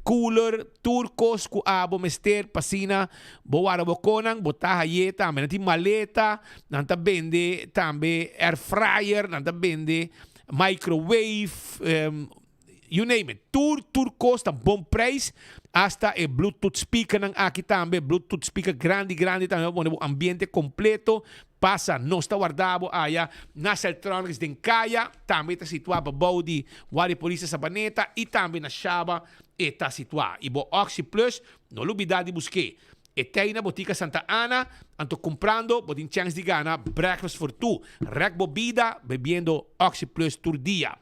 cooler, tur kos ku abo mester pa asina bo warda bo konan, bo ta hay'é tambe. Nan tin maleta, nan ta bende tambe air fryer, nan ta bende microwave, you name it. Tur tur kos ta bon prijs, hasta e bluetooth speakernan aki tambe, bluetooth speaker grandi grandi tambe pa pone bo ambiente completo. Pasa, nos ta warda bo aya na Celtronics den Kaya, tambe ta situa pabou di Guardia Polis na Sabaneta y tambe na Shaba e ta situa. Y bo Oxi Plus, no lubida di busk'é. E tei na Botica Santa Ana, anto cumprando bo tin chance di gana breakfast for two. Rek bo bida bebiendo Oxi Plus tur dia.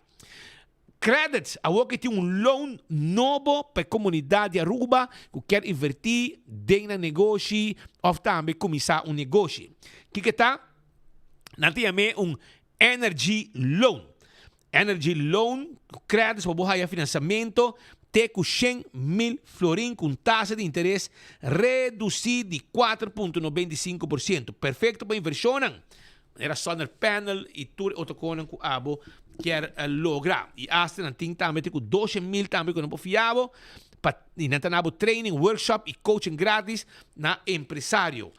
Credits, awor ke tin un loan nobo pa e comunidad di Aruba cu kier inverti den nan negoshi of tambe cuminsa un negoshi. Kiko ta? Nan ta yam'e un energy loan. Energy loan cu credits pa bo haya financiamento te cu 100,000 florin cu un tasa di interes reduci di 4.95%. Perfecto pa inversionnan. Manera solar panel y tur e otro conan cu abo kier logra. Y hasta nan tin tambe te cu doce mil tambe cu nan por fia bo pa y nan ta na bo training, workshop y coaching gratis na empresario.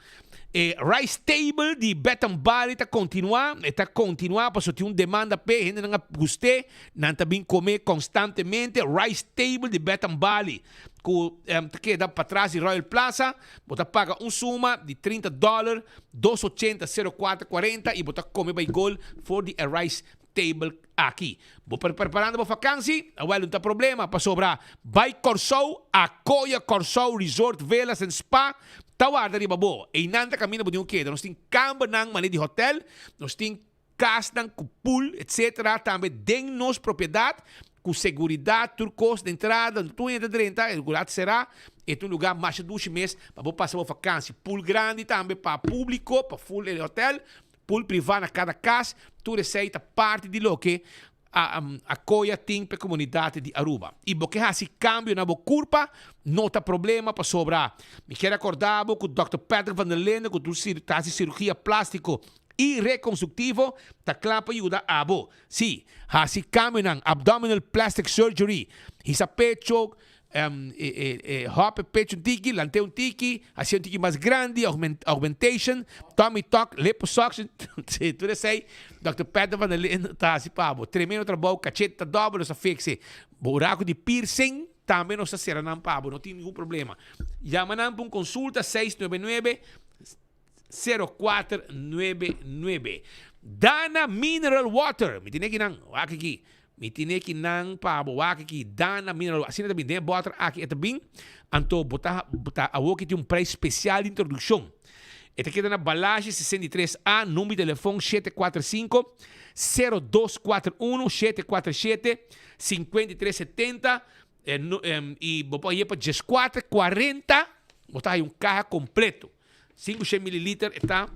E Rice Table di Betham Bali ta continua, e ta continua pasobra tin un demanda p'e, hendenan a gust'e, nan ta bin come constantemente. Rice Table di Betham Bali cu ta keda patras di Royal Plaza. Bo ta paga un suma di 30 dollar, dos ochenta sero kuater kuarenta i bo ta kome bai gol for di e rice table aki. Bo por preparando bo fakansi? Awel no ta problema pasobra bai Kòrsou, Akoya Kòrsou Resort Villas and Spa ta warda riba bo. Einan ta kaminda bo tin ku keda. Nos tin kambernan manera di hotel, nos tin Kasnan ku pool etc. Tambe den nos propiedat ku seguridat tur kos den entrada tur hende ta drenta e lugar ta será e ta un lugar masha dushi mes pa bo pasa bo fakansi pool grandi tambe pa publico pa full e hotel pool priva na kada kas tur esei ta parti di loke Akoya tin p'e komunidat di Aruba. I bo ke hasi kambio na bo kurpa, no ta problema pasobra mi kier akorda bo ku Dòkter Patrick van der Linden ku tur ta hasi sirugia plástiko i rekonstruktivo ta kla pa yuda abo. Sí, hasi kambionan, abdominal plastic surgery, hisa pecho, Hòp e pecho un tiki, lant'é un tiki, hasié un tiki mas grandi, augmentation, tummy tuck, liposuction, sí, tur esei Dòkter Peter van der Linden ta hasi pa bo. Tremendo trabou, kachete ta dòbel, nos ta fiks'e. Bo raku di piercing tambe nos ta sera nan pa bo, no tin ningun problema. Yama nan pa un konsulta 699 0499. Dana Mineral Water, mi tene kinan, wak aki. Mi tene ki nan pa bo wak aki Dana Mineral Water. Asina ta bin den e bòter aki e ta bin. Anto bo ta bo ta awor ki tin un prijs spesial di introdukshon. E ta keda na Balashi 63 A, number di telefon 745 0241 747 5370 i bo por haye pa 1440 bo ta haye un kaha kompleto. 500 mililiter e ta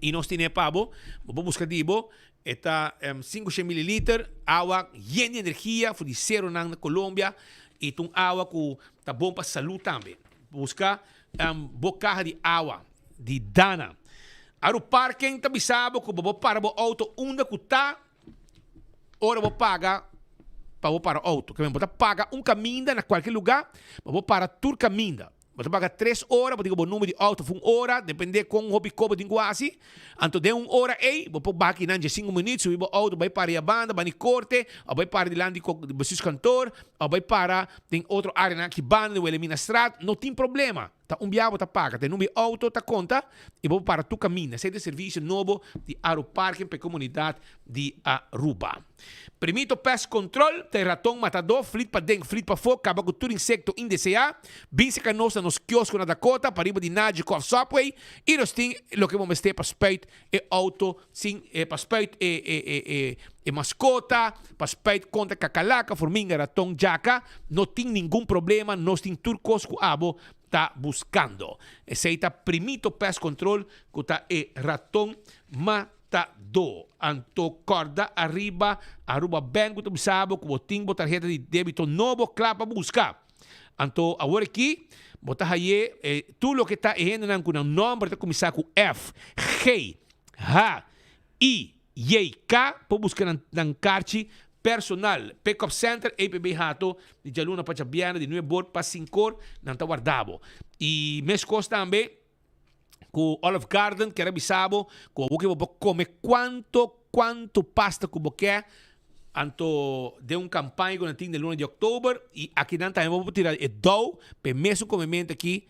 y nos tine pa bo, bo por busca di bo, e ta 500 mililiter, awa yen di energia for di ceronan na Colombia y ta un awa cu ta bon pa salud tambe. Busca bo caha di awa di Dana. Aru Parking ta bisa bo cu bo por para bo auto unda cu ta ora bo paga pa bo para auto. Bo ta paga un caminda na cualkier lugar, bo por para tur caminda. Bo ta paga tres ora, bo tin ku bo number di auto for un ora, depende kon hopi kos bo tin ku hasi. Anto den un ora ei, bo por baha kinan dje sinku minüt, subi bo auto bai para e banda, banda di korte, òf bai para dilanti di bestuurskantoor, òf bai para den otro áreanan aki banda di Wilhelminastraat, no tin problema. Ta un biaha bo ta paga, ta e number di auto ta konta i bo por para tur kaminda. Esei ta e servisio nobo di Aruparking pa e komunidat di Aruba. Primito Pest Control ta e raton matadó, flit paden, flit pafó, kaba ku tur insekto indeseá. Bin seka nos na nos kiosko na Dakota, pariba di Nagico òf Subway, i nos tin loke bo mester pa spuit e outo sin pa spuit e e e e e maskota, pa spuit kontra kakalaka, forminga, raton, djaka. No tin ningun problema, nos tin tur kos ku abo ta buskando. Esei ta Primito Pest Control ku ta e raton matadó. Ta do. Anto kòrda ariba Aruba Bank ku ta bisa bo ku bo tin bo tarheta di débito nobo kla pa buska. Anto awor aki bo ta haye tur loke ta e hendenan ku nan nòmber ta kuminsá ku F, G. G, H, I, J, K por buska nan nan karchi personal. Pick Up Center, EPB Hato, di djaluna pa djabièrnè di nuebe or pa sinkor nan ta warda bo. I meskos tambe ku Olive Garden kier a bisa bo ku awor ke bo por kome kuanto kuanto pasta ku bo ke anto den un kampaña ku nan tin den luna di òktober i akinan tambe bo por tira e dou pa e mesun komementu aki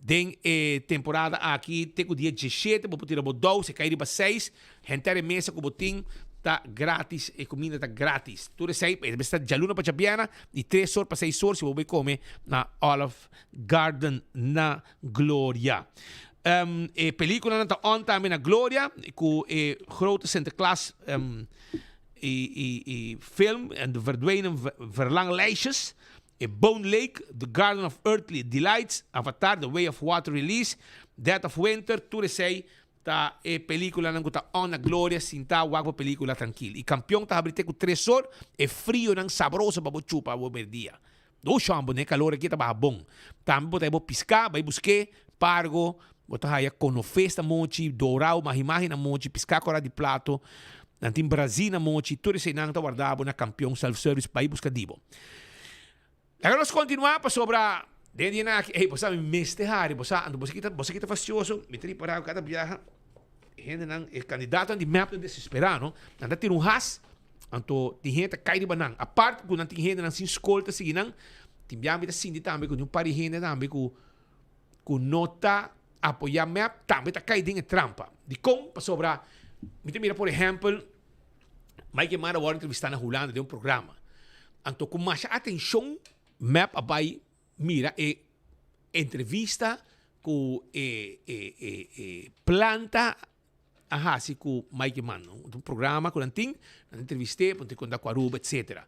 Den e temporada aki te ku dia diesshete bo por tira bo dou, si kai riba seis, henter e mesa ku bo tin ta gratis, e kuminda ta gratis. Tur esei e mester ta djaluna pa djabièrnè di tres or pa seis or si bo bai kome na Olive Garden na Gloria. E pelikulanan ta on tambe na Gloria ku e Grote Sinterklaas i film en de Verdwenen Verlanglijstjes. E Bone Lake, The Garden of Earthly Delights, Avatar, The Way of Water Release, Dead of Winter, tur esei ta e peliculanan cu ta on na gloria, sinta wak bo pelicula trankil. Y Campeon ta habri te cu tres or, e frionan sabroso pa bo chupa bo merdia. Do shon bo ne calor aki ta baha bon. Tambe bo ta bo pisca, bay buske, pargo, bo ta haya conofes na mochi, dorao, mahi-mahi na mochi, pisca cora di plato, nan tin brazi na mochi, tur eseinan ta warda bo na Campeon Self Service, bay busca di bo. Laga nos kontinuá pasobra den dianan aki, ey, bo sa mi mester hari, bo sa, anto bo sa kita, bo sa kita fastioso, mi ta ripará ku kada biaha e hendenan, e kandidatonan di mep ta desesperá, no? Nan ta tira un has, anto tin hende ta kai riba nan. Apart ku nan tin hendenan sin skol ta sigui nan, tin biaha mi ta sinti tambe ku tin un par di hende tambe ku ku no ta apoyá mep tambe ta kai den e trampa. Dikon? Pasobra mi ta mira por ehèmpel, Mike Eman a wòrdu entrevistá na Hulanda den un programa. Anto ku masha atenshon mep a bai mira e entrevista ku e e e e planta a hasi ku Mike Eman. Un programa ku nan tin, nan ta entrevist'é, pon ta konta ku Aruba etsetera.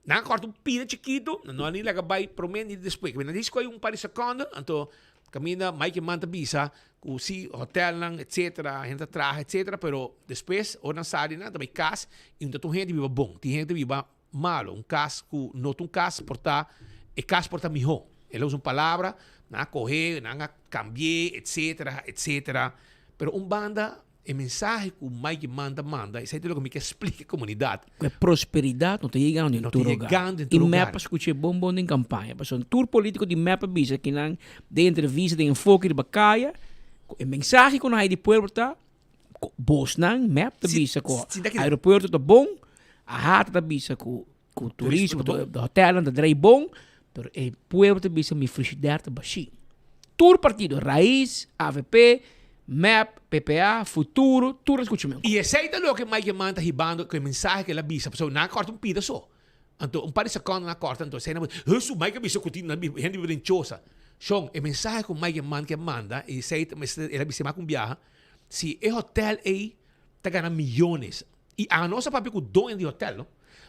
Nan a kòrta un pida chikitu, nan no a ni laga bai promé ni despues. Nan a skohe un par di sekondo, anto kaminda Mike Eman ta bisa ku si hotelnan etsetera, hende ta traha etsetera, pero despues ora nan sali nan ta bai kas i no ta tur hende biba bon, tin hende ta biba malo, un kas ku no ta un kas por ta, e kas por ta mihó. El a usa un palabra, nan a kohe, nan a kambi'é etsetera etsetera, pero un banda E mensahe ku Mike Eman ta manda, esei ta loke mi ke splika e komunidat. Ku e prosperidat no ta yegando den tur hogar. No ta yegando den tur hogar. I mep a skucha e bon bon den kampaña. Pasobra tur politiko di mep a bisa kinan den entrevista, den enfoke riba kaya, ku e mensahe ku nan haya di pueblo ta, ku bosnan, mep, ta bisa ku aeropuerto ta bon, AHATA ta bisa ku ku turismo, hotelnan ta drei bon, pero e pueblo ta bisa mi frigider ta bashí. Tur partido, Raiz, avp, mep, PPA, Futuro, tur a skucha mi. I esei ta loke Mike Eman ta hibando ku e mensahe ku el a bisa, pasobra nan a kòrta un pida so. Anto un par di sekònde nan a kòrta, anto esei nan a bisa, Hesu, Mike a bisa ku tin hende biba den chosa. Shon, e mensahe ku Mike Eman ke manda, i esei ta mester el a bisa mas ku un biaha, si e hotèl ei ta gana miyones, I anos a papia ku doño di hotel, no?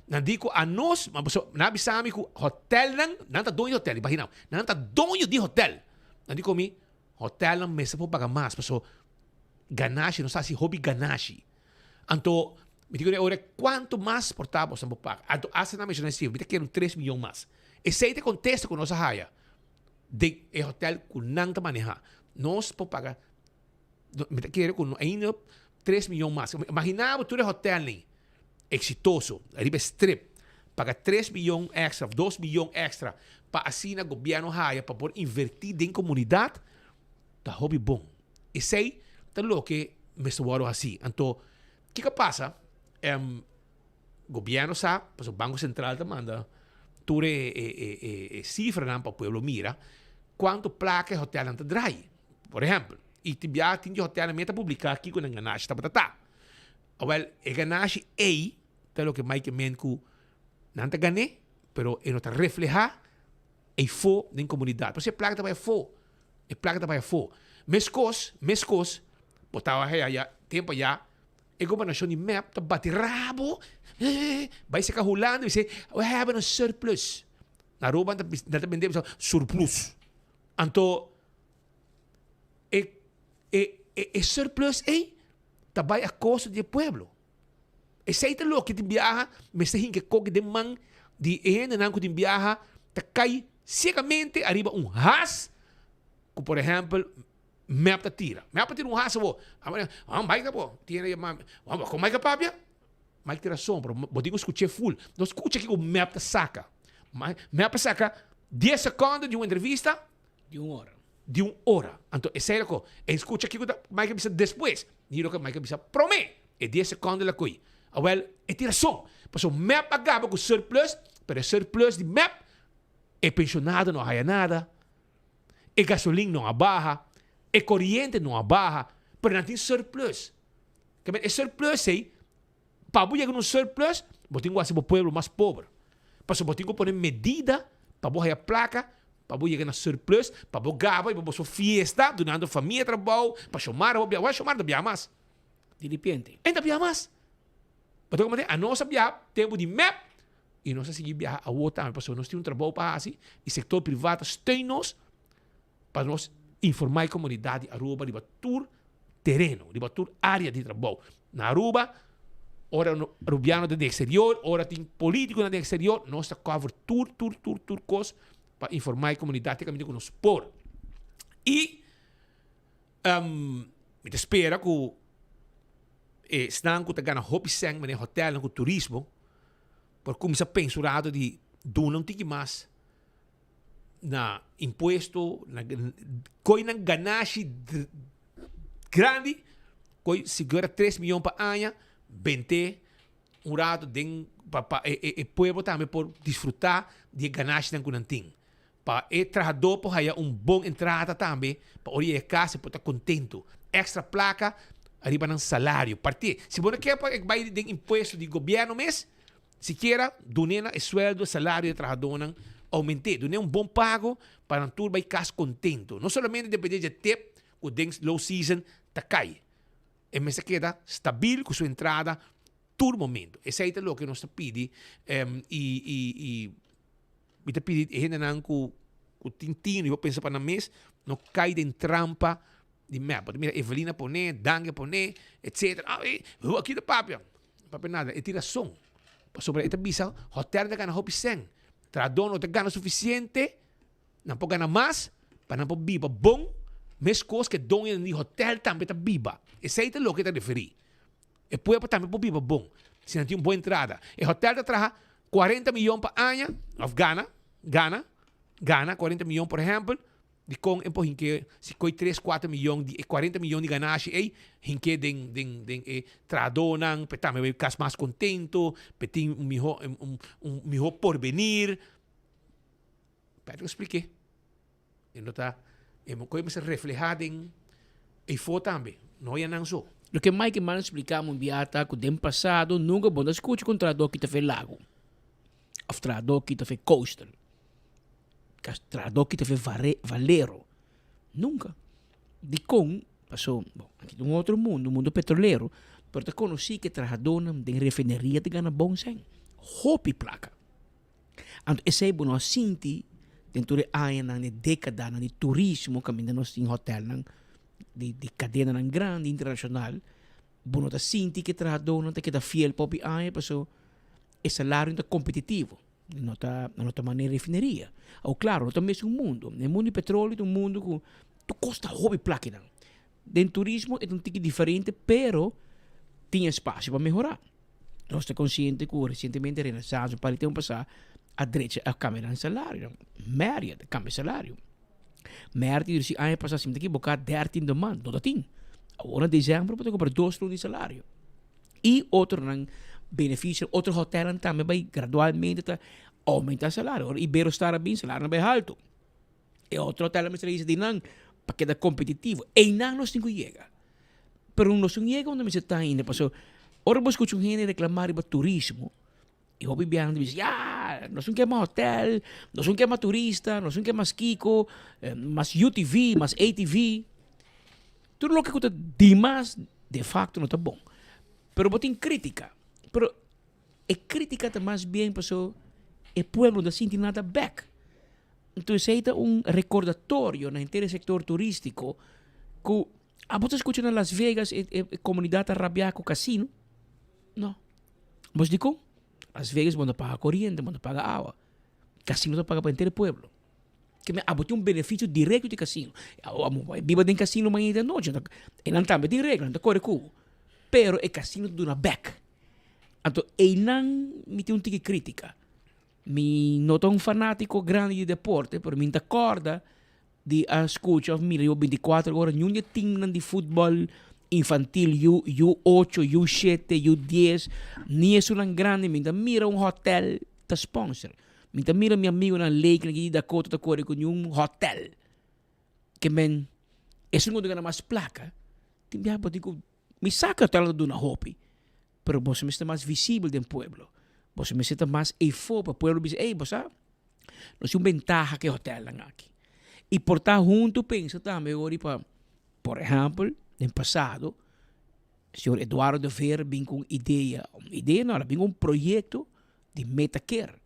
Nan di ku anos, ma pasobra nan a bisa mi ku hotelnan, nan ta doño di hotel, imagina bo, nan ta doño di hotel. Nan di ku mi, hotelnan mester por paga mas, pasobra ganashi, nos ta hasi hopi ganashi. Anto, mi di ku nan, ora kuantu mas por ta boso por paga? Anto asta nan a menshoná e sifra, mi ta kere un tres miyon mas. Esei ta e kontesta ku nos a haya den e hotel ku nan ta manehá. Nos por paga. Mi ta kere ku no ainda tres miyon mas. Imagina bo tur e hotelnan eksitoso riba e strip paga tres miyon ekstra of dos miyon ekstra pa asina gobièrnu haya pa por invertí den komunidat ta hopi bon. Esei ta loke mester wòrdu hasí. Anto kiko a pasa? Gobièrnu sa pasobra Banko Sentral ta manda tur e sifranan pa pueblo mira kuantu plaka e hotelnan ta drai. Por ehèmpel, i tin biaha tin di hotèlnan meta publiká kiko nan ganashi tabata ta. Awèl, e ganashi ei ta loke Mike men ku nan ta gan'é, pero e no ta reflehá eifó den komunidat. Pasobra e plaka ta bai afó, e plaka ta bai afó. Meskos, meskos, bo tabata haya ya tempu ayá e gobernashon di mep ta bati rabo, bai seka Hulanda i bis'é, we hebben een surplus. Na Aruba nan ta bende bisa surplus. Anto e e e surplus ei ta bai a kosto di e pueblo. Esei ta loke tin biaha mester hinka e koki den man di e hendenan ku tin biaha ta kai siegamente ariba un has ku por ehèmpel. Mep ta tira. Mep a tira un hasa bo. Ah, Mike ta bo. Tiene, ma, con Mike a papia? Mike tin rason, pero bo tin ku skuch'é full. No skucha kiko Mep ta saka. Mep a saka dies sekondo di un entrevista. Di un ora. Di un ora. Anto esei loko. E skucha kiko ta Mike a bisa despues. Ni loke Mike a bisa promé. E dies sekondo la koe. Awel, e tin rason. Pasobra Mep a gaba ku surplus, pero e surplus di Mep, e penshonado no a haya nada. E gasolin no a baha. E koriente no a baha. Pero nan tin surplus. Ke men e surplus ei, pa bo yega na un surplus, bo tin ku hasi bo pueblo mas pober. Pasobra bo tin ku pone medida pa bo haya plaka, pa bo yega na surplus, pa bo gaba i pa boso fiesta dunando famia trabou, pa Shomara bo biaha. Wak Shomara ta biaha mas. Di ripiente. E ta biaha mas. Bo ta komprende? Anos a biaha tempu di mep i nos a sigui biaha awor tambe pasobra nos tin un trabou pa hasi i sektor privat ta steun nos pa nos informa e comunidad di Aruba riba tur tereno, riba tur area di trabou. Na Aruba, ora Arubiano ta den exterior, ora tin politiconan den exterior, nos ta cover tur, tur, tur, tur cos pa informa e comunidad te caminda cu nos por. Y mi ta spera cu esnan cu ta gana hopi cen manera hotelnan cu turismo por cuminsa pensa un rato di duna un tiki mas na impuesto, na koe nan ganashi grandi, koe sigura tres miyon pa aña, bent'é un rato den pa pa e e e pueblo tambe por disfruta di e ganashinan ku nan tin. Pa e trahadó por haya un bon entrada tambe, pa ora yega kas e por ta kontentu. Èkstra plaka ariba nan salario. Part'é, si bo no ke pa e bai den impuesto di gobièrnu mes, Sikiera dun'é nan e sueldo, e salario di e trahadónan oument'é. Dun'é un bon pago pa nan tur bai kas kontentu. No solamente dependé dje tep ku den low season ta kai. E mester keda stabil ku su entrada tur momento. Esei ta loke nos ta pidi i i i mi ta pidi e hendenan ku ku tin tino i por pensa pa nan mes no kai den trampa di mep. Bo ta mira Evelina pone, Dange pone, etcetera. Ah, e, aki ta papia. Papia nada, e tin rason. Pasobra e ta bisa, hotel ta gana hopi sèn. Trahadó no ta gana sufisiente, nan por gana mas pa nan por biba bon, meskos ku e doñonan di hotel tambe ta biba. Esei ta loke e ta referí. E pueblo tambe por biba bon si nan tin un bon entrada. E hotel ta traha kuarenta miyon pa aña, òf gana, gana, gana kuarenta miyon por ehèmpel, Dikon e por hink'é si koi tres kuater miyon di e kuarenta miyon di ganashi ei hink'é den den den e trahadónan p'e tambe bai kas mas kontento, p'e tin un mihó un un mihó porbenir. Patrick a splik'é. E no ta e koi mester reflehá den eifó tambe, no ya nan so. Loke Mike Eman a splika un bia ta ku den pasado nunka bo no a skucha ku un trahadó kita fe lago òf trahadó kita fe coastal. Trahadó kita fe Valero. Nunka. Dikon? Paso, bon, aki ta un otro mundu, un mundu petrolero, pero ta konosí ku e trahadónan den refineria ta gana bon sèn, hopi plaka. Anto esei bo no a sinti den tur e añanan, e dékadanan di turismo kaminda nos tin hotèlnan di di kadenanan grandi internashonal, bo no ta sinti ku e trahadónan ta keda fiel pa hopi aña paso e salario no ta kompetitivo. No ta, no ta manera refineria. Awor, claro, no ta mesun mundo. E mundo di petroleo ta un mundo cu tur cos ta hopi plakinan. Den turismo e ta un tiki diferente, pero tin espacio pa mehora. Nos ta consciente cu recientemente Renaissance un par di tempo pasa a drecha, a cambia nan salario. Marriott a cambia salario. Marriott di reci aña pasa, si mi ta equivoca, dertien de maand. No ta tin. Awor na december bo ta cobra dos luna di salario. Y otronan beneficio, otro hotelnan tambe bay gradualmente ta aumenta salario. Ora Iberostar a bin, salario nan bay halto. E otro hotelnan mester hisa di nan pa keda competitivo. Eynan nos tin cu yega. Pero nos no yega unda mester ta ainda, pasobra ora bo scucha un hende reclama riba turismo, y hopi biaha nan ta bisa, ya, nos no ke mas hotel, nos no ke mas turista, nos no ke mas kiko, mas UTV, mas ATV. Tur loke ku ta dimas, de facto no ta bon. Pero bo tin kritika. Pero e kritika ta mas bien paso e pueblo no ta sinti nada bek. Enton esei ta un rekordatorio na henter e sektor turistiko ku abo ta skucha na Las Vegas e e komunidat ta rabia ku kasino? No. Bos dikon? Las Vegas bo no paga koriente, bo no paga awa. Kasino ta paga pa henter e pueblo. Ke men abo tin un beneficio directo di casino. Abo bai biba den casino mañana di anochi, e nan tambe tin regla, nan ta kore ku bo. Pero e casino ta duna bek. Anto einan mi tin un tiki critica. Mi no ta un fanatico grandi di deporte, pero mi ta corda di a scucha of mira riba binticuater ora niun di e teamnan di futbol infantil yu yu ocho, yu shete, yu dies, ni esunnan grandi mi ta mira un hotel ta sponsor. Mi ta mira mi amigonan Lakeland y Dakota ta kore ku niun hotel. Ke men esun ku ta gana mas plaka tin biaha bo tin ku mi sa ku hotel ta duna hopi pero boso mester mas visibel den pueblo. Boso mester ta mas eyfo pa pueblo bisa ey bo sa nos tin un bentaha ku e hotelnan aki. Y por ta hunto pensa tambe ori pa por ehempel den pasado señor Eduardo de Veer bin ku un idea, un idea no, el a bin ku un proyecto di Metacare.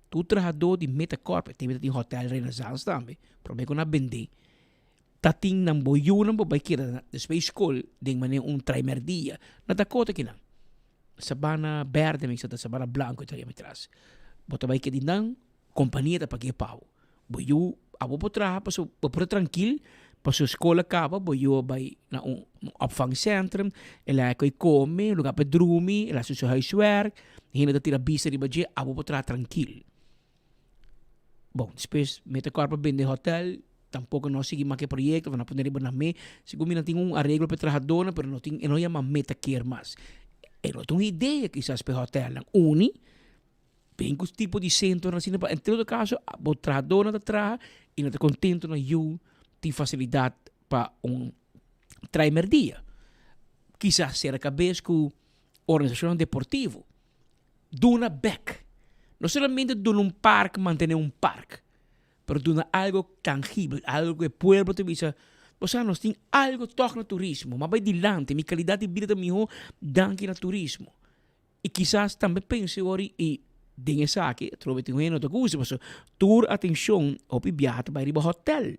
Tur trahadó di Metacorp, e tempo tin Hotel Renaissance tambe, promé ku nan a bendé, ta tin nan bo yunan bo bai keda despues skol den manera un traimerdia na Dakota kinan. Sabana Berde mi sa ta Sabana Blanco e ta yama atras. Bo ta bai keda di nan, kompania ta pag'é pa bo. Bo yu abo por traha pasobra bo por ta trankil pasobra skol a kaba bo yu a bai na un opvangcentrum el a koe kome un lugar pa drumi el a hasi su huiswerk hende ta tira bista riba dje abo por traha trankil. Bon despues Metacorp a bende hotel tampoco no a sigui mas ku e proyecto nan a pone riba nan me segun mi nan tin un areglo pa e trahadornan pero no tin e no yama Metacare mas e no ta un idea kisas pa e hotelnan uni Ben ku tipo di sentronan asina pa en todo kaso bo trahadónan ta traha i nan ta kontento nan yu tin fasilidat pa un traimerdia. Kisas sera kabes ku organisashonnan deportivo duna bèk. No solamente duna un park mantené un park, pero duna algo tangibel, algo ku e pueblo ta bisa, bo sa nos tin algo tòg na turismo, m'a bai dilanti, mi kalidat di bida ta mihó danki na turismo. I kisas tambe pensa e ora i den esaki atrobe tin un hende no ta gusta pasobra tur atencion hopi biaha ta bai riba hotel.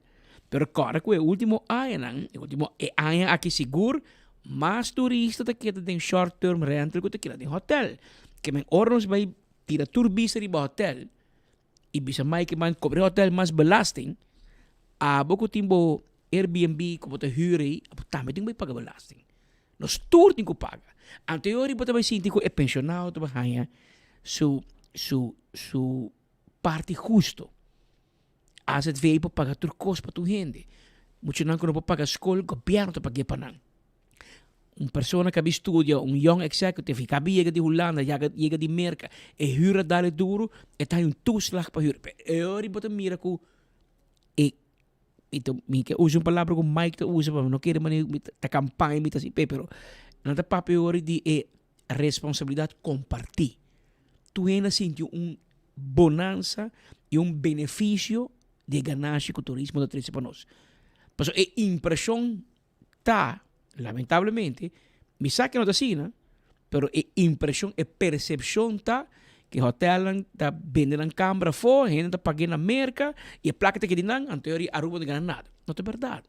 Pero kòrda ku e ultimo añanan, e ultimo e aña aki sigur mas turista ta keda den short term rental ku ta keda den hotel. Ke men ora nos bai tira tur bista riba hotel i bisa Mike man kobra e hotel mas belasting, abo ku tin bo Airbnb ku bo ta hür ei abo tambe tin ku bai paga belasting. Nos tur tin ku paga. Anto e ora bo ta bai sinti ku e pensionado ta bai haña su su su parti husto. AZV por paga tur kos pa tur hende. Muchanan ku no por paga skol, gobièrnu ta pag'é pa nan. Un persona ku a bin studia, un young executive, i ku a bin yega di Hulanda, yega yega di Merka, e hür a dal e duru, e ta haña un toeslag pa hür. E ora bo ta mira ku e Mi ta mi ke usa un palabra ku Mike ta usa pa mi no kere manera mi ta kampaña mi ta hasi p'e pero nan ta papia ora di e responsabilidat kompartí. Tur hende a sinti un bonansa i un benefisio di e ganashi ku turismo ta trese pa nos. Pasobra e impreshon ta, lamentablemente, mi sa ke no ta asina, pero e impreshon, e persepshon ta ke hotelnan ta bende nan kambra afó, hende ta pag'é na Merka i e plaka ta keda di nan, anto e Aruba no ta gana nada. No ta bèrdat.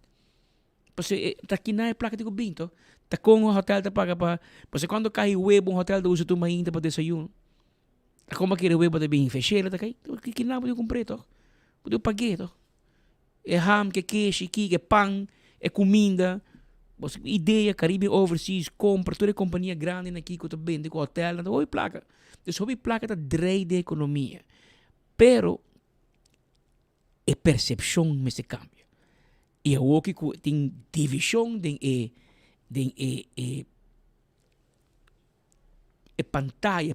Pasobra e ta kinan e plaka tin ku bin to. Ta kon un hotel ta paga pa, pasobra kuando kai webo un hotel ta usa tur mainta pa desayuno. Ta kon bo a kere webo ta bin feshera ta kai? Kinan bo tin ku kumpr'é tòg? Bo tin ku pag'é tòg? E ham, ke keshi, ki, ke pan, e kuminda. Bo sa idea Caribbean Overseas kompra tur e kompania grandi na kiko ta bende ku hotelnan ta hopi plaka. Dus hopi plaka ta drei den ekonomia. Pero e persepshon mester kambia. I awoki ku tin divishon den e den e e e pantaya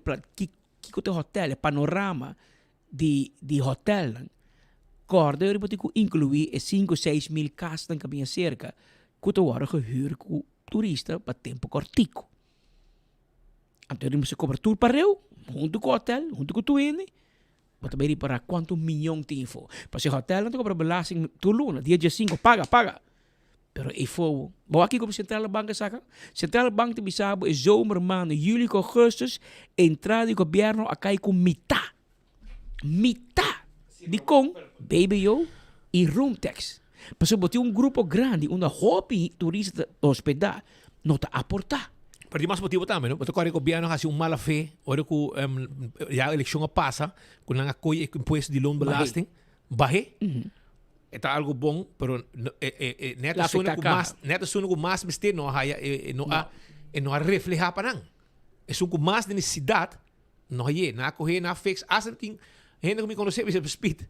kiko ta e hotel e panorama di di hotelnan kòrda yori bo tin ku inkluí e sinku 6000 kasnan ku a bin aserka ku ta wòrdu gehür ku turista pa tempu kòrtiku. Anto yori mester kobra tur pareu huntu ku hotel huntu ku tur hende bo ta bai ripará kuantu miyon tin afó pasobra e hotelnan ta kobra belasting tur luna dia diesinku paga paga. Pero e fowo. Bo wak kiko Centrale Bank a saka? Centrale Bank ta bisa bo e zomermaanden, juli ku augustus, entrada di gobierno a kai ku mitá. Mitá! Dikon? BBO i room tax. Pasobra bo tin un grupo grandi unda hopi turista ta hospedá, no ta aportá. Pero tin mas motibo tambe, no? Bo ta kòrda e gobierno a hasi un mala fe ora ku ya elekshon a pasa, ku nan a koy e impuesto di loonbelasting, bah'é. E ta algo bon, pero e e e net La esun afecta ku caha. mas, net esun ku mas mester no a haya e e no a e no a refleha pa nan. Esun ku mas den necesidad no haye. Nan a kohe, nan a fix. Hasta tin hende ku mi konosé bisa Speed,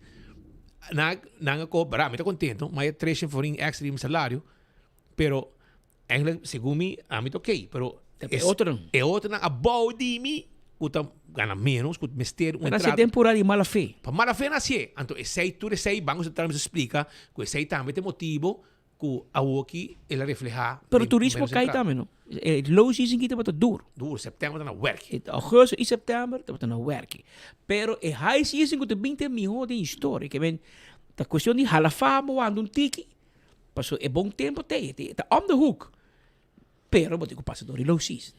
nan nan a kohe, bra, mi ta kontento, mi a 300 florin extra di mi salario, pero Eigenlijk, segun mi, ami ta oké, pero Ta e otronan. E otronan abou di mi ku ta gana ménos, ku mester un Pero entrada. na temporada di mala fe. Pa mala fe nan hasié. Anto esei, tur esei, Banko Sentral mester splika ku esei tambe ta e motibu ku awoki el a reflehá Pero den turismo ménos kai entrada. tambe, no? E low season ki tabata duru. Duru, sèptèmber ta na wèrki. E augustus i sèptèmber tabata na wèrki. Pero e high season ku ta bin ta e mihó den historia. Ke men ta kuestion di hala fama wanta un tiki. Paso e bon tempo t'ei, e ta om de hoek. Pero bo tin ku pasa dor di low season.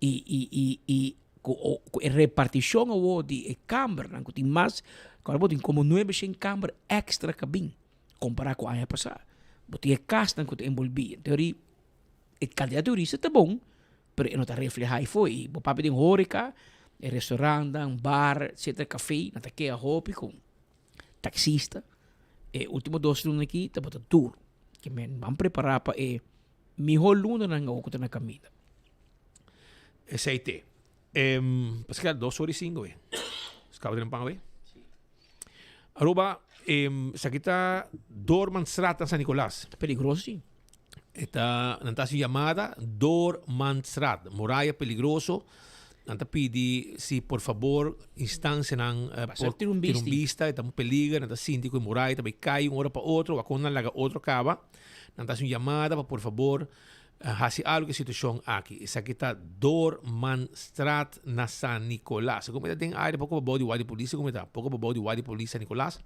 I i i i ku ku e repartishon awor di e kambernan ku tin mas, ku ora bo tin komo nuebe shen kamber èkstra kabin kompará ku aña pasá. Bo tin e kasnan ku ta enbolbí. En teoria e kantidat di turista ta bon, pero e no ta reflehá ei for. I bo papia den hóreka, e restorantnan, bar, etcetera, kafé, nan ta kea hopi ku taxista. E ultimo dos luna aki tabata duro. Ke men ban prepara pa e miho lunanan awor ku ta na kaminda. Esei te. Pascal, dos ora i sinko we. Skaba den pan we. Aruba, esaki ta Doormanstraat na San Nicolas. Ta peligroso si. E ta, nan ta hasi un yamada, Doormanstraat, muraya peligroso. Nan ta pidi si por fabor instancianan por tira un bista, e ta un peliger, nan ta sinti cu e muraya ta bay cay un ora pa otro, wak nan laga otro caba. Nan ta hasi un yamada pa por fabor hasi algo cu e situacion aki. Esaki ta Doormanstraat na San Nicolas. Segun mi ta den area poco pabou di Guardia di Policia, segun mi ta poco pabou di Guardia di Policia San Nicolas.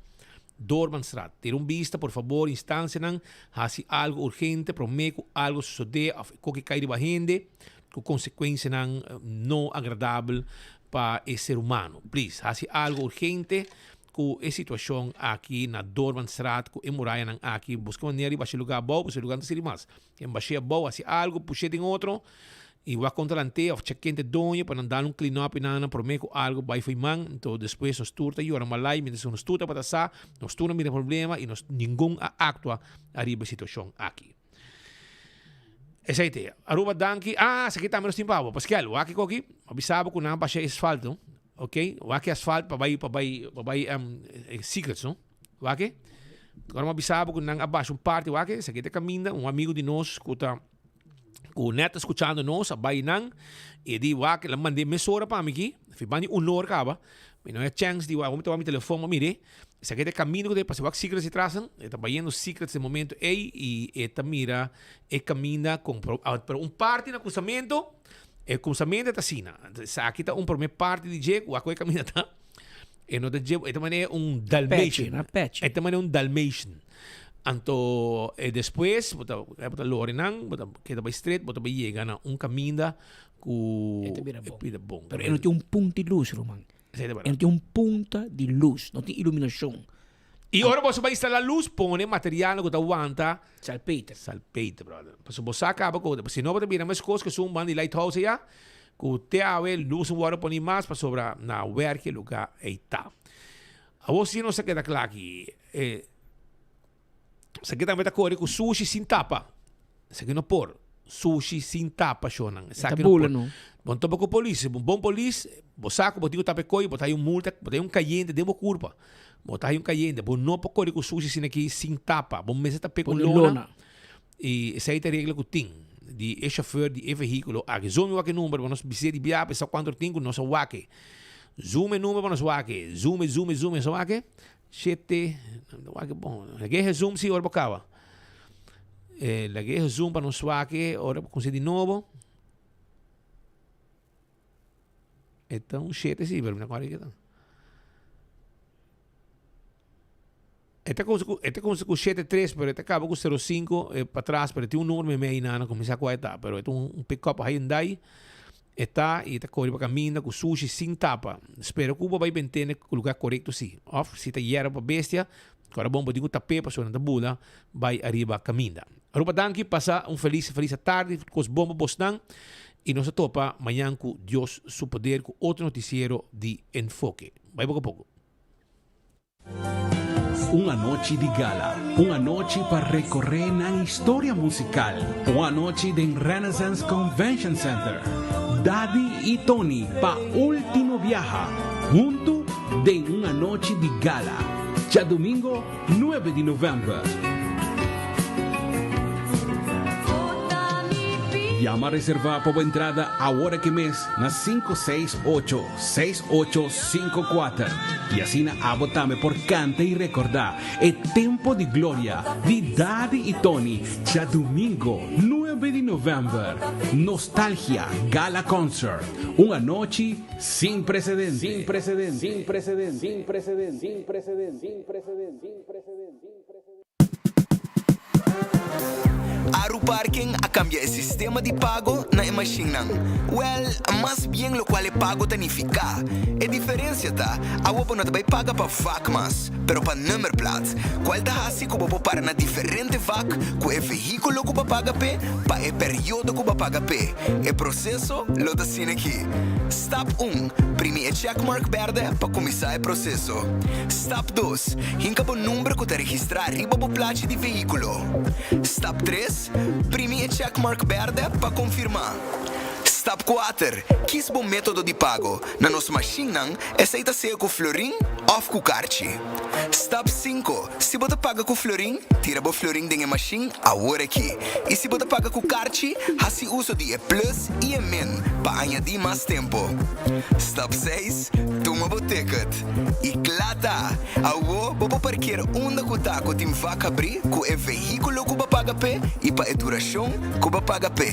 Doormanstraat. Tira un bista por fabor instancianan hasi algo urgente prome cu algo sosode of e koki cay riba hende cu consecuencianan no agradabel pa e ser humano. Please hasi algo urgente cu e situacion aki na Doormanstraat cu e murayanan aki. Busca manera di basha e lugar abou pasobra e lugar no ta sirbi mas. Ken bash'é abou hasi algo push'é den otro y wak contra lant'é of chek'é ente doño pa nan dal un clean up y nan nan prome cu algo bay fo'i man. Enton despues nos tur ta yora malay mientras nos tur tabata sa, nos tur a mira e problema y nos ningun a actua ariba e situacion aki. Esey te. Aruba danki. Ah, esaki tambe nos tin pa bo. Paskel, wak e koki. A bisa bo cu nan a basha e asfalto. Ok, wak e asfalt pa bay pa bay pa bay Secrets no. Wak e. Ora mi a bisa bo ku nan a basha un parti, wak e, esaki ta kaminda, un amigu di nos ku ta ku nèt ta skuchando nos a bai nan i e di wak el a mand'é mesora pa mi aki, fi banda di un or kaba, mi no a chèns di wak, mi ta wak mi telefòn pa mir'é, esaki ta e kaminda ku ta pasa wak Secrets di tras nan, e ta bayendo Secrets e momento ei i e ta mira e kaminda kon pero un parti na kusamentu, e kusamentu ta asina, esaki ta un promé parti di dje ku wak ku e kaminda ta. E no ta dje, e ta manera un dalmatian. Pechi, na pechi. E ta manera un dalmatian. Anto e despues bo ta bo ta lori nan, bo ta keda bai straight, bo ta bai yega na un kaminda ku E ta bira bon. E bira bon. Pero e no tin un punta di lus, ruman. Esei ta berdad. E no tin un punta di lus, no tin iluminashon. I ora boso bai instala lus, pone materialnan ku ta wanta. Salpeter. Salpeter, brother. Pasobra bo sa kaba ku, si no bo ta bira meskos ku esun ban di lighthouse aya. Ku te awe lus no wòrdu poni mas pasobra na wèrk e lugá ei ta. Awor si nos a keda kla aki, e esaki tambe ta kore ku sushi sin tapa. Esaki no por. Sushi sin tapa, shownan. Esaki no por. Bo no topa ku polis. Un bon polis, bo sa ku bo tin ku tapa e koyo, bo ta haña un multa, bo ta haña un kayente den bo kurpa. Bo ta haña un kayente. Bo no por kore ku sushi asina aki sin tapa. Bo mester tap'é ku lona. I esei ta e regla ku tin di e shofèr di e vehíkulo aki. Zoom wak e number pa nos bis'é di bia pa e sa kuantu tin ku nos a wak e. Zoom e number pa nos wak e. Zoom e, zoom e, zoom e. Nos a wak e. Shete, no wak e bon. Lag'é e zoom si ora bo kaba. Lag'é e zoom pa nos wak e ora bo kuminsá di nobo. E ta un shete si, pero mi no kòrda kiko ta. E ta kumsa ku e ta kumsa ku shete tres pero e ta kaba ku sero sinku e patras pero e tin un numero meimei einan no kuminsá kua e ta pero e ta un un pick up Hyundai e ta i e ta kore pa kaminda ku sushi sin tapa spera ku bo bai bent'é na e lugar korekto si òf si ta yerba pa bestia ku ora bon bo tin ku tap'é pasobra nan ta bula bai ariba kaminda. Aruba danki pasa un felis felis atardi kos bon pa bosnan i nos ta topa mañan ku Dios su poder ku otro notisiero di Enfoke bai poko poko. Un anochi di gala, un anochi pa recorre nan historia musical, un anochi den Renaissance Convention Center. Daddy y Tony pa ultimo biaha, hunto den un anochi di gala, djadomingo nuebe di november. Yama reserva pa bo entrada awor aki mes na 568 6854 y asina abo tambe por canta y recorda e tempo di gloria di Daddy y Tony djadomingo nuebe di november. Nostalgia Gala Concert, un anochi sin precedente. Sin precedente. Sin precedente. Sin precedente. Sin precedente. Sin precedente. Sin precedente. Aruparking a cambia e sistema di pago na e mashinnan. Wel, mas bien locual e pago ta nifica. E diferencia ta, awo bo no ta bay paga pa vak mas, pero pa nummerplaat, cual ta haci cu bo por para na diferente vak cu e vehiculo cu bo a paga p'e pa e periodo cu bo a paga p'e. E proceso lo ta asina aki. Stap un, Primi e checkmark berde pa cuminsa e proceso. Stap dos, Hinka bo number ku ta registrá riba bo plachi di vehíkulo. Stap tres, Primi e checkmark bèrdè pa konfirmá. Stap kuater, Kis bo método di pago. Na nos mashinnan, esei ta sea ku florin òf ku karchi. Stap sinku, Si bo ta paga ku florin, tira bo florin den e mashin awor aki. I si bo ta paga ku karchi, hasi uso di e plus i e min pa añadí mas tempu. Stap seis, Tuma bo ticket. I kla ta! Awo bo por parkeer unda ku ta ku tin vak habrí ku e vehíkulo ku bo paga p'e i pa e durashon ku bo paga p'e.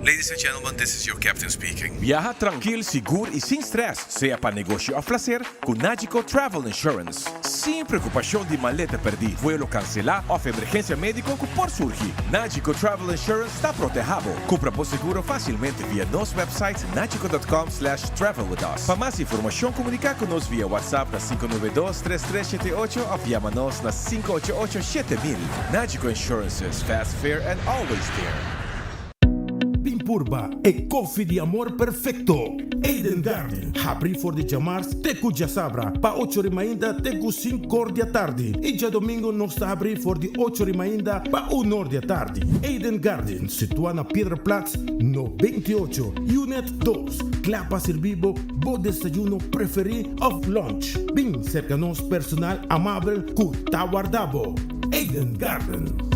Ladies and gentlemen, this is your captain speaking. Biaha trankil, sigur i sin stress, sea pa negoshi òf plaser, ku Nagico Travel Insurance. Sin preokupashon di maleta pèrdí, vuelo kanselá òf emergensia médiko ku por surgi, Nagico Travel Insurance ta protehá bo. Kumpra bo seguro fásilmente via nos website nagico.com slash travel with us. Pa mas informashon komuniká ku nos via WhatsApp na 592 3378 òf yama nos na 588 7000. Nagico Insurances, fast, fair and always there. Bin purba e koffie di amor perfecto! Eden Garden, habri for di djamars te ku djasabra pa ocho ri mainta te ku sinkor di atardi i djadomingo nos ta habri for di ocho ri mainta pa unor di atardi. Eden Garden, situa na Piedraplaats no 28, Unit dos, kla pa sirbi bo bo desayuno preferi of lunch. Bin serka nos personal amabel ku ta warda bo. Eden Garden.